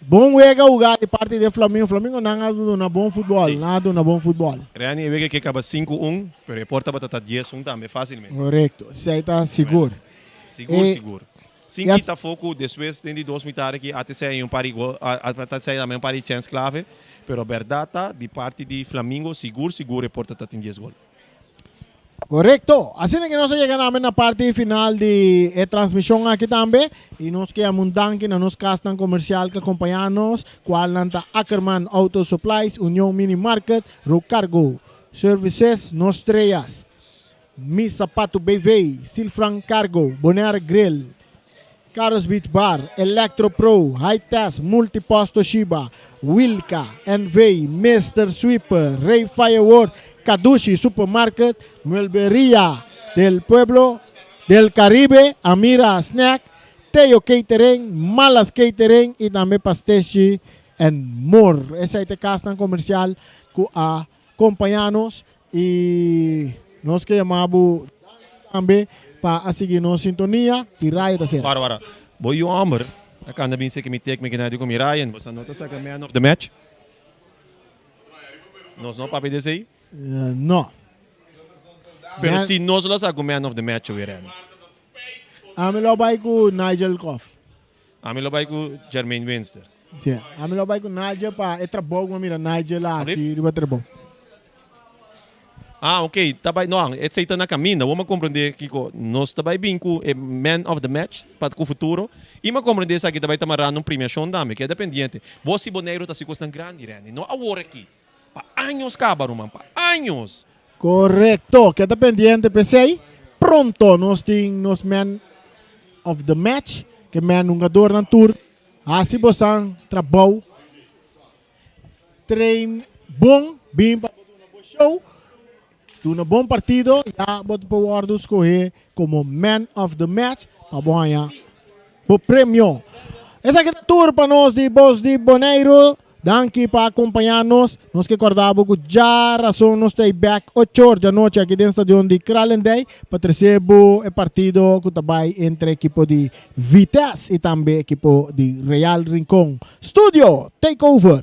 Bon wega hugá di parti di Flamingo. Flamingo nan a duna bon futbòl. Sí. Nan a duna bon futbòl. Reni e wega ke kaba 5-1, pero e por tabata ta 10-1 tambe fásilmente. Korekto, esei ta sigur. Sigur, E sigur. Sin Yes. kita afó ku despues den di dos mitar aki a te sei un par di gol, a ta sei tambe un par di chèns klave, pero bèrdat ta di parti di Flamingo sigur sigur e por ta ta tin dies gol. Korekto. Asina ke nos a yega tambe na parti final di e transmishon aki tambe. I nos ke yama un danki na nos kasnan komersial ke akompañá nos, kualnan ta Ackerman Auto Supplies, Union Mini Market, Rocargo Services, Nos Strellas, Mi Sapatu BV, Stilfrank Cargo, Bonaire Grill, Carlos Beach Bar, Electro Pro, High Test, Multipost Toshiba, Wilka, NV, Mister Sweeper, Rey Firework, Kadushi Supermarket, Muelberia del Pueblo del Caribe, Amira Snack, Teo Catering, Malas Catering y tambe Pasteshi and More. Esey ta e casnan comercial cu a Kompañá nos i nos ke yama bo danki tambe pa a sigui nos sintonia i Ryan ta sera. Wara wara, bo yu homber a kanda bin seki mi tek mi kina di ku mi Ryan, bo sa no ta saka man of the match? Nos no papia di esei? No. Pero si nos lo sa ku man of the match awe Rene. Ami lo bai ku Nigel Coffey. Ami lo bai ku Jermaine Winster. Si, ami lo bai ku Nigel pa e trabou ku mi a mira Nigel hasi riba trabou. Ah, ok, ta bai, no, esei ta na kaminda. Bo a komprendé kiko nos ta bai bin ku e man of the match pa ku futuro. I mi a komprendé esaki ta bai ta marando un premiashon tambe, keda pendiente. Bo si Boneiru ta hasi kosnan grandi, Randy, no awor aki. Pa años kaba, ruman, pa años! Korekto, keda pendiente p'esei. Pronto nos tin nos man of the match, ke man hungadornan tur hasi bosan trabou, train bon, bin pa bo duna bo show, duna bon partido, ya bo ta por wòrdu skohé komo man of the match pa bo haña bo premio. Esaki ta tur pa nos di Bos di Boneiru. Danki pa akompañá nos. Nos ke kòrda bo ku djarason nos ta ei bèk ochor djanochi aki den stadion di Kralendijk pa trese bo e partido ku ta bai entre ekipo di Vitesse i tambe ekipo di Real Rincon. Studio, take over!